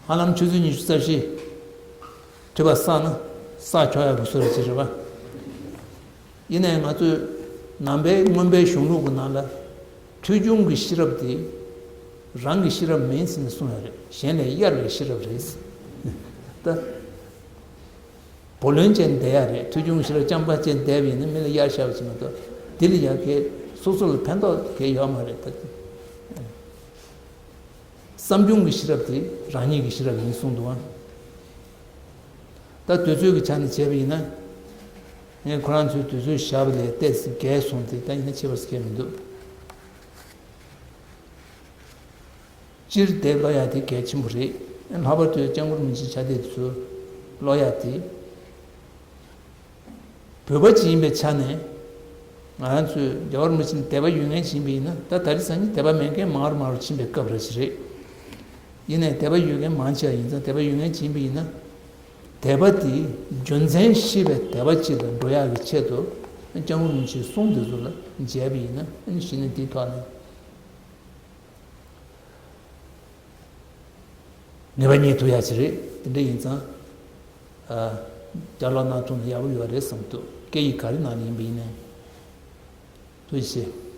ཧ་ལམ་ཆུ་ཚོད་ཉི་ཤུ་རྩ་བཞི་ཐོས་པ་བསགས་ན་བསགས་ཆོག་ཡ་གི་བཟོ་འདྲ་ཅིག་རེད་པ། ཡིན་ནའི་ང་ཚོས་ནང་པའི་མངོན་པའི་གཞུང་ལུགས་ཀྱི་ནང་ལ་ཐོས་བྱུང་གི་ཤེས་རབ་དེ་རང་གི་ཤེས་རབ་མིན་ཟེར་ནས་གསུངས་ཡོད་རེད། གཞན་ལས་གཡར་བའི་ཤེས་རབ་རེད། ད་བུ་ལོན་ཅན་བསྡད་ཡ་རེད། ཐོས་བྱུང་ཤེས་རབ་རྐྱང་པ་ཅན་བསྡད་པ་ཡིན་ན་མི་ལ་གཡར་བཞག་པ་ཅིག་མ་གཏོགས་དེ་ལ་ཡ་གའི་སོ་སོ་ལ་ཕན་ཐོགས་གའི་ཡོད་མ་རེད་ད། བསམ་བྱུང་གི་ཤེས་རབ་དེ་རང་ཉིད་ཀྱི་ཤེས་རབ་ཡིན་གསུངས་འདུག་ཨ། ད་དུས་ཚོད་ཀྱི་ཆ་ནས་བྱས་པ་ཡིན་ན། ངས་ཁོ་རང་ཚོའི་དུས་ཚོད་བཞག་པ་ལས་ཏོག་ཙམ་བརྒལ་སོང་སྟེ། ད་ཡིན་ན་ཁྱད་པར་ཅིག་མི་འདུག་སྤྱིར་དེབ་ཀློག་ཡ་དེ་གལ་ཆེན་པོ་རེད། ལྷག་པར་དུ་སྐྱབས་མགོན་རིན་པོ་ཆེའི་ཕྱག་དེབ་དེ་ཚོ་ཀློག་ཡ་དེ། བོད་པ་ཅིག་ཡིན་པའི་ཆ་ནས། ང་རང་ཚོས་རྒྱལ་བ་རིན་པོ་ཆེ་ལ་དད་པ་ཡོད་མཁན་ཅིག་ཡིན་པ་ཡིན་ན། ད་ད་རེས་སང་ཉིན་དད་པ་མེད་མཁན་མང་རུ་མང་རུ་ཕྱིན་པའི་སྐབས་རེད་ཅིག་རེད། ཡིན་ནའི་དད་པ་ཡོད་མཁན་མང་ཆེ་བ་ཡིན་ཙང་། དད་པ་ཡོད་མཁན་ཅིག་ཡིན་པ་ཡིན་ན། དད་པ་དེ་རྒྱུ་མཚན་ཤེས་པའི་དད་པ་ཅིག་ལ་འགྲོ་ཡག་གི་ཆེད་དུ་སྐྱབས་མགོན་རིན་པོ་ཆེའི་གསུང་དེ་ཚོ་ལ་མཇལ་བ་ཡིན་ན། ཨ་ནི་གཞི་ནས་དེའི་ཐོག་ནས་ངེས་པ་རྙེད་ཐུབ་ཡག་ཅིག་རེད། དེ་འདྲ་ཡིན་ཙང་། ཨ། བསྐྱར་ལོག་གནང་ཐུབ་ན་ཡག་པོ་ཡོད་རེད་བསམ་འདུག་སྐད་ཡིག་ག་རེ་ནང་ནས་ཡིན་པ་ཡིན་ནའི། ཐུགས་རྗེ་ཆེ།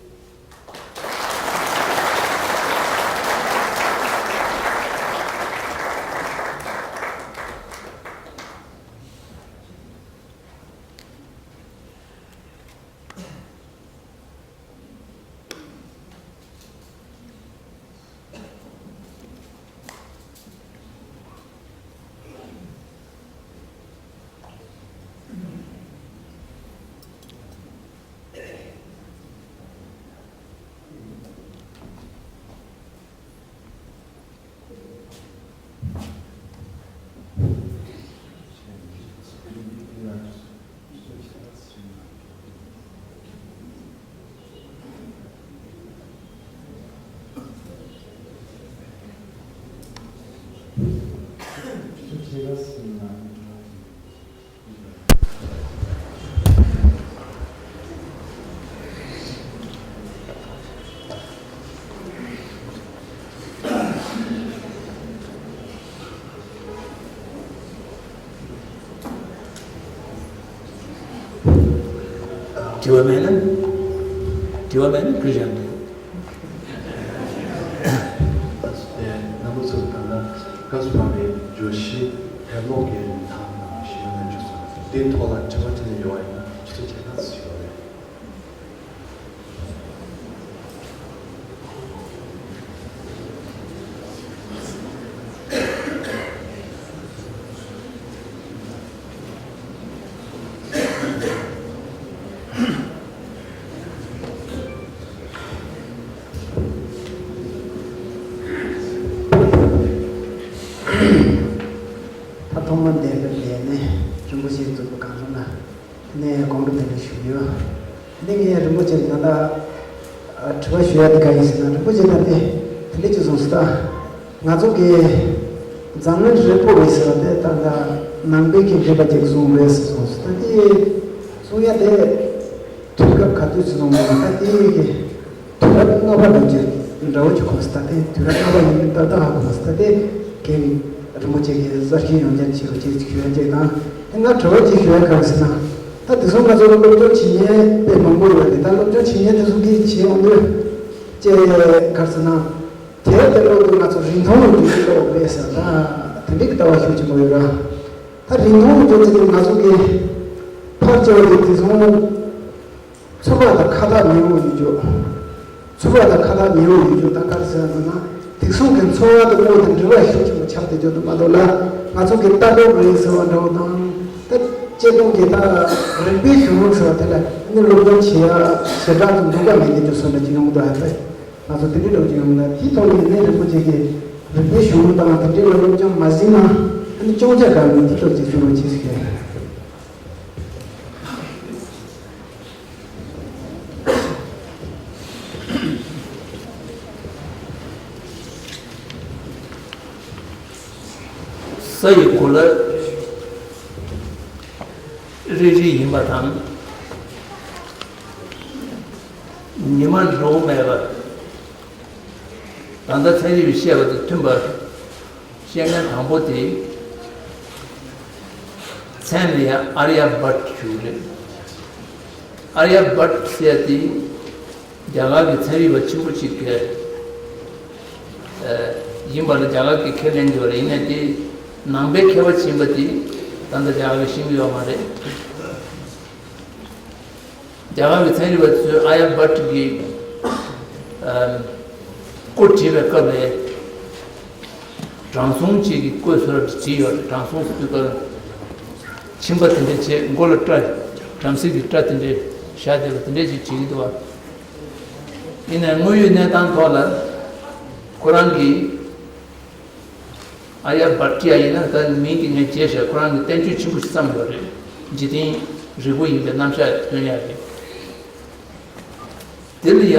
དྲི་བ་མེད་ན། དྲི་བ་མེད་ན་ཁུར་བཞག་འདུག་རྣམ་པ་ཚོ་ད་ལྟ་བཀའ་ཟུར་པ་བའི་བརྗོད་གཞི་ཕེབས་ལོག་གི་རིན་ཐང་དང་ཞུ་ཡོན་ལ་འཇུ་སོང་། དེའི་ཐོག་ལ་དྲི་བ་དྲི་ནས་ཡོང་བ་ཡིན་ན་ཆུ་ཚོད་ཕྱེད་ཀ་ཙམ་ཞིག་ཡོད་རེད། ད་ཐོག་མར་འདས་པའི་ལས་གནས་རིན་པོ་ཆེ་བཙུགས་པ་གང་རུང་ན། དེ་ནས་དགོངས་དག་དེ་འདྲ་ཞུ་གི་ཡོད། འདི་ངས་རིན་པོ་ཆེ་ལ་ད་ལྟ་དྲི་བ་ཞུ་ཡ་དེ་ག་ཡིན་ཟེར་ན། རིན་པོ་ཆེ་ད་དེ་དེ་འདྲ་ཅིག་གསུངས་སོང་། ད་ང་ཚོ་གི་འཛམ་གླིང་རིལ་པོ་རེད་ཟེར་བ་དེ་ད་ལྟ་ནང་པའི་གི་རིལ་པ་ཅིག་གསུངས་རེད་ཟེར་གསུངས་སོང་། ད་དེ་གསུང་ཡ་དེ་དུས་སྐབས་ག་དུས་ཚོད་སོང་མ་ད་དེ་གི་དུས་རབས་ལྔ་པ་ལོ་རྒྱུས་འདྲ་བོ་ཅིག་གོ་སོང་། ད་དེ་དུས་རབས་ལྔ་པ་ཡིན་ད་ལྟ་ཧ་གོ་སོང་། ད་དེ་རྒན་རིན་པོ་ཆེ་གིས་གསར་ཤོས་ཡོང་རྒྱུ་བྱེད་རོགས་བྱེད་ཅིག་ཞུ་ཡ་ཅིག་དང་། དེ་ན་དྲི་བ་ཅིག་ཞུ་ཡ་གང་ཟེར་ན། ད་དེ་སོང་ང་ཚོ་སློབ་སྦྱོང་བྱེད་མཁན་དཔེ་མང་པོ་ཡོད་རེད། ད་སློབ་སྦྱོང་བྱེད་མཁན་དེ་ཚོ་གིས་བྱེད་ཡོང་དུས་ཅེས་ག་རེ་ཟེར་ན། དེ་དེ་ལོ་དུ་ང་ཚོ་རིན་ཐང་ལ་འགྱུར་གྱི་ཡོད་རེད་ཟེར། ད་དེ་འདྲའི་ལྟ་བ་ཤུགས་ཆེན་པོ་ཡོད་ར། ད་རིན་ཐང་ལ་འགྱུར་ཚེ་དུ་ང་ཚོ་གི་ཕར་ཕྱོགས་ཀྱི་དེ་སོང་། ཚོར་བ་དང་ཁ་ཐག་ཉེ་བོ་ཡོད་རྒྱུ། ཚོར་བ་དང་ཁ་ཐག་ཉེ་བོ་ཡོད་རྒྱུ་ད་ག་རེ་ཟེར་ན། དེང་སང་གི་འཚོ་བ་དང་དངོས་དང་འབྲེལ་བ་ཤུགས་ཆེན་པོ་ཆགས་བསྡད་རྒྱུ་དུ་མ་གཏོགས་ལ། ང་ཚོ་གི་ལྟ་གྲུབ་རེད་ཟེར་བ་འདྲ་བོ་དང་། ད་སྤྱི་བཏང་གི་ད་རིག་པའི་གཞུང་ལུགས་ཟེར་བ་དེ་ལ་ནི་སློབ་སྦྱོང་བྱེད་ཡ་ཞེ་དྲག་ཏུ་འདུག་ག་མེད་དེ་རྒྱུ་སོགས་ལ་ཅི་ཡོང་གི་འདུག་ཨ། ད་ང་ཚོ་དེ་འདྲའི་འགྲོ་རྒྱུ་ཡོང་ན། དེའི་ཐོག་ནས་ནི་རིན་པོ་ཆེ་གི་རིག་པའི་གཞུང་དང་དེ་འདྲའི་སློབ་སྦྱོང་མ་ཟིན་ན་ནི་སྐྱོན་ཆ་ག་མེད། དེ་ཐོག་ཅིག་ཞུ་རོགས་བྱེད་ཟེར་གི། ས་ཡི་གོ་ལ་རིལ་རིལ་ཡིན་པ་དང་། ཉི་མ་འགྲོ་མེད་པ། ད་ལྟ་ཚན་རིག་པས་བཤད་པ་དང་མཐུན་པར། བཤད་མཁན་དང་པོ་དེ་མཚན་ལ་ཡང་ཨརྱ་བྷཊ་ཞུ་གི་རེད། ཨརྱ་བྷཊ་ཟེར་ཡ་དེ་རྒྱ་གར་གྱི་ཚན་རིག་པ་ཆེན་པོ་ཞིག་གི་ཨ་ཡིན་པ་ལ་རྒྱ་གར་གྱིས་ཁས་ལེན་གྱི་ཡོད་རེད། ཡིན་ནའི་དེ་ནང་པའི་མཁས་པ་ཡིན་པ་དེ་ད་ལྟ་རྒྱ་གར་གྱིས་ཤེས་ཀྱི་ཡོད་མ་རེད། རྒྱ་གར་གྱི་ཚན་རིག་པ་ཚོས་ཨརྱ་བྷཊ་གི་ཨ་སྐུ་བྲིས་པའི་སྐབས་ལ་དྲང་སྲོང་གཅིག་གི་སྐུ་བཟོ་འདྲ་བྲིས་ཡོད་རེད། དྲང་སྲོང་ཟེར་དུས་སྐབས་མཆིན་པ་དེ་འདྲ་བྱས། མགོ་ལ་སྐྲ། བྲམ་ཟེ་གི་སྐྲ་དེ་འདྲ་བཞག་བསྡད་པ་དེ་འདྲ་ཅིག་བྲིས་ཀྱི་འདུག་བ། ཡིན་ནའི་དངོས་ཡོད་གནས་སྟངས་ཐོག་ལ་ཁོ་རང་གིས་ཨརྱ་བྷཊ་ཡ་ཡིན་ན། ད་མིང་དེ་ངས་བརྗེད་བཞག་ཁོ་རང་གིས་བསྟན་བཅོས་ཆེན་པོ་ཞིག་བརྩམས་ཡོད་རེད། འཇིག་རྟེན་རིལ་བུ་ཡིན་པའི་རྣམ་གཞག་སྟོན་ཡག་གི། དེ་ལ་ཡ་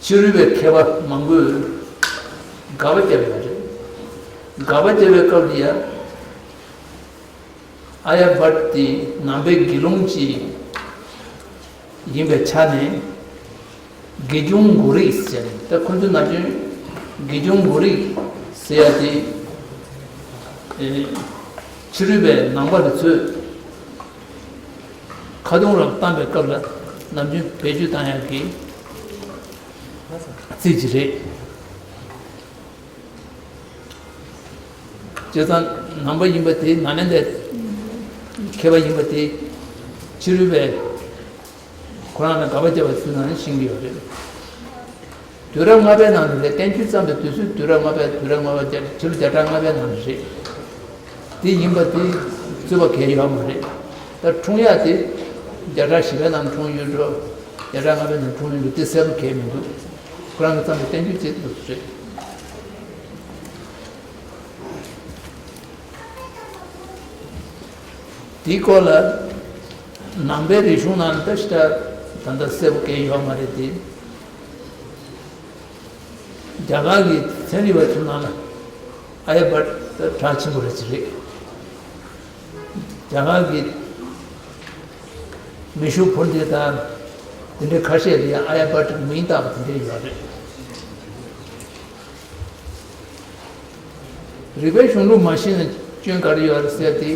ཕྱི་རོལ་པའི་མཁས་པ་མང་པོས་དགག་པ་བརྒྱབ་ཡོད་རེད། དགག་པ་བརྒྱབ་པའི་སྐབས་ལ་ཡ། ཨརྱ་བྷཊ་དེ་ནང་པའི་དགེ་སློང་ཅིག་ཡིན་པའི་ཆ་ནས། དགེ་སྦྱོང་གོ་རིག་ཟེར་ནས། ད་ཁོ་ཚོའི་ནང་བཞིན་དགེ་སྦྱོང་གོ་རིག་ཟེར་ཡ་དེ་ ཕྱི་རོལ་པའི་ནང་པ་རུ་ཚོས་ཁ་རྡུང་རབ་བཏང་པའི་སྐབས་ལ་ནམ་རྒྱུན་བེད་སྤྱོད་བཏང་ཡག་གི་རྩིས་ཅིག་རེད། བྱས་ཙང་ནང་པ་ཡིན་པ་དེ་ནཱ་ལེནྡྲའི་མཁས་པ་ཡིན་པ་དེ་ཕྱི་རོལ་པའི་ཁོ་རང་ལ་དགག་པ་བརྒྱབ་པ་ཚུལ་ནང་ཤེས་ཀྱི་ཡོད་རེད། དུས་རབས་ལྔ་པའི་ནང་དུ་རེད། བསྟན་བཅོས་བརྩམས་པའི་དུས་ཚོད་དུས་རབས་ལྔ་པའི་དུས་རབས་ལྔ་པ་བརྒྱ་ཕྱི་ལོ་བརྒྱ་ཕྲག་ལྔ་པའི་ནང་དུ་རེད། དེ་ཡིན་པ་དེ་རྩོད་པ་གང་ཡང་ཡོད་མ་རེད། ད་འཁྲུངས་ཡག་དེ་བརྒྱ་ཕྲག་བཞི་པའི་ནང་འཁྲུངས་ཡོད་འགྲོ། བརྒྱ་ཕྲག་ལྔ་པའི་ནང་འཁྲུངས་ཡོད་འགྲོ། དེ་གསལ་པོ་གང་ཡང་མི་འདུག་ཁོ་རང་གིས་བརྩམས་པའི་བསྟན་བཅོས་ཅིག་འདུག་རེད། དེའི་སྐོར་ལ་ནང་པའི་རིག་གཞུང་ནང་ལ་ད་ཞེ་དྲག་ད་ལྟ་གསལ་པོ་གང་ཡང་ཡོད་མ་རེད་དེ། རྒྱ་གར་གྱི་ཚན་རིག་པ་ཚོའི་ནང་ལ་ཨ་ཡ་བྷཊ་ད་གྲགས་ཆེན་པོ་རེད་ཅིག་རེད། རྒྱ་གར་གྱི་མེ་ཤུགས་འཕུར་མདེལ་དང་དེ་འདྲའི་ཁ་ཤས་ལ་ཡང་ཨ་ཡ་བྷཊ་གི་མིང་བཏགས་པ་དེ་འདྲ་ཡོད་རེད། རིག་པའི་གཞུང་ལུགས་མ་ཤེས་ན་སྐྱོན་ག་རེ་ཡོད་རེད་ཟེར་ཏེ།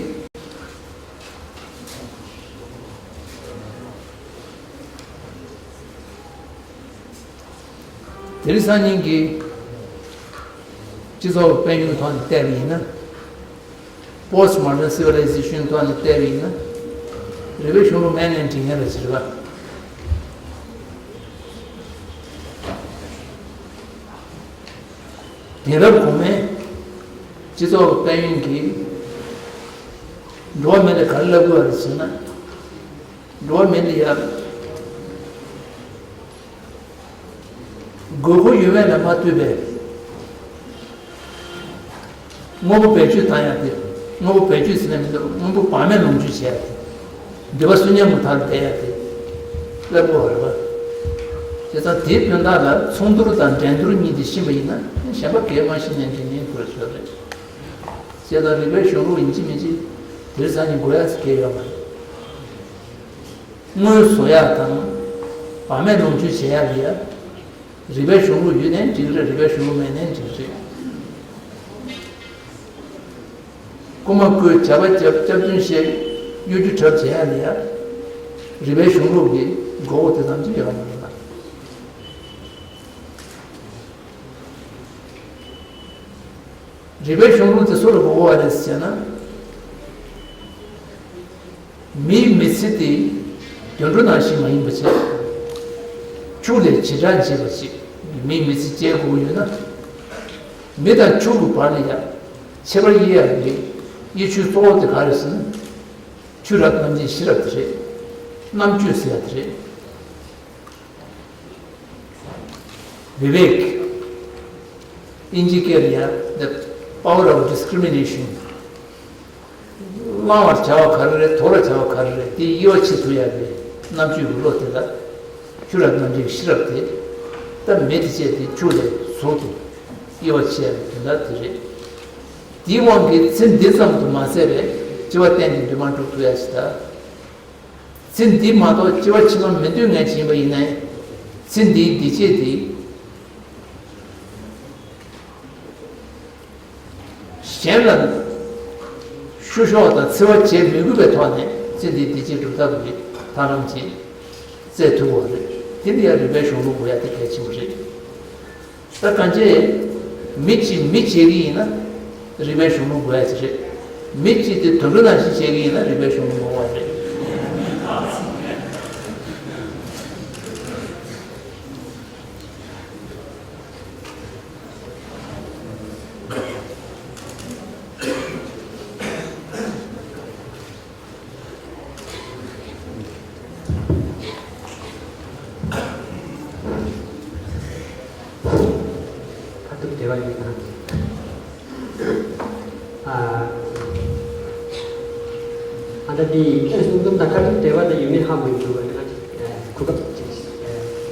དེ་རིང་སང་ཉིན་གྱི་སྤྱི་ཚོགས་དཔལ་ཡོན་ཐོག་ནས་བལྟས་པ་ཡིན་ན། Post Modern Civilization ཐོག་ནས་བལྟས་པ་ཡིན་ན། རིག་པའི་གཞུང་ལུགས་མེད་ནའི་འགྲིག་མཁན་རེད་ཟེར་བ། དེང་རབས་གོང་མའི་སྤྱི་ཚོགས་དཔལ་ཡོན་གྱིས་འགྲོ་བ་མི་ལ་ག་རེ་བསླབ་དགོས་པ་རེད་ཟེར་ན། འགྲོ་བ་མི་ལ་ཡ་དགོས་མཁོ་ཡོད་མེད་ལ་མ་ལྟོས་པའི་དངོས་པོ་བེད་སྤྱོད་བཏང་ཡག་དེ། དངོས་པོ་བེད་སྤྱོད་ཟེར་ན་མི་འདུག་དངོས་པོ་བག་མེད་ལོངས་སྤྱོད་བྱེད་ཡག་དེ། འདོད་པ་སུན་ཉམས་མུ་མཐའ་ལ་བསྡད་ཡག་དེ་བསླབ་དགོས་པ་རེད་པ། བྱས་ཙང་དེའི་དོན་དག་ལ་ཚོགས་འདུར་དང་འགྲན་བསྡུར་གཉིས་དེ་ཤེས་པ་ཡིན་ན་གཞན་པ་གང་ཡང་མ་ཤེས་ནའི་འགྲིག་མཁན་དགོས་ཚོད་རེད། བྱས་ཙང་རིག་པའི་གཞུང་ལུགས་ཡིན་གཅིག་མིན་གཅིག་དེ་རིང་སང་ཉིན་དགོས་ཡག་གང་ཡང་ཡོད་མ་རེད། དངུལ་བཟོ་ཡག་དང་བག་མེད་ལོངས་སྤྱོད་བྱེད་ཡག་ལ་ཡ། རིག་པའི་གཞུང་ལུགས་ཡོད་ནའི་འགྲིག་རེད། རིག་པའི་གཞུང་ལུགས་མེད་ནའི་འགྲིག་རེད། རྐུ་མ་རྐུས། ཇག་པ་བརྒྱབ། སྐྱག་རྫུན་བཤད། གཡོ་སྒྱུ་འཁྲབ་བྱེད་ཡག་ལ་ཡ། རིག་པའི་གཞུང་ལུགས་ཀྱི་དགོས་མཁོ་དེ་ཙམ་གྱི་ཡོད་མ་རེད་པ། རིག་པའི་གཞུང་ལུགས་དེ་སུ་ལ་དགོས་མཁོ་བ་རེད་ཟེར་ན། མིའི་མི་ཚེ་དེ་དུད་འགྲོ་ནང་བཞིན་མ་ཡིན་པ་བྱས། ཕྱུགས་ལས་བྱེ་བྲག་འབྱེད་པ་ཞིག་མིའི་མི་ཚེ་སྐྱེལ་དགོས་ཀྱི་ཡོད་ན། མི་དང་ཕྱུགས་ཀྱི་བར་ལ་ཡང་ཁྱད་པར་དབྱེ་ཡག་གི་དབྱེ་ཆོས་གཙོ་བོ་དེ་ག་རེ་ཟེར་ན། ཆོས་རབ་རྣམ་འབྱེད་ཤེས་རབ་དེ་རེད། རྣམ་དཔྱོད་ཟེར་ཡག་དེ་རེད། བི་བེག་ཨིན་ཇི་སྐད་ལ་ཡང་The Power of Discrimination། བླང་བར་བྱ་བ་ག་རེ་རེད། དོར་བར་བྱ་བ་ག་རེ་རེད། དེ་དབྱེ་བ་ཕྱེ་ཐུབ་ཡག་གི་རྣམ་དཔྱོད་ཀྱི་བློ་དེ་ལ་ཆོས་རབ་རྣམ་འབྱེད་ཀྱི་ཤེས་རབ་དེ། ད་མི་དེ་བྱས་ཏེ་ཕྱུགས་ལས་ཟུར་དུ་དབྱེ་བ་ཕྱེ་ཡག་གི་དོན་དག་དེ་རེད། དེའི་དབང་གིས་ཚེ་འདི་ཙམ་དུ་མ་ཟད་པའི་སྐྱེ་བ་གཏན་ནས་འདུན་མ་འགྲུབ་ཐུབ་ཡག་ཞིག་དང་། ཚེ་འདི་མ་གཏོགས་སྐྱེ་བ་ཕྱི་མ་མི་འདོད་མཁན་ཅིག་ཡིན་པ་ཡིན་ནའི། ཚེ་འདིའི་བདེ་སྐྱིད་དེ་གཞན་ལ་བཤུ་གཞོག་དང་འཚེ་བ་བྱེད་མི་དགོས་པའི་ཐོག་ནས་ཚེ་འདིའི་བདེ་སྐྱིད་སྒྲུབ་ཐབས་ཀྱི་ཐབས་ལམ་ཅིག་བཙལ་ཐུབ་པ་རེད། དེ་འདི་ཡང་རིག་པའི་གཞུང་ལུགས་དགོས་ཡག་དེ་གལ་ཆེན་པོ་རེད། ད་གང་ཅི་མི་གཅིག་མི་བྱེད་ཀྱི་ཡིན་ན་རིག་པའི་གཞུང་ལུགས་དགོས་ཡག་ཅིག་རེད། མི་གཅིག་དེ་དུད་འགྲོ་ནང་བཞིན་བྱེད་ཀྱི་ཡིན་ན་རིག་པའི་གཞུང་ལུགས་མ་དགོས་པ་རེད། ཁ་ཐུག་དེ་བ་ཡིན་ན། ཨ་ད་དེ་གསུང་རྩོམ་དང་ཁ་ཐུག་འབྲེལ་བ་དེ་ཡོད་མེད་ཧ་མི་གོ་བ་ང་གོ་སྐབས་ཅིག་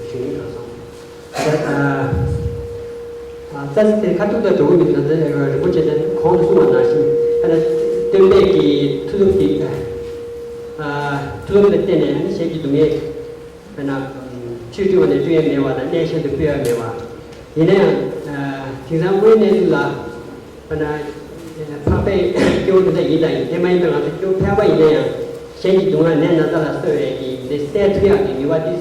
ཞུ་ཡིན་ག་སོང་། ད་ཨ་ད་དེ་ཁ་ཐུག་ལ་འགྲོ་གི་མི་འདུག་ད་རིན་པོ་ཆེ་དེ་གོང་དུ་གསུངས་པ་ནང་བཞིན་ཨ་ད་སྟོན་པས་ཀྱི་ཐུགས་ལུགས་དེ་ཨ་ཐུགས་ལུགས་ལ་བརྟེན་ནས་ཨ་ནི་གཞན་གྱི་སྡུག་བསྔལ། དཔེར་ན། ཆོས་སྤྲུལ་བ་ནས་སྤྲུལ་ཡ་མེད་པ་དང་གནས་གཞན་དུ་སྤེལ་ཡ་མེད་པ། ཡིན་ན་ཡང་། དེང་སང་དངོས་གནས་ལ། དཔེར་ན། འཕགས་པའི་སྐྱེ་བོ་དེ་འདྲ་ཡིན་དང་ཡིན། དེ་མ་ཡིན་པའི་ང་ཚོ་སྐྱེ་བོ་ཕལ་པ་ཡིན་ན་ཡང་གཞན་གྱི་སྡུག་བསྔལ་ནད་ན་ཚ་ལ་གསོ་བའི་གི་འདི་སེལ་ཐུབ་ཡག་གི་ནུས་པ་དེ་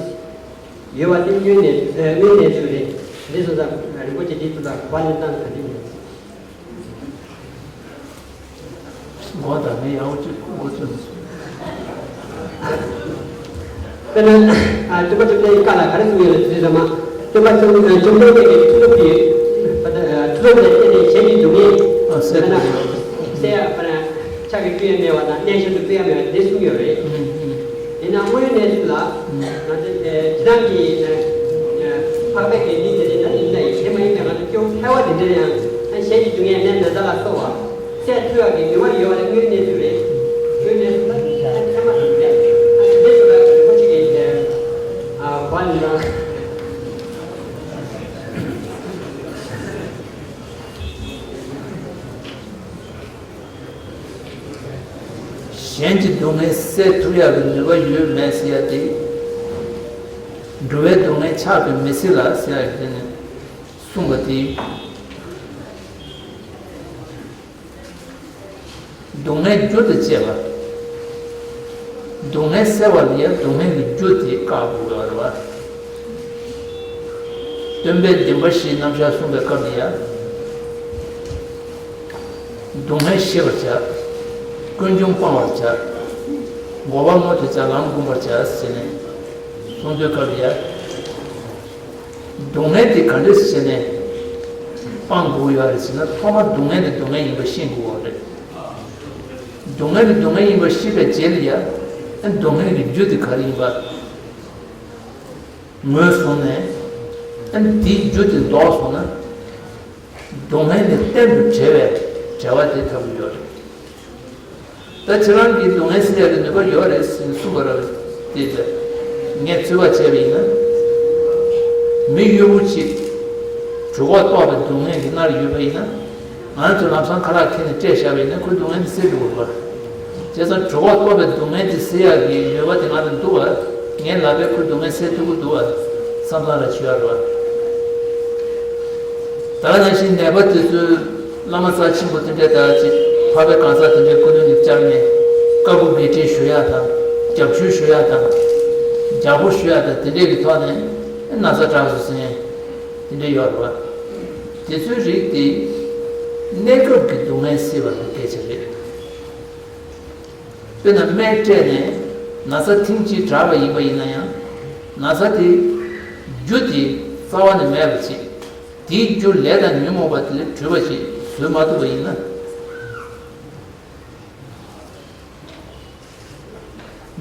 ཡོད་པ་དེ་དངོས་གནས་དངོས་གནས་ཚུལ་རེད། འདི་སོང་ཙང་རིན་པོ་ཆེ་འདི་སོང་ཙང་གོ་བ་ལེན་སྟངས་ག་འདྲ་ཡིན། མགོ་དང་ནི་ཡག་པོ་ཅིག་མགོ་ཚོས། དཔེར་ན། ཨ། སྟོན་པ་བཅོམ་ལྡན་འདས་ཀྱིས་བཀའ་ལ་ག་རེ་གསུངས་ཡོད་ལ་དེ་དུས་ཙམ་པ། སྟོན་པ་བཅོམ་བཅོམ་ལྡན་འདས་ཀྱིས་མཐུ་སྟོབས་ཀྱིས། མཐུ་སྟོབས་ལ་བརྟེན་ནས་གཞན་གྱི་སྡུག་བསྔལ། ཨ། སེལ་ཐུབ་ཡོད། སེལ་ཡ་དཔེར་ན་ཕྱག་གིས་བསྐུལ་ཡ་མེད་པ་དང་རྣལ་འབྱོར་དུ་བསྐུལ་ཡ་མེད་པ་འདི་གསུངས་ཡོད་རེད། ཨུམ། ཡིན་ན་དངོས་ཡོད་གནས་ཚུལ་ལ། ང་ཚོས་ཇི་ལྟར་གྱི་འཕགས་པའི་དགེ་འདུན་དེ་འདྲ་ཡིན་ན་ཡིན། དེ་མ་ཡིན་པའི་ང་ཚོ་སྐྱེ་བོ་ཕལ་བ་དེ་འདྲ་ཡང་གཞན་གྱི་སྡུག་བསྔལ་ནད་ན་ཚ་ལ་གསོ་བ། སེལ་ཐུབ་ཡག་གི་ནུས་པ་ཡོད་པ་དེ་དངོས་གནས་ཚུལ་རེད། དངོས་གནས་ཚུལ་ལ་ཚད་མ་དང་འབྲེལ་ཨ་ནི་འདི་ཚོ་ལ་གོ་ཆེ་གི་ཨ་གོ་ནི་རང་། གཞན་གྱི་སྡུག་བསྔལ་སེལ་ཐུབ་ཡག་གི་ནུས་པ་ཡོད་མེད་ཟེར་ཡ་དེ། འགྲོ་བའི་སྡུག་བསྔལ་ཕྱག་གིས་མི་སེལ་ལ་ཟེར་ཡ་དེ་ནི་གསུངས་པ་དེ། སྡུག་བསྔལ་རྒྱུ་དང་བཅས་པ། སྡུག་བསྔལ་སེལ་བ་ལ་ཡང་སྡུག་བསྔལ་གྱི་རྒྱུ་དེ་བཀག་དགོས་པ་རེད་བ། སྟོན་པས་བདེན་པ་བཞིའི་རྣམ་གཞག་གསུངས་པའི་སྐབས་ལ་ཡང་། སྡུག་བསྔལ་ཞི་བར་བྱ། ཀུན་འབྱུང་སྤང་བར་བྱ། འགོག་པ་སྔོན་དུ་བྱ། ལམ་བསྒོམ་པར་བྱ་ཟེར་ནས་གསུངས་དུས་སྐབས་ལ་ཡང་། སྡུག་བསྔལ་དེ་ག་འདྲ་བྱས་ནས་སྤང་དགོས་ཡོད་རེད་ཟེར་ན། ཐོག་མར་སྡུག་བསྔལ་དེ་སྡུག་བསྔལ་ཡིན་པ་ཤེས་དགོས་པ་རེད། སྡུག་བསྔལ་དེ་སྡུག་བསྔལ་ཡིན་པ་ཤེས་པའི་རྗེས་ལ་ཡང་། ཨ། སྡུག་བསྔལ་གྱི་རྒྱུ་དེ་ག་རེ་ཡིན་པ་ངོས་བཟུང་ནས། ཨ། དེའི་རྒྱུ་དེ་ལྡོག་སོང་ན། སྡུག་བསྔལ་ནི་གཏན་དུ་བྲལ་བའི་བྲལ་བ་དེ་ལྟ་བུ་ཡོད་རེད། ད་ཁྱེད་རང་གིས་སྡུག་བསྔལ་སེལ་ཡག་གི་ནུས་པ་ཡོད་རེད་ཟེར་ནས་གསུངས་པ་རེད་དེ། ངས་ཚོད་དཔག་བྱས་པ་ཡིན་ན། མི་གཡོ་པོ་ཅིག་གྲོད་ཁོག་ལྟོགས་པའི་སྡུག་བསྔལ་གྱིས་མནར་ཡོད་པ་ཡིན་ན། ང་ཚོས་ལམ་སང་ཁ་ལག་ཁྱེར་ནས་སྤྲད་བཞག་པ་ཡིན་ན་ཁོའི་སྡུག་བསྔལ་དེ་སེལ་འགྲོ་གི་རེད་པ། བྱས་ཙང་གྲོད་ཁོག་ལྟོགས་པའི་སྡུག་བསྔལ་དེ་སེལ་ཡག་གི་ནུས་པ་དེ་ང་ལ་འདུག་པ། ངའི་ལག་པས་ཁོའི་སྡུག་བསྔལ་སེལ་ཐུབ་ཀྱི་འདུག་པ་བསམ་བསམ་ར་བྱེད་ཡག་རེད་པ། ད་ག་ནང་བཞིན་ནད་པ་དེ་ཚོའི། བླ་མ་རྩ་ཆེན་པོ་དེ་འདྲས་དང་ཅིག་འཕགས་པའི་གང་ཟག་དེ་འདྲའི་སྐུ་མདུན་ནས་བཅར་ནས་བཀའ་བསྒོ་བགེགས་སྐྲད་ཞུ་ཡག་དང་། སྐྱབས་འཇུག་ཞུ་ཡག་དང་། རྒྱག་ཕོད་ཞུ་ཡག་དང་། དེ་འདྲས་ཀྱི་ཐོག་ནས་ན་ཚ་དྲག་སོང་ཟེར་དེ་འདྲས་ཡོད་རེད་པ། དེ་ཚོའི་རིགས་དེ་གནས་སྐབས་ཀྱི་སྡུག་བསྔལ་སེལ་བ་ལ་སྐད་ཆ་རེད། དཔེར་ན་སྨན་སྤྲད་ནས་ན་ཚ་ཐེངས་གཅིག་དྲག་པ་ཡིན་པ་ཡིན་ན་ཡང་། ན་ཚ་དེ་རྒྱུ་དེ་རྩ་བ་ནས་མེད་པ་བྱེད། དེའི་རྒྱུ་ལས་དང་ཉོན་མོངས་པ་དེ་ལས་གྲོལ་བ་ཞིག་བཟོས་མ་ཐུབ་པ་ཡིན་ན།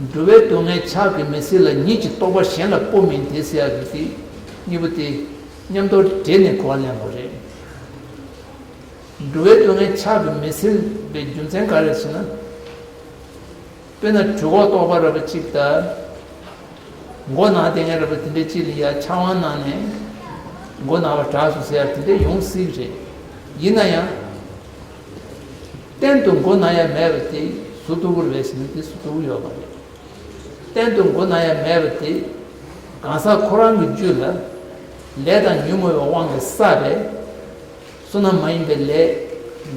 འགྲོ་བའི་སྡུག་བསྔལ་ཕྱག་གིས་མི་སེལ་ལ། ཉིད་ཀྱི་རྟོག་པ་གཞན་ལ་སྤོ་མིན་ཏེ་ཟེར་ཡག་གི་དེ་གཉིས་པོ་དེ་མཉམ་དུ་འདྲེས་ནས་གོ་བ་ལེན་དགོས་རེད། འགྲོ་བའི་སྡུག་བསྔལ་ཕྱག་གིས་མི་སེལ་བའི་རྒྱུ་མཚན་ག་རེ་ཟེར་ན། དཔེར་ན་གྲོད་ཁོག་ལྟོགས་པ་ར་བ་གཅིག་དང་། མགོ་ན་བསྡད་མཁན་ར་བ་དེ་འདྲའི་གཅིག་ལ་ཡ་ཆང་བ་གནང་ནས་མགོ་ན་བ་དྲག་སོང་ཟེར་ཡ་དེ་འདྲ་ཡོང་སྲིད་རེད། ཡིན་ན་ཡང་། གཏན་དུ་མགོ་ན་ཡ་མེད་པ་དེ་བཟོ་ཐུབ་ཀྱི་རེད་ཟེར་ན་དེ་བཟོ་ཐུབ་ཀྱི་ཡོད་མ་རེད། གཏན་དུ་མགོ་ན་ཡ་མེད་པ་དེ་གང་ཟག་ཁོ་རང་གི་རྒྱུད་ལ་ལས་དང་ཉོན་མོངས་པའི་དབང་གིས་བསགས་པའི་བསོད་ནམས་མ་ཡིན་པའི་ལས་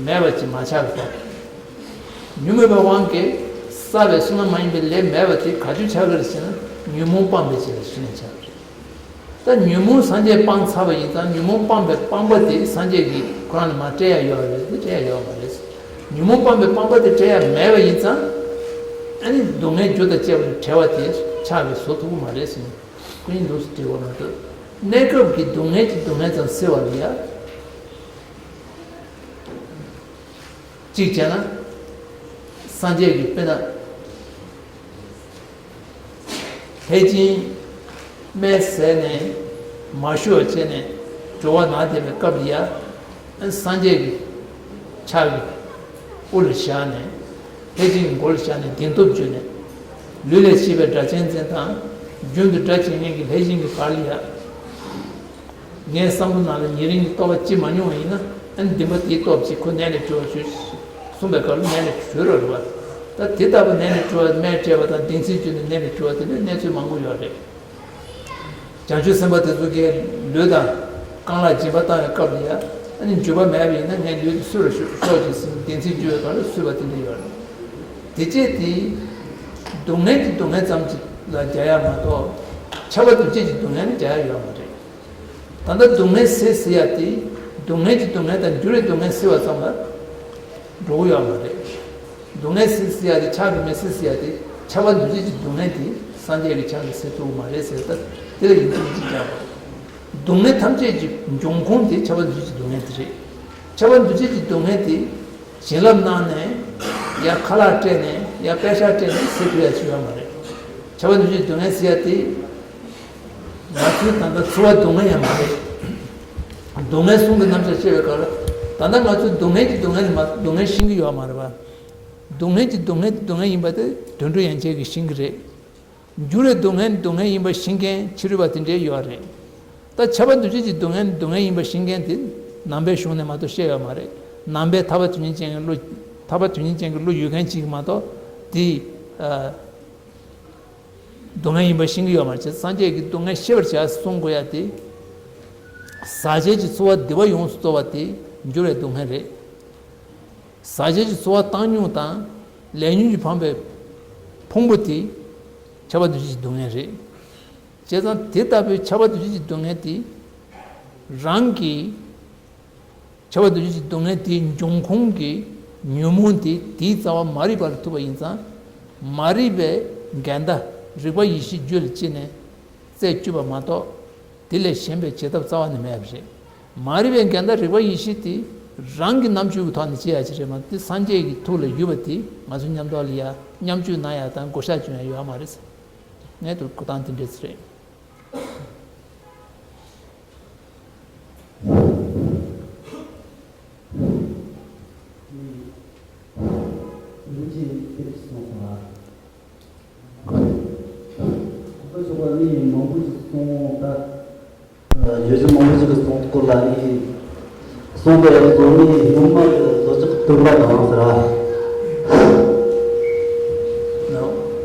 མེད་པ་ཅིག་མ་ཆགས་པ་དང་། ཉོན་མོངས་པའི་དབང་གིས་བསགས་པའི་བསོད་ནམས་མ་ཡིན་པའི་ལས་མེད་པ་དེ་ག་དུས་ཆགས་ཀྱི་རེད་ཟེར་ན། ཉོན་མོངས་སྤངས་པའི་རྗེས་ལ་གཞི་ནས་ཆགས་ཀྱི་རེད། ད་ཉོན་མོངས་སངས་རྒྱས་སྤངས་ཚར་བ་ཡིན་ཙང་། ཉོན་མོངས་སྤངས་པའི་སྤངས་པ་དེ་སངས་རྒྱས་ཀྱིས་ཁོ་རང་ལ་མར་སྤྲད་ཡ་ཡོད་རེད་དེ། སྤྲད་ཡ་ཡོད་མ་རེད། ཉོན་མོངས་སྤངས་པའི་སྤངས་པ་དེ་སྤྲད་ཡ་མེད་པ་ཡིན་ཙང་། ཨ་ནི་སྡུག་བསྔལ་རྒྱུ་དང་བཅས་པ་ལ་བྲལ་བ་དེ་ཕྱག་གིས་བཟོ་ཐུབ་ཀྱི་མ་རེད་ཟེར་ནས་སྐུ་ཉིད་འདུག་སེ་བྲིས་པ་མ་གཏོགས། གནས་སྐབས་ཀྱི་སྡུག་བསྔལ་གྱི་སྡུག་བསྔལ་ཙམ་སེལ་བ་ལ་ཡ། གཅིག་བྱས་ན། སངས་རྒྱས་ཀྱིས་དཔེར་ན། ལྷས་སྦྱིན་སྨན་བཟས་ནས་མ་ཞུ་བ་བྱས་ནས་གྲོད་པ་ན་བསྡད་པའི་སྐབས་ལ་ཡ། སངས་རྒྱས་ཀྱི་ཕྱག་གིས་དབུ་ལ་བཞག་ནས། ལྷས་སྦྱིན་གྱི་མགོ་ལ་བཞག་ནས་བདེན་སྟོབས་བརྗོད་ནས། ལུས་ལས་སྐྱེས་པའི་སྒྲ་གཅན་འཛིན་དང་། རྒྱུན་དུ་སྒྲ་གཅན་ངན་གྱི་ལྷས་སྦྱིན་གྱི་བར་ལ་ཡ། ངའི་བསམ་བློ་ནང་ལ་ཉེ་རིང་གི་རྟོག་པ་སྐྱེ་མ་མྱོང་བ་ཡིན་ན། ཨ་ནི་འདི་མ་དེའི་སྟོབས་ཀྱིས་ཁོ་ནད་ལས་གྲོལ་བར་བྱོས་གསུངས་པའི་སྐབས་ལ་ནད་ལས་གྲོལ་རོགས་རེད་བ། ད་དེ་ལྟ་བུ་ནད་ལས་གྲོལ་བར་སྨན་སྤྲད་པ་དང་བདེན་ཚིག་བརྗོད་ནས་ནད་ལས་གྲོལ་བ་དེ་འདྲའི་གནས་ཚུལ་མང་པོ་ཡོད་རེད། བྱང་ཆུབ་སེམས་དཔའ་དེ་ཚོ་གིས་ལུས་དང་རྐང་ལག་སྦྱིན་པ་བཏང་བའི་སྐབས་ལ་ཡ། ཨ་ ནི་འགྱོད་པ་མེད་པ་ཡིན་ན་ངའི་ལུས་འདི་གསོས་ལ་ཤོག་ཤོག་ཅིག་ཟེར་ནས་བདེན་ཚིག་འགྱོད་པའི་བར་ལ་གསོས་པ་དེ་འདྲ་ཡོད་རེད། དེ་བྱས་དེ་སྡུག་བསྔལ་གྱི་སྡུག་བསྔལ་ཙམ་ཅིག་ལ་རྒྱག་ཡ་མ་གཏོགས་ཁྱབ་པ་འདུ་བྱེད་ཀྱི་སྡུག་བསྔལ་ནི་རྒྱག་ཡ་ཡོད་མ་རེད། ད་ལྟ་སྡུག་བསྔལ་སེལ་ཟེར་ཡ་དེ་སྡུག་བསྔལ་གྱི་སྡུག་བསྔལ་དང་འགྱུར་བའི་སྡུག་བསྔལ་སེལ་བ་ཙམ་ལ་འགྲོ་གི་ཡོད་མ་རེད། སྡུག་བསྔལ་སེལ་ཟེར་ཡ་དེ་ཕྱག་གིས་མི་སེལ་ཟེར་ཡ་དེ་ཁྱབ་པ་འདུ་བྱེད་ཀྱི་སྡུག་བསྔལ་དེ་སངས་རྒྱས་ཀྱིས་ཕྱག་གིས་སེལ་ཐུབ་ཀྱི་མ་རེད་ཟེར། ད་དེ་ལ་ཡིན་གཅིག་མིན་གཅིག་རྒྱག་དགོས། སྡུག་བསྔལ་ཐམས་ཅད་ཀྱི་འབྱུང་ཁུངས་དེ་ཁྱབ་པ་འདུ་བྱེད་ཀྱི་སྡུག་བསྔལ་དེ་རེད། ཁྱབ་པ་འདུ་བྱེད་ཀྱི་སྡུག་བསྔལ་དེ་བྱིན་རླབས་གནང་ནས་ཡ་ཁ་ལག་སྤྲད་ནས་ཡ་པད་ཤག་སྤྲད་ནས་སེལ་ཐུབ་ཡ་ཅིག་ཡོད་མ་རེད། ཁྱབ་པ་འདུ་བྱེད་ཀྱི་སྡུག་བསྔལ་ཟེར་ཡ་དེ། ང་ཚོའི་ད་ལྟ་འཚོ་བ་སྡུག་བསྔལ་ཡང་མ་རེད། སྡུག་བསྔལ་གསུམ་གྱི་རྣམ་གཞག་བཤད་པའི་སྐབས་ལ་ད་ལྟ་ང་ཚོས་སྡུག་བསྔལ་གྱི་སྡུག་བསྔལ་ནི་མ་སྡུག་བསྔལ་ཤེས་ཀྱི་ཡོད་མ་རེད་པ། སྡུག་བསྔལ་གྱི་སྡུག་བསྔལ་དེ་སྡུག་བསྔལ་ཡིན་པ་དེ་དོན་གྲུབ་ཡན་ཆད་ཀྱིས་ཤེས་ཀྱི་རེད། འགྱུར་བའི་སྡུག་བསྔལ་ནི་སྡུག་བསྔལ་ཡིན་པ་ཤེས་མཁན་ཕྱི་རོལ་པ་དེ་འདྲའི་ཡོད་རེད། ད་ཁྱབ་པ་འདུ་བྱེད་ཀྱི་སྡུག་བསྔལ་ནི་སྡུག་བསྔལ་ཡིན་པ་ཤེས་མཁན་དེ་ནང་པའི་གཞུང་ནས་མ་གཏོགས་བཤད་ཡོད་མ་རེད། ནང་པའི་ཐར་པ་དོན་གཉེར་ཅན་གྱི་བློ་ཐར་པ་དོན་གཉེར་ཅན་གྱི་བློ་ཡོད་མཁན་གཅིག་གིས་མ་གཏོགས་དེ། སྡུག་བསྔལ་ཡིན་པ་ཤེས་ཀྱི་ཡོད་མ་རེད། སངས་རྒྱས་ཀྱིས་སྡུག་བསྔལ་ཤེས་པར་བྱ་གསུང་དགོས་ཡ་དེ། ཟག་བཅས་ཀྱི་ཚོར་བ་བདེ་བ་ཡོངས་སུ་རྟོགས་པ་དེ་འགྱུར་བའི་སྡུག་བསྔལ་རེད། ཟག་བཅས་ཀྱི་ཚོར་བ་བཏང་སྙོམས་དང་ལས་ཉོན་གྱིས་འཕངས་པའི་ཕུང་པོ་དེ་ཁྱབ་པ་འདུ་བྱེད་ཀྱི་སྡུག་བསྔལ་རེད། བྱས་ཙང་དེ་ལྟ་བུའི་ཁྱབ་པ་འདུ་བྱེད་ཀྱི་སྡུག་བསྔལ་དེ་རང་གིས། ཁྱབ་པ་འདུ་བྱེད་ཀྱི་སྡུག་བསྔལ་དེའི་འབྱུང་ཁུངས་ཀྱི་ཉོན་མོངས་དེ་དེའི་རྩ་བ་མ་རིག་པ་ལ་ཐུག་པ་ཡིན་ཙང་། མ་རིག་པའི་འགལ་ཟླ་རིག་པ་ཡེ་ཤེས་རྒྱུད་ལ་སྐྱེས་ནས་རྩད་གཅོད་པ་མ་གཏོགས་དེ་ལས་གཞན་པའི་བྱེད་ཐབས་རྩ་བ་ནས་མེད་པ་རེད། མ་རིག་པའི་འགལ་ཟླ་རིག་པ་ཡེ་ཤེས་དེ་རང་གི་རྣམ་དཔྱོད་ཀྱི་ཐོག་ནས་སྐྱེ་ཡ་ཅིག་རེད་མ་གཏོགས་དེ་སངས་རྒྱས་ཀྱི་ཐུགས་ལ་ཡོད་པ་དེ་ང་ཚོ་མཉམ་དུ་ལ་ཡ་མཉམ་སྤྱོད་གནང་ཡ་དང་བགོ་བཤའ་བྱུང་ཡ་ཡོད་མ་རེད། ངས་དུ་གོ་སྟངས་དེ་འདྲས་རེད། ལུགས་ཀྱི་དེ་གསུངས་སོང་ལ། ཁོ་ཚོ་བ་ནི་མང་པོ་ཞིག་གསུངས་ད། བརྗོད་གཞི་མང་པོ་ཞིག་གི་གསུང་སྐོར་ལ་ནི་གསུངས་པའི་གཙོ་ནི་སྔོན་མ་གི་བཟོ་ལྕགས་བཏོན་པ་དང་ཟེར་བ།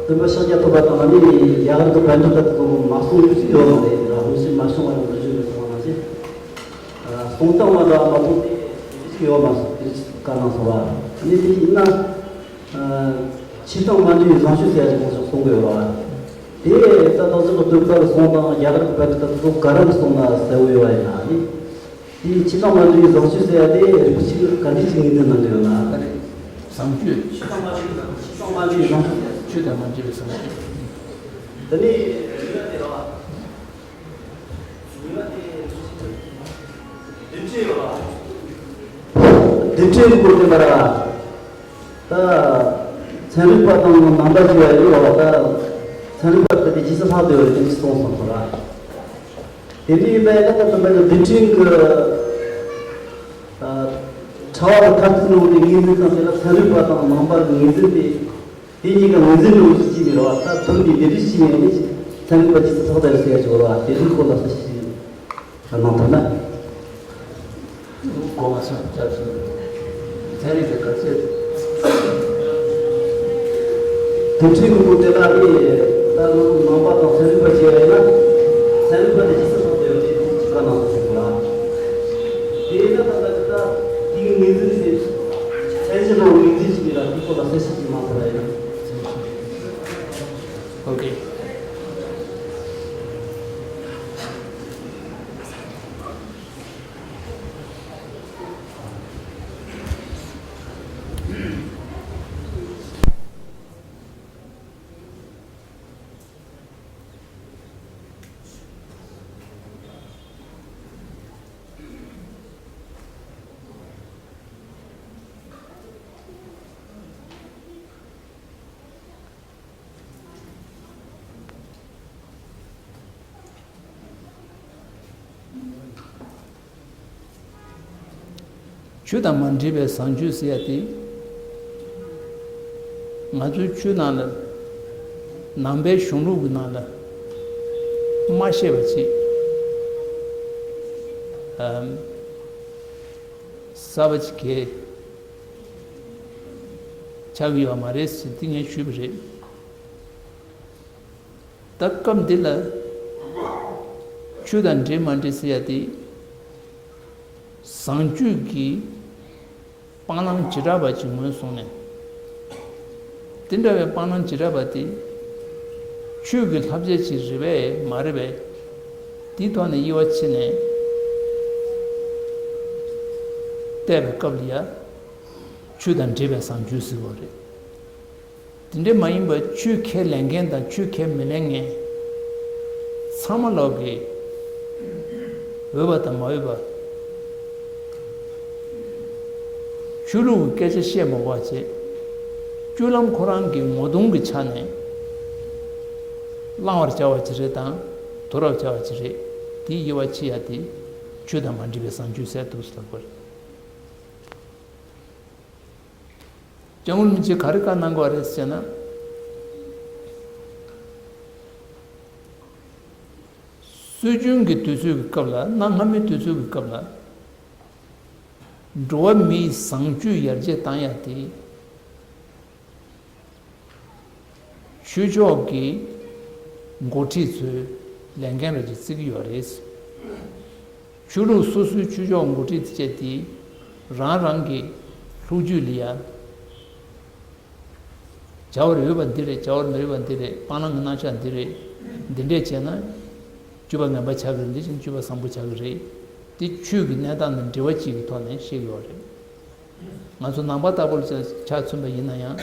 བཏོན་པ་ཤཱཀྱ་ཐུབ་པ་དང་ནི་རྒྱ་གར་གྱི་པཎྜི་ཏ་དེ་ཚོ་མ་གསུངས་རྒྱུ་ཞིག་ཡོད་མ་རེད་ཟེར་བ། དངོས་གཞི་མ་བྱུང་བ་ཡང་འདི་བརྗོད་པའི་ཚོགས་ནང་བཞིན། གསུང་སྟངས་མ་འདྲ་བ་མ་གཏོགས་ནི་ཡོད་མ་སོང་། དེ་བཀའ་གནང་སོང་བ། ནི་དེ་ཡིན་ན། ཆོས་དང་མ་འདྲེས་པའི་བཟང་སྤྱོད་ཟེར་ཡ་ཞིག་གསུང་གི་ཡོད་ར། དེ་ད་ལྟ་ཅིག་གི་སྟོན་ཁ་གི་གསུང་སྟངས་རྒྱ་གར་གྱི་པཎྜི་ཏ་དེ་ཚོ་ག་རེ་གསུང་ན་གསལ་བོ་ཡོད་པ་ཡིན་ན་ནི། དེ་ཆོས་དང་མ་འདྲེས་པའི་བཟང་སྤྱོད་ཟེར་ཡ་དེ་རིགས་པ་གཅིག་གི་ག་འདྲ་ཅིག་ངོས་འཛིན་གནང་གི་ཡོད་ན། བཟང་སྤྱོད། ཆོས་དང་མ་འདྲེས་པའི་བཟང་སྤྱོད། ཆོས་དང་མ་འདྲེས་པའི་བཟང་སྤྱོད། དེ་ནི། བདེན་འབྲེལ་སྐོར་དེ་མར། ད། ཚན་རིག་པ་དང་ནང་པ་བརྗེ་བ་ཡིན་ལ་བ་ད། ཚན་རིག་པ་དེ་དེ་ཇི་སྲིད་ལྷག་བསྡད་པའི་དེ་ཅི་གསུངས་སོང་ཁོ་ར། དེ་འདྲ་ཡིན་པས་ད་ད་དུང་བདེན་འབྲེལ་གྱི། ཕྲ་བ་དང་ཐ་དད་ནང་དེ་ངོས་འཛིན་དང་དེ་ལ་ཚན་རིག་པ་དང་ནང་པ་གི་ངོས་འཛིན་དེ། དེ་གཉིས་ཀ་ངོས་འཛིན་འགྲོ་རྒྱུ་ཅི་ཡིན་ར་བ། ད་དོན་དེ་འདི་འདྲ་ཞིག་ཡིན་ནི་ཚན་རིག་པ་ཇི་སྲིད་ལྷག་བསྡད་ཟེར་ཡ་ཅིག་ཡོད་ར་བ། དེ་རིགས་སྐོར་ལ་ས་ཞིག་གནང་ཐུབ་ན། གོ་མ་སོང་། སྐྱབས་སུ་ཚན་རིག་དེ་ག་ཚད། དེ་འཕྲོས་ཀྱི་སྐོར་དེ་ལ་ནི་ད་ནང་པ་དང་ཚན་རིག་པ་བྱས་པ་ཡིན་ན་ཚན་རིག་པ་དེ་ཇི་སྲིད་ལྷག་བསྡད་ཡོད་དེ་དེ་ཅི་ག་གནང་ཐུབ་ལ། དེ་ཡིན་ན་ད་ལྟ་ཅི་ད་དེ་གི་ངོས་འཛིན་དེ་ཚན་ཞིབ་རང་ངོས་འཛིན་ཞིག་ཡིན་ལ་དེ་སྐོར་ལ་གསལ་བཤད་ཅིག་གནང་ཐུབ་ལ་ཡིན། ཨོ་ཀེ། ཆོས་དང་མ་འདྲེས་པའི་བཟང་སྤྱོད་ཟེར་ཡ་དེ། ང་ཚོའི་ཆོས་ནང་ལ། ནང་པའི་གཞུང་ལུགས་ཀྱི་ནང་ལ། མ་བཤད་པ་ཅིག་ཨམ། གསར་པ་ཅིག་གས་ཆགས་ཀྱི་ཡོད་མ་རེད་ཟེར་དེ་ངས་ཞུས་པ་རེད། ད་སྐབས་འདི་ལ་ཆོས་དང་འདྲེས་མ་འདྲེས་ཟེར་ཡ་དེ་ བཟང་སྤྱོད་ཀྱི་སྤང་བླང་བྱེ་བྲག་པ་ཅིག་ངོས་བཟུང་ནས། དེ་འདྲ་བའི་སྤང་བླང་བྱེ་བྲག་པ་དེ་ཆོས་ཀྱི་བསླབ་བྱ་ཅིག་རེད་པས་མ་རེད་པས། དེའི་ཐོག་ནས་དབྱེ་བ་ཕྱེ་ནས་བལྟས་པའི་སྐབས་ལ་ཡ། ཆོས་དང་འབྲེལ་བའི་བཟང་སྤྱོད་ཟེར་བ་རེད། དེ་འདྲ་མ་ཡིན་པར་ཆོས་ཁས་ལེན་མཁན་དང་ཆོས་ཁས་མི་ལེན་མཁན་ཚང་མ་ལོག་གི་འོས་པ་དང་མ་འོས་པ། ཆོས་ལུགས་ཀྱི་སྐད་ཆ་བཤད་མ་དགོས་པ་བྱས། སྤྱོད་ལམ་ཁོ་རང་གི་ངོ་གདོང་གི་ཆ་ནས་བླང་བར་བྱ་བ་ཅིག་རེད་དང་། དོར་བར་བྱ་བ་ཅིག་རེད། དེའི་དབྱེ་བ་ཕྱེ་ཡ་དེ་ཆོས་དང་མ་འདྲེས་པའི་བཟང་སྤྱོད་ཟེར་འདུག་ཟེར་བ་རེད། སྐྱབས་མགོན་རིན་པོ་ཆེས་ག་རེ་བཀའ་གནང་དགོས་རེད་ཟེར་ན། སྲོལ་རྒྱུན་གྱི་དུས་ཚོད་ཀྱི་སྐབས་ལ། གནའ་སྔ་མོའི་དུས་ཚོད་ཀྱི་སྐབས་ལ། འགྲོ་བ་མིའི་བཟང་སྤྱོད་ཡར་རྒྱས་བཏང་ཡ་དེ། ཆོས་ཕྱོགས་ཀྱི་འགོ་ཁྲིད་ཚོས་ལས་འགན་ར་ཅིག་བརྩི་གི་ཡོད་རེད། ཆོས་ལུགས་སོ་སོའི་ཆོས་ཕྱོགས་འགོ་ཁྲིད་བཅས་དེ་རང་རང་གི་ལྷུག་བརྗོད་ལ་ཡ། བྱ་བར་འོས་པ་འདི་རེད། བྱ་བར་མི་འོས་པ་འདི་རེད། སྤང་བླང་གི་རྣམ་གཞག་འདི་རེད། འདི་འདྲས་བྱས་ན་སྤྱོད་པ་ངན་པ་ཆགས་ཀྱི་རེད། འདི་བཞིན་སྤྱོད་པ་བཟང་པོ་ཆགས་ཀྱི་རེད། དེ་ཆོས་ཀྱི་གནས་སྟངས་དང་འབྲེལ་བ་གཅིག་གི་ཐོག་ནས་བཤད་ཀྱི་ཡོད་རེད། ང་ཚོ་ནང་པ་ལྟ་བུར་ཆ་མཚོན་པ་ཡིན་ན་ཡང་།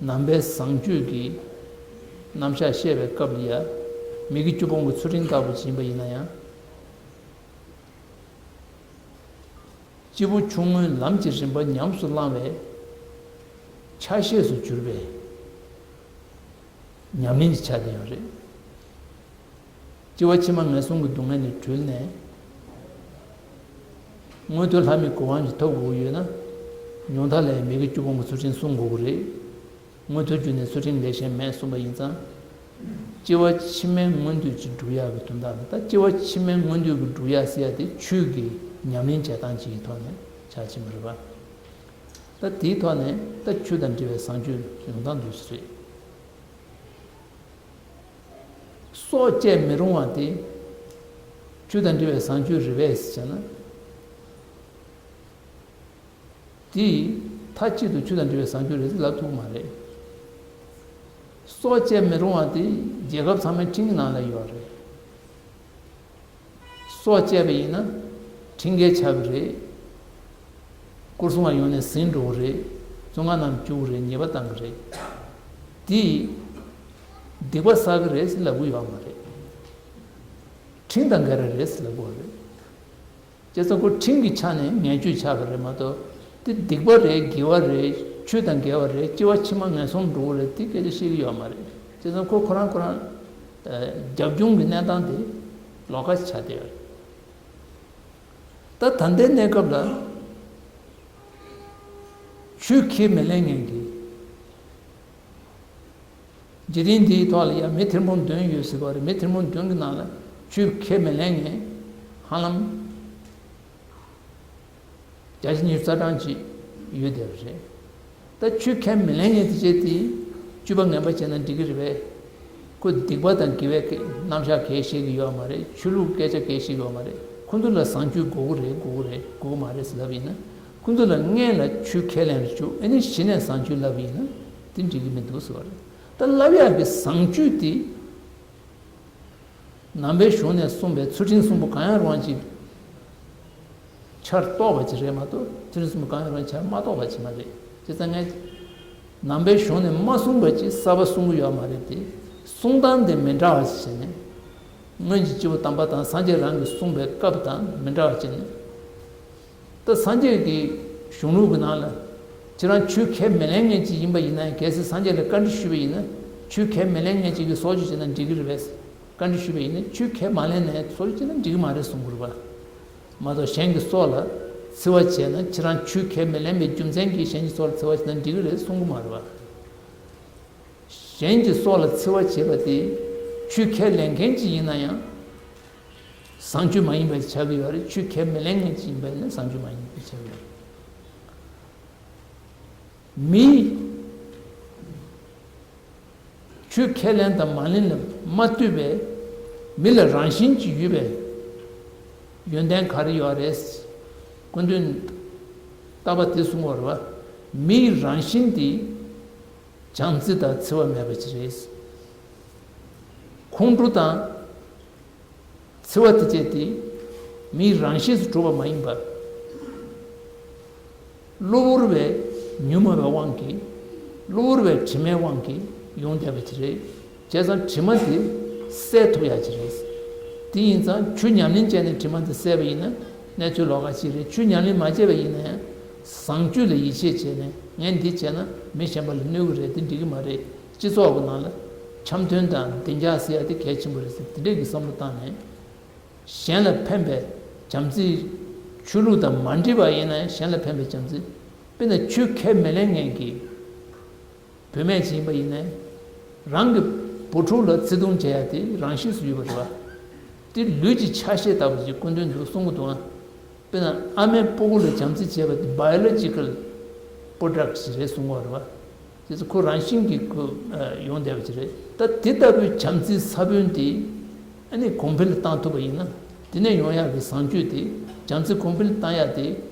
ནང་པའི་བཟང་སྤྱོད་ཀྱི་རྣམ་གཞག་བཤད་པའི་སྐབས་ལ་ཡ། མི་དགེ་བཅུ་སྤོང་གི་ཚུལ་ཁྲིམས་ལྟ་བུ་ཡིན་པ་ཡིན་ན་ཡང་། སྐྱེས་བུ་ཆུང་ངུའི་ལམ་གྱི་རིམ་པ་ཉམས་སུ་བླང་བའི་ཆ་ཤས་སུ་གྱུར་པའི་ཉམས་ལེན་གྱི་ཆ་དེ་ཡང་རེད། སྐྱེ་བ་ཕྱི་མ་ངན་སོང་གི་སྡུག་བསྔལ་ནས་གྲོལ་ནས། མངོན་མཐོའི་ལྷ་མིའི་གོ་འཕང་ཞིག་ཐོབ་དགོས་ཀྱི་ཡོད་ན། ཉུང་མཐའ་ལ་མི་དགེ་བཅུ་སྤོང་གི་ཚུལ་ཁྲིམས་བསྲུང་དགོས་ཀྱི་རེད། མངོན་མཐོའི་རྒྱུ་ནི་ཚུལ་ཁྲིམས་ལས་གཞན་མེད་གསུངས་པ་ཡིན་ཙང་། སྐྱེ་བ་ཕྱི་མའི་མངོན་འདོད་ཅིག་སྒྲུབ་ཡག་གི་དོན་དག་ལ། ད་སྐྱེ་བ་ཕྱི་མའི་མངོན་འདོད་ཀྱི་སྒྲུབ་ཡག་ཟེར་ཡག་དེ་ཆོས་ཀྱི་ཉམས་ལེན་བྱེད་སྟངས་ཅིག་གི་ཐོག་ནས་ཆགས་ཀྱི་མ་རེད་པ། ད་དེའི་ཐོག་ནས་ད་ཆོས་དང་འབྲེལ་བའི་བཟང་སྤྱོད་ཡོང་སྟངས་འདུག་ཟེར་རེད། སྲོག་བཅད་མི་རུང་བ་དེ་ཆོས་དང་འབྲེལ་བའི་བཟང་སྤྱོད་རེད་པས་ཟེར་ན། དེ་མཐའ་གཅིག་ཏུ་ཆོས་དང་འབྲེལ་བའི་བཟང་སྤྱོད་རེད་ཟེར་ལབ་ཐུབ་ཀྱི་མ་རེད། སྲོག་བཅད་མི་རུང་བ་དེ་རྒྱལ་ཁབ་ཚང་མའི་ཁྲིམས་ཀྱི་ནང་ལ་ཡོད་རེད། སྲོག་བཅད་པ་ཡིན་ན་ཁྲིམས་འགལ་ཆགས་ཀྱི་རེད། སྐོར་སྲུང་བ་ཡོང་ནས་ཟིན་འགྲོ་གི་རེད། བཙོན་ཁང་ནང་བཅུག་གི་རེད། ཉེས་པ་བཏང་གི་རེད། དེ་སྡིག་པ་བསགས་ཀྱི་རེད་ཟེར་ལབ་ཀྱི་ཡོད་མ་རེད། ཁྲིམས་དང་འགལ་བ་རེད་ཟེར་ལབ་ཀྱི་ཡོད་རེད། བྱས་ཙང་ཁོ་ཁྲིམས་ཀྱི་ཆ་ནས་ངན་སྤྱོད་ཆགས་ཀྱི་རེད་མ་གཏོགས། དེ་སྡིག་པ་རེད། དགེ་བ་རེད། ཆོས་དང་འགལ་བ་རེད། སྐྱེ་བ་ཕྱི་མ་ངན་སོང་འགྲོ་གི་རེད། དེ་སྐད་ཆ་བཤད་ཀྱི་ཡོད་མ་རེད། བྱས་ཙང་ཁོ་ཁོ་རང་ཁོ་རང་རྒྱབ་ལྗོངས་ཀྱི་གནས་སྟངས་དེ་ལོགས་ཀ་ཆགས་བསྡད་ཡོད་རེད། ད་ད་ལྟའི་གནས་སྐབས་ལ་ཆོས་ཁས་མི་ལེན་མཁན་གྱི། འཇིག་རྟེན་འདིའི་ཐོག་ལ་ཡང་མི་ཐེར་འབུམ་བདུན་ཡོད་ཟེར་བ་རེད། མི་ཐེར་འབུམ་བདུན་གྱི་ནང་ལ་ཆོས་ཁས་མི་ལེན་མཁན་ཧ་ལམ་བརྒྱ་ཆ་ཉི་ཤུ་རྩ་གྲངས་ཅིག་ཡོད་བསྡད་པ་རེད། ད་ཆོས་ཁས་མི་ལེན་མཁན་དེ་བྱས་དེ་སྤྱོད་པ་ངན་པ་བྱས་ན་འགྲིག་གི་རེད་པས། ཁོ་སྡིག་པ་དང་དགེ་བའི་རྣམ་གཞག་གས་བཤད་ཀྱི་ཡོད་མ་རེད། ཆོས་ལུགས་སྐད་ཆ་གས་བཤད་ཀྱི་ཡོད་མ་རེད། ཁོ་ཚོ་ལ་བཟང་སྤྱོད་དགོས་ཀྱི་རེད། དགོས་ཀྱི་རེད། དགོས་ཀྱི་མ་རེད་ཟེར་ལབ་ཡིན་ན། ཁོ་ཚོ་ལ་སྔན་ལ་ཆོས་ཁས་ལེན་རེ་བཅུག་ཨ་ནི་གཞི་ནས་བཟང་སྤྱོད་ལབ་ཡིན་ན་དེ་འགྲིག་གི་མི་འདུག་ཟེར་བ་རེད། ད་ལབ་ཡག་གི་བཟང་སྤྱོད་དེ། ནང་པའི་གཞུང་ནས་གསུངས་པའི་ཚུལ་ཁྲིམས་གསུམ་པོ་གང་ཡང་རུང་བ་ཅིག་ཆར་གཏོགས་པ་ཅིག་རེད་མ་གཏོགས། ཚུལ་ཁྲིམས་གསུམ་པོ་གང་ཡང་རུང་ཆར་མ་གཏོགས་པ་ཅིག་མ་རེད། བྱས་ཙང་ངས་ནང་པའི་གཞུང་ནས་མ་གསུངས་པ་ཅིག་གསར་པ་གསུང་གི་ཡོད་མ་རེད་དེ། གསུང་སྟངས་དེ་མི་འདྲ་བ་ཞིག་བྱས་ནས། སྔོན་གྱི་སྐྱེས་བུ་དམ་པ་དང་སངས་རྒྱས་རང་གིས་གསུངས་པའི་སྐབས་དང་མི་འདྲ་བ་བྱས་ནས། ད་སངས་རྒྱས་ཀྱི་གཞུང་ལུགས་ཀྱི་ནང་ལ། ཁྱེད་རང་ཆོས་ཁས་མི་ལེན་མཁན་ཅིག་ཡིན་པ་ཡིན་ན་ཡང་། གལ་སྲིད་སངས་རྒྱས་ལ་བཀའ་འདྲི་ཞུས་པ་ཡིན་ན། ཆོས་ཁས་མི་ལེན་མཁན་ཅིག་གིས་སྲོག་གཅོད་བྱས་ན་འགྲིག་གི་རེད་པས། བཀའ་འདྲི་ཞུས་པ་ཡིན་ན། ཆོས་ཁས་མ་ལེན་ནས་སྲོག་གཅོད་བྱས་ན་འགྲིག་གི་མ་རེད་གསུང་གི་རེད་པ། མ་གཏོགས་གཞན་གྱི་སྲོག་ལ་འཚེ་བ་བྱས་ན། ཁྱེད་རང་ཆོས་ཁས་མི་ལེན་པའི་རྒྱུ་མཚན་གྱིས་གཞན་གྱི་སྲོག་ལ་འཚེ་བ་བྱས་ན་འགྲིག་གི་རེད་གསུང་གི་མ་རེད་པ། གཞན་གྱི་སྲོག་ལ་འཚེ་བ་བྱེད་པ་དེ་ཆོས་ཁས་ལེན་མཁན་ཅིག་ཡིན་ན་ཡང་བཟང་སྤྱོད་མ་ཡིན་པ་ཆགས་ཀྱི་ཡོད་རེད། ཆོས་ཁས་མི་ལེན་མཁན་ཅིག་ཡིན་པ་ཡིན་ན་བཟང་སྤྱོད་མ་ཡིན་པ་ཆགས་ཀྱི་ཡོད་རེད། མི་ཆོས་ཁས་ལེན་དང་མ་ལེན་ལ་མ་ལྟོས་པའི་མི་ལ་རང་བཞིན་གྱིས་ཡོད་པའི་ཡོན་ཏན་ག་རེ་ཡོད་རེད། སྐུ་མདུན་ལྟ་བ་དེ་གསུང་བ་རེད་བ། མིའི་རང་བཞིན་དེ་བྱམས་བརྩེ་དང་འཚེ་བ་མེད་པ་ཅིག་རེད། ཁོང་ཁྲོ་དང་འཚེ་བ་དེ་བཅས་ཏེ་མིའི་རང་བཞིན་དུ་གྲུབ་པ་མ་ཡིན་པར། གློ་བུར་བའི་ཉོན་མོངས་པའི་དབང་གིས། གློ་བུར་བའི་དྲི་མའི་དབང་གིས་ཡོང་བསྡད་པ་ཅིག་རེད། བྱས་ཙང་དྲི་མ་དེ་བསལ་ཐུབ་ཡག་ཅིག་རེད། དེ་ཡིན་ཙང་ཆོས་ཉམས་ལེན་བྱས་ནས་དྲི་མ་དེ་བསལ་བ་ཡིན་ན་གནས་ཚུལ་ལོགས་ཀ་ཅིག་རེད། ཆོས་ཉམས་ལེན་མ་བྱས་པ་ཡིན་ན་ཡང་བཟང་སྤྱོད་ལ་ཡིད་ཆེས་བྱས་ནས་ངས་འདི་བྱས་ན་མི་གཞན་པ་ལ་གནོད་གི་རེད། དེ་འགྲིག་གི་མ་རེད། སྤྱི་ཚོགས་ཀྱི་ནང་ལ་འཆམ་མཐུན་དང་བདེ་འཇགས་ཟེར་ཡག་དེ་གལ་ཆེན་པོ་རེད་ཟེར་དེ་འདྲས་ཀྱི་བསམ་བློ་བཏང་ནས། གཞན་ལ་ཕན་པའི་བྱམས་བརྩེ། ཆོས་ལུགས་དང་མ་འདྲེས་པ་ཡིན་ན་ཡང་གཞན་ལ་ཕན་པའི་བྱམས་བརྩེ། དཔེར་ན་ཆོས་ཁས་མི་ལེན་མཁན་གྱི་བུད་མེད་ཅིག་ཡིན་པ་ཡིན་ན་ཡང་། རང་གི་བུ་ཕྲུག་ལ་བརྩེ་དུང་བྱེད་ཡག་དེ་རང་གཤིས་སུ་ཡོད་པ་རེད་བ། དེ་ལུས་ཀྱི་ཆ་ཤས་ལྟ་བུ་ཞིག་སྐུ་མདུན་དུ་གསུང་གི་འདུག་ཨ། དཔེར་ན་ཨ་མའི་སྤུ་གུ་ལ་བྱམས་བརྩེ་བྱེད་པ་དེ་biological product ཞིག་རེད་གསུང་གི་ཡོད་རེད་བ། དེ་ཚོ་ཁོ་རང་བཞིན་གྱིས་ཁོ་ཡོང་བསྡད་པ་ཅིག་རེད། ད་དེ་ལྟ་བུའི་བྱམས་བརྩེའི་ས་བོན་དེ་ཨ་ནི་གོང་འཕེལ་བཏང་ཐུབ་པ་ཡིན་ན། དེ་ནས་ཡོང་ཡག་གི་བཟང་སྤྱོད་དེ། བྱམས་བརྩེ་གོང་འཕེལ་བཏང་ཡག་དེ་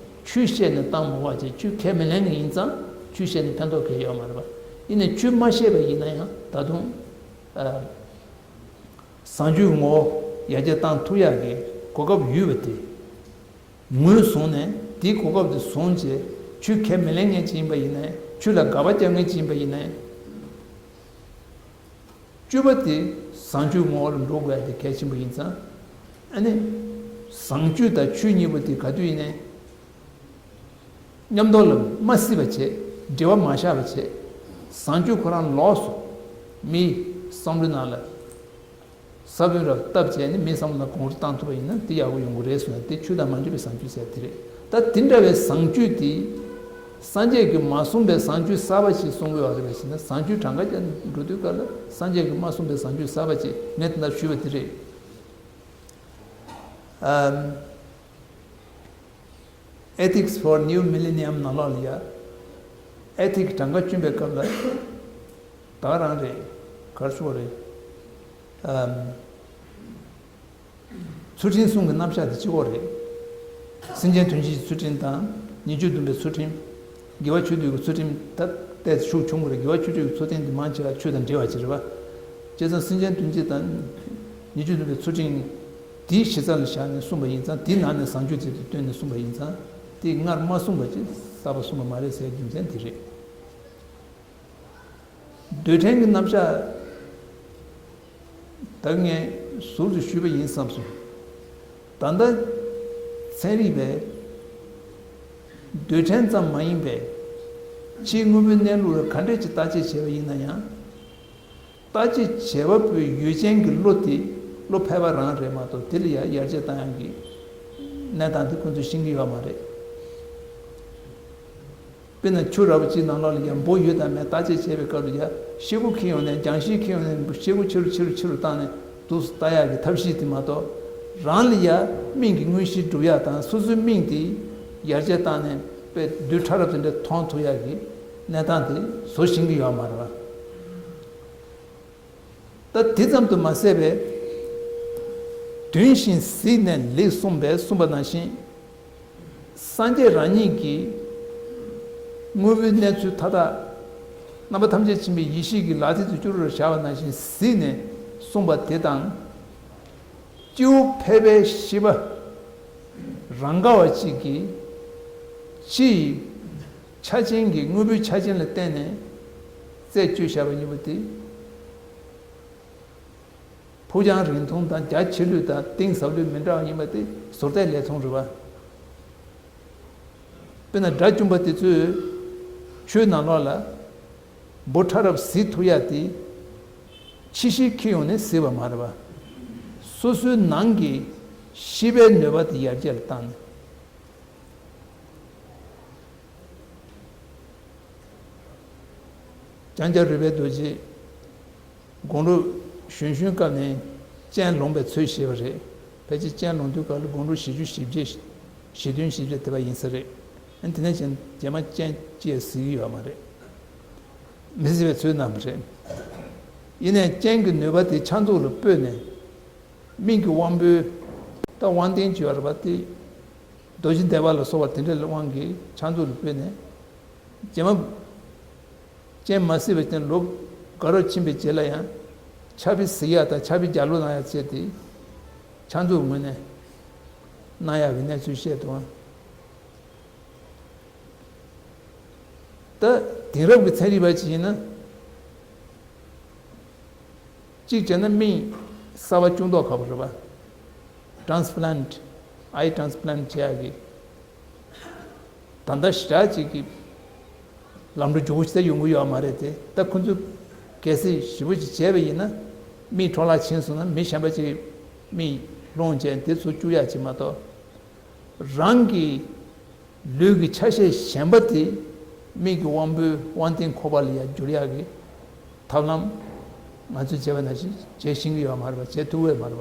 ཆོས་བཤད་ནས་བཏང་མ་དགོས་པ་བྱས། ཆོས་ཁས་མི་ལེན་མཁན་ཡིན་ཙང་ཆོས་བཤད་ནས་ཕན་ཐོགས་གང་ཡང་ཡོད་མ་རེད་པ། ཡིན་ནའི་ཆོས་མ་བཤད་པ་ཡིན་ན་ཡང་ད་དུང་ཨ། བཟང་སྤྱོད་ངོ་བོ་ཡར་རྒྱས་བཏང་ཐུབ་ཡག་གི་གོ་སྐབས་ཡོད་པ་དེ། ངོས་བཟུང་ནས་དེའི་གོ་སྐབས་དེ་བཟུང་བྱས། ཆོས་ཁས་མི་ལེན་མཁན་ཅིག་ཡིན་པ་ཡིན་ན་ཡང་། ཆོས་ལ་དགག་པ་རྒྱག་མཁན་ཅིག་ཡིན་པ་ཡིན་ན་ཡང་། བཅུ་པ་དེ་བཟང་སྤྱོད་ངོ་བོ་ལ་འགྲོ་དགོས་ཡ་དེ་གལ་ཆེན་པོ་ཡིན་ཙང་། ཨ་ནི། བཟང་སྤྱོད་དང་ཆོས་གཉིས་པོ་དེ་ག་དུས་ཡིན་ནའི་མཉམ་དུ་ལ་མ་བསྲེས་པ་བྱས། འབྲེལ་བ་མ་བཞག་པ་བྱས། བཟང་སྤྱོད་ཁོ་རང་ལོགས་སུ་མིའི་བསམ་བློའི་ནང་ལ། ས་བོན་རབ་བཏབ་བྱས་ནས་མིའི་བསམ་བློ་ལ་གོང་རུ་བཏང་ཐུབ་པ་ཡིན་ན་དེ་ཡག་པོ་ཡོང་གི་རེད་གསུངས་ནས། དེ་ཆོས་དང་མ་འདྲེས་པའི་བཟང་སྤྱོད་ཟེར་དེ་རེད། ད་དེ་འདྲ་བའི་བཟང་སྤྱོད་དེ་སངས་རྒྱས་ཀྱིས་མ་གསུངས་པའི་བཟང་སྤྱོད་གསར་པ་ཞིག་གསུང་གི་ཡོད་རེད་པ་ཞེ་ན། བཟང་སྤྱོད་གྲངས་ཀ་རྒྱག་འགྲོ་དུས་སྐབས་ལ་སངས་རྒྱས་ཀྱིས་མ་གསུངས་པའི་བཟང་སྤྱོད་གསར་པ་ཅིག་ངས་དེ་འདྲ་ཞུས་པ་དེ་རེད། ཨམ། Ethics for New Millennium ནང་ལོགས་ལ་ཡ། ཨེ་ཐིག་གྲངས་ཀ་བཅུན་པའི་སྐབས་ལ། ད་ག་རང་རེད། ག་རེ་ཞུ་དགོས་རེད། ཨམ། ཚུལ་ཁྲིམས་སྲུང་གི་རྣམ་གཞག་དེ་གཅིག་པོ་རེད། སེམས་ཅན་དོན་བྱེད་ཀྱི་ཚུལ་ཁྲིམས་དང་། ཉེས་སྤྱོད་སྡོམ་པའི་ཚུལ་ཁྲིམས། དགེ་བ་ཆོས་སྡུད་ཀྱི་ཚུལ་ཁྲིམས་ད་ལྟའི་ཤུགས་ཆུང་ངུ་རེད། དགེ་བ་ཆོས་སྡུད་ཀྱི་ཚུལ་ཁྲིམས་དེ་མང་ཆེ་བ་ཆོས་དང་འབྲེལ་བ་ཅིག་རེད་པ། བྱས་ཙང་སེམས་ཅན་དོན་བྱེད་དང་། ཉེས་སྤྱོད་སྡོམ་པའི་ཚུལ་ཁྲིམས་དེའི་གཞི་རྩ་ལ་བཞག་ནས་གསུངས་པ་ཡིན་ཙང་། དེའི་ནང་ནས་བཟང་སྤྱོད་ཅིག་ཏུ་བཏོན་ནས་གསུངས་པ་ཡིན་ཙང་། དེ་སྔར་མ་གསུངས་པ་ཅིག་གསར་པ་གསུངས་པ་མ་རེད་ཟེར་རྒྱུ་མཚན་དེ་རེད། རྡུལ་ཕྲན་གྱི་རྣམ་གཞག་ད་ངས་ཟུར་དུ་ཞུས་པ་ཡིན་བསམ་སོང་། ད་ལྟ་ཚན་རིག་པས་རྡུལ་ཕྲན་ཙམ་མ་ཡིན་པའི་ཕྱིའི་དངོས་པོའི་གནས་ལུགས་ལ་ག་འདྲས་ཀྱི་བརྟག་དཔྱད་བྱས་པ་ཡིན་ན་ཡང་། བརྟག་དཔྱད་བྱས་པ་པོའི་ཡུལ་ཅན་གྱི་བློ་དེ་བློ་ཕལ་པ་རང་རེད་མ་གཏོགས། དེ་ལ་ཡང་ཡར་རྒྱས་བཏང་ཡག་གི་གནས་སྟངས་དེ་ཁོང་ཚོས་ཤེས་ཀྱི་ཡོད་མ་རེད། དཔེར་ན་ཆུ་ར་བ་གཅིག་ནང་ལོགས་ལ་ཡང་འབུ་ཡོད་དམ་མེད་བརྟག་དཔྱད་བྱེད་པའི་སྐབས་ལ་ཡང་ཤེལ་སྒོ་ཁྱེར་ཡོང་ནས། རྒྱང་ཤེལ་ཁྱེར་ཡོང་ནས་ཤེལ་སྒོ་ཕྱི་རུ་ཕྱི་རུ་ཕྱི་རུ་བཏང་ནས་འདུག་སེ་ལྟ་ཡག་གི་ཐབས་ཤེས་དེ་མ་གཏོགས། རང་ལ་ཡང་སྨན་གྱི་དངོས་གཞི་སྒྲུབ་ཡག་དང་། སོ་སོའི་སྨན་དེ་ཡར་རྒྱས་བཏང་ནས་དཔེ་རྡུལ་ཕྲ་རབ་དེ་འདྲ་མཐོང་ཐུབ་ཡག་གི་གནས་སྟངས་དེ་བཟོ་ཤེས་ཀྱི་ཡོད་མ་རེད་པ། ད་དེ་ཙམ་དུ་མ་ཟད་པའི་དོན་བཞིན་གཟིགས་ནས་ལེགས་གསུངས་པས་གསུངས་པ་ནང་བཞིན། སངས་རྒྱས་རང་ཉིད་ཀྱིས་དངོས་པོའི་གནས་ཚུལ་མཐའ་དག་རྣམ་པ་ཐམས་ཅད་མཁྱེན་པའི་ཡེ་ཤེས་ཀྱི་ལག་མཐིལ་དུ་བཅུག་རོགས་བཞག་པ་ནང་བཞིན་གཟིགས་ནས་གསུངས་པ་དེ་དང་། སྐྱེ་བོ་ཕལ་པའི་ཤེས་པ་རང་ག་བ་གཅིག་གིས་ཕྱི་ཡི་ཆ་ཅན་གྱི་དངོས་པོའི་ཆ་རྐྱེན་ལ་བརྟེན་ནས་རྩད་གཅོད་བྱས་པ་གཉིས་པོ་དེ། ཕུགས་རྒྱང་རིང་ཐུང་དང་། རྒྱ་ཆེ་ལོས་དང་གཏིང་ཟབ་ལོས་མི་འདྲ་བ་ཡིན་པ་དེ་ཟུར་བལྟས་ལས་མཐོང་རེད་པ། དཔེར་ན་དགྲ་བཅོམ་པ་དེ་ཚོས་ཆུའི་ནང་ལོགས་ལ་འབུ་ཕྲ་རབ་གཟིགས་ཐུབ་ཡག་དེ་ཕྱི་ཤེལ་ཁྱེར་ཡོང་ནས་གཟིགས་པ་མ་རེད་པ། སོ་སོའི་ནང་གི་ཤེས་པའི་ནུས་པ་དེ་ཡར་རྒྱས་ལ་བཏང་ནས། ལྕང་སྐྱ་རོལ་པའི་རྡོ་རྗེས་དགུང་ལོ་གཞོན་གཞོན་སྐབས་ནས་སྤྱན་ལོང་བའི་ཚུལ་བྱས་པ་རེད། ཕལ་ཆེར་སྤྱན་ལོང་དུས་སྐབས་ལ་དགུང་ལོ་བཞི་བཅུ་ཞེ་བརྒྱད། བཞི་བདུན་ཞེ་བརྒྱད་དེ་བ་ཡིན་ས་རེད། ཨ་ནི་དེ་ནས་རྗེས་མ་སྤྱན་ཅི་ཡང་གཟིགས་ཀྱི་ཡོད་མ་རེད། མི་གཟིགས་པའི་ཚུལ་གནང་བ་རེད། ཡིན་ནའི་སྤྱན་གྱི་ནུས་པ་དེ་ཕྱག་མཛུབ་ལ་སྤོས་ནས། མིག་གི་དབང་པོའི་ད་དབང་རྟེན་ཅིག་ཡོད་རེད་པ། དེ་ རྡོ་རྗེ་གདན་པ་ལ་སོགས་པ་དེ་འདྲའི་དབང་གིས་ཕྱག་མཛུབ་ལ་ཕུལ་ནས། རྗེས་མ་སྤྱན་མ་གཟིགས་པའི་སྟེང་ལོ་འགའ་རབ་ཕྱིན་པའི་རྗེས་ལ་ཡང་ཕྱག་དཔེ་གཟིགས་ཡག་དང་ཕྱག་དཔེ་ལྗགས་ཀློག་གནང་ཡག་བྱས་ཏེ། ཕྱག་མཛུབ་ངོས་ནས་གནང་ཡག་གི་གནས་ཚུལ་བཤད་འདུག་ཨང་། ད་དེང་རབས་ཀྱི་ཚན་རིག་པ་ཅིག་ཡིན་ན། གཅིག་བྱས་ན་མིག་གསར་པ་བཅུག་མདོག་ཁ་པོ་རེད་པ། ཊེན་སི་པ་ལན་ཊི། ཨའི་ཊེན་སི་པ་ལན་ཊི་བྱེད་ཡག་གི། ད་ལྟ་ཞེ་དྲག་ཅིག་གི་ལམ་འགྲོ་མགྱོགས་པོ་ཞིག་ད་ཡོང་གི་ཡོད་མ་རེད་དེ། ད་ཁོ་ཚོས་གལ་སྲིད་ཞེ་པོ་ཅིག་བྱས་པ་ཡིན་ན། མིག་འཕྲོ་བརླག་ཕྱིན་སོང་ན། མི་གཞན་པ་ཅིག་མིག་སློང་བྱས་དེ་ཚོ་བཅུག་ཡག་ཅིག་མ་གཏོགས། རང་གི་ལུས་ཀྱི་ཆ་ཤས་གཞན་པ་དེ་མིག་གི་དབང་པོའི་དབང་རྟེན་ཁོག་པ་ལ་ཡར་བསྒྱུར་ཡག་གི་ཐབས་ལམ། ང་ཚོས་བྱས་པ་ནང་བཞིན་བྱེད་ཤེས་ཀྱི་ཡོད་མ་རེད་པ། བྱེད་ཐུབ་ཀྱི་ཡོད་མ་རེད་པ།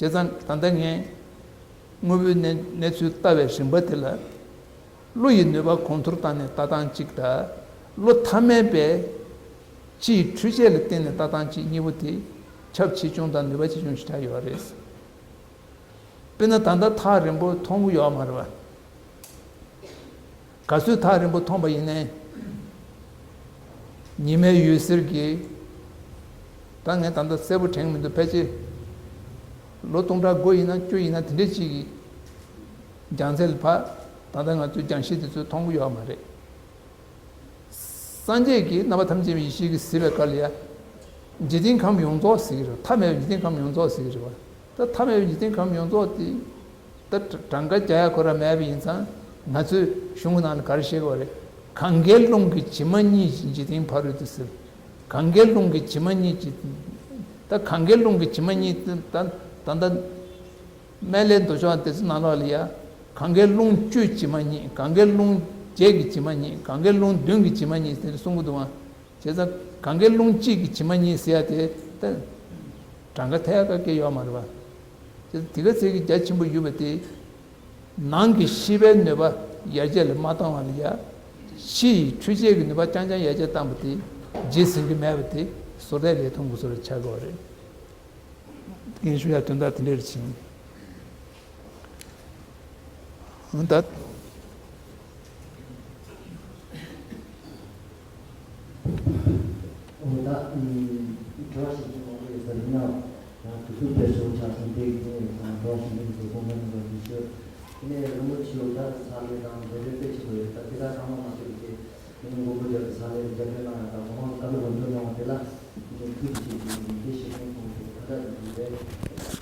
བྱས་ཙང་ད་ལྟ་ངས་དངོས་པོའི་གནས་གནས་ཚུལ་ལྟ་བའི་རིམ་པ་དེ་ལ། བློ་ཡི་ནུས་པ་གོང་མཐོར་བཏང་ནས་ལྟ་སྟངས་གཅིག་དང་། བློ་ཐ་མལ་པའི་ཕྱི་ཡི་འཕྲུལ་ཆས་ལ་བརྟེན་ནས་ལྟ་སྟངས་གཅིག་གཉིས་པོ་དེ་ཁྱབ་ཆེ་ཆུང་དང་ནུས་པ་ཆེ་ཆུང་ཞེ་དྲག་ཡོད་རེད། དཔེར་ན་ད་ལྟ་ཐག་རིང་པོ་མཐོང་གི་ཡོད་མ་རེད་པ། ག་ཚོད་ཐག་རིང་པོ་མཐོང་པ་ཡིན་ནའི། ཉི་མའི་འོད་ཟེར་གྱིས། ད་ངས་ད་ལྟ་གསལ་པོ་དྲན་གྱི་མི་འདུག་ཕལ་ཆེར་ལོ་སྟོང་ཕྲག་དགུ་ཡིན་ན་བཅུ་ཡིན་ན་དེ་འདྲའི་ཅིག་གི་རྒྱང་ཚད་ལ་ཕར་ད་ལྟ་ང་ཚོས་རྒྱང་ཤེལ་དེ་ཚོས་མཐོང་གི་ཡོད་མ་རེད། སངས་རྒྱས་ཀྱིས་རྣམ་པ་ཐམས་ཅད་པའི་ཡེ་ཤེས་ཀྱིས་གཟིགས་པའི་སྐབས་ལ་ཡ། འཇིག་རྟེན་ཁམས་ཡོངས་རྫོགས་གཟིགས་ཀྱི་རེད། ཐ་མལ་པའི་འཇིག་རྟེན་ཁམས་ཡོངས་རྫོགས་གཟིགས་ཀྱི་རེད་པ། ད་ཐ་མལ་པའི་འཇིག་རྟེན་ཁམས་ཡོངས་རྫོགས་དེ། ད་གྲངས་ཀ་རྒྱག་ཡག་ཁོ་རང་མེད་པ་ཡིན་ཙང་། ང་ཚོས་གཞུང་གི་ནང་ལ་ག་རེ་བཤད་ཀྱི་ཡོད་རེད། གང་གཱའི་ཀླུང་གི་བྱེ་མ་སྙེད་ཀྱི་འཇིག་རྟེན་ཕ་རོལ་ཏུ་གཟིགས། གང་གཱའི་ཀླུང་གི་བྱེ་མ་སྙེད་ཀྱི། ད་གང་གཱའི་ཀླུང་གི་བྱེ་མ་སྙེད་དེ་ད་ད་ལྟ། སྨན་བླའི་མདོ་ཕྱོགས་དེ་ཚོ་ནང་ལོགས་ལ་ཡ། གང་གཱའི་ཀླུང་བཅུའི་བྱེ་མ་སྙེད། གང་གཱའི་ཀླུང་བརྒྱད་ཀྱི་བྱེ་མ་སྙེད། གང་གཱའི་ཀླུང་བདུན་གྱི་བྱེ་མ་སྙེད་ཟེར་གསུང་གི་འདུག་ཨང་། བྱས་ཙང་གང་གཱའི་ཀླུང་གཅིག་གི་བྱེ་མ་སྙེད་ཟེར་ཡ་དེ་ད་གྲངས་ཀ་ཐེ་ཡ་ཀ་སྐད་ཡོད་མ་རེད་པ། བྱས་ཙང་དེ་ག་ཚད་ཀྱི་རྒྱ་ཆེན་པོ་ཡོད་པ་དེ། ནང་གི་ཤེས་པའི་ནུས་པ་ཡར་རྒྱས་ལ་མ་བཏང་བ་ལ་ཡ། ཕྱི་ཡི་འཕྲུལ་ཆས་ཀྱི་ནུས་པ་རྐྱང་རྐྱང་ཡར་རྒྱས་བཏང་པ་དེ། རྗེས་ཟིན་གྱི་མེད་པ་དེ་བཟོ་ལྟའི་ལས་ཐོན་དགོས་ཚུལ་ལ་ཆགས་དགོས་པ་རེད། ངས་ཞུ་ཡ་དོན་དག་དེ་འདྲ་རེ་ཕྱིན། འོན་ཏེ། འོན་ཏེ། དྲི་བ་ཞིག་ཅིག་མང་པོ་ཡོད་ས་རེད་ན། ཡང་དུས་ཚོད་དཔེ་ཞོག་ཆགས་སོང་། དེ་ཡིན་ཙང་དྲི་བ་ཞིག་འདི་ཚོ་དགོངས་པ་མི་འདུག་ཞུ། དེ་ནས་རི་མོ་ཆེ་བོ་ད་ས་ལེ་དང་འདོད་འདོད་དཔེ་ཆེན་པོ་ཡོད། ད་དེ་དག་ཚང་མ་མ་ཤེས་པའི་ཆེད། དེ་ནས་མགོན་པོ་རྒྱལ་པོའི་ས་ལེ་རྒྱབ་སྐྱོར་གནང་ཡག་དང་། གོང་མ་བཀའ་སློབ་འོས་འདེམས་གནང་བ་དེ་ལ་ཐུགས་རྗེ་ཆེ་ཞུ་རྒྱུ་ཡིན། དེ་བཞིན་ཁོང་ཚོ་ཁ་བརྡ་ཡིན་རྒྱུ་རེད།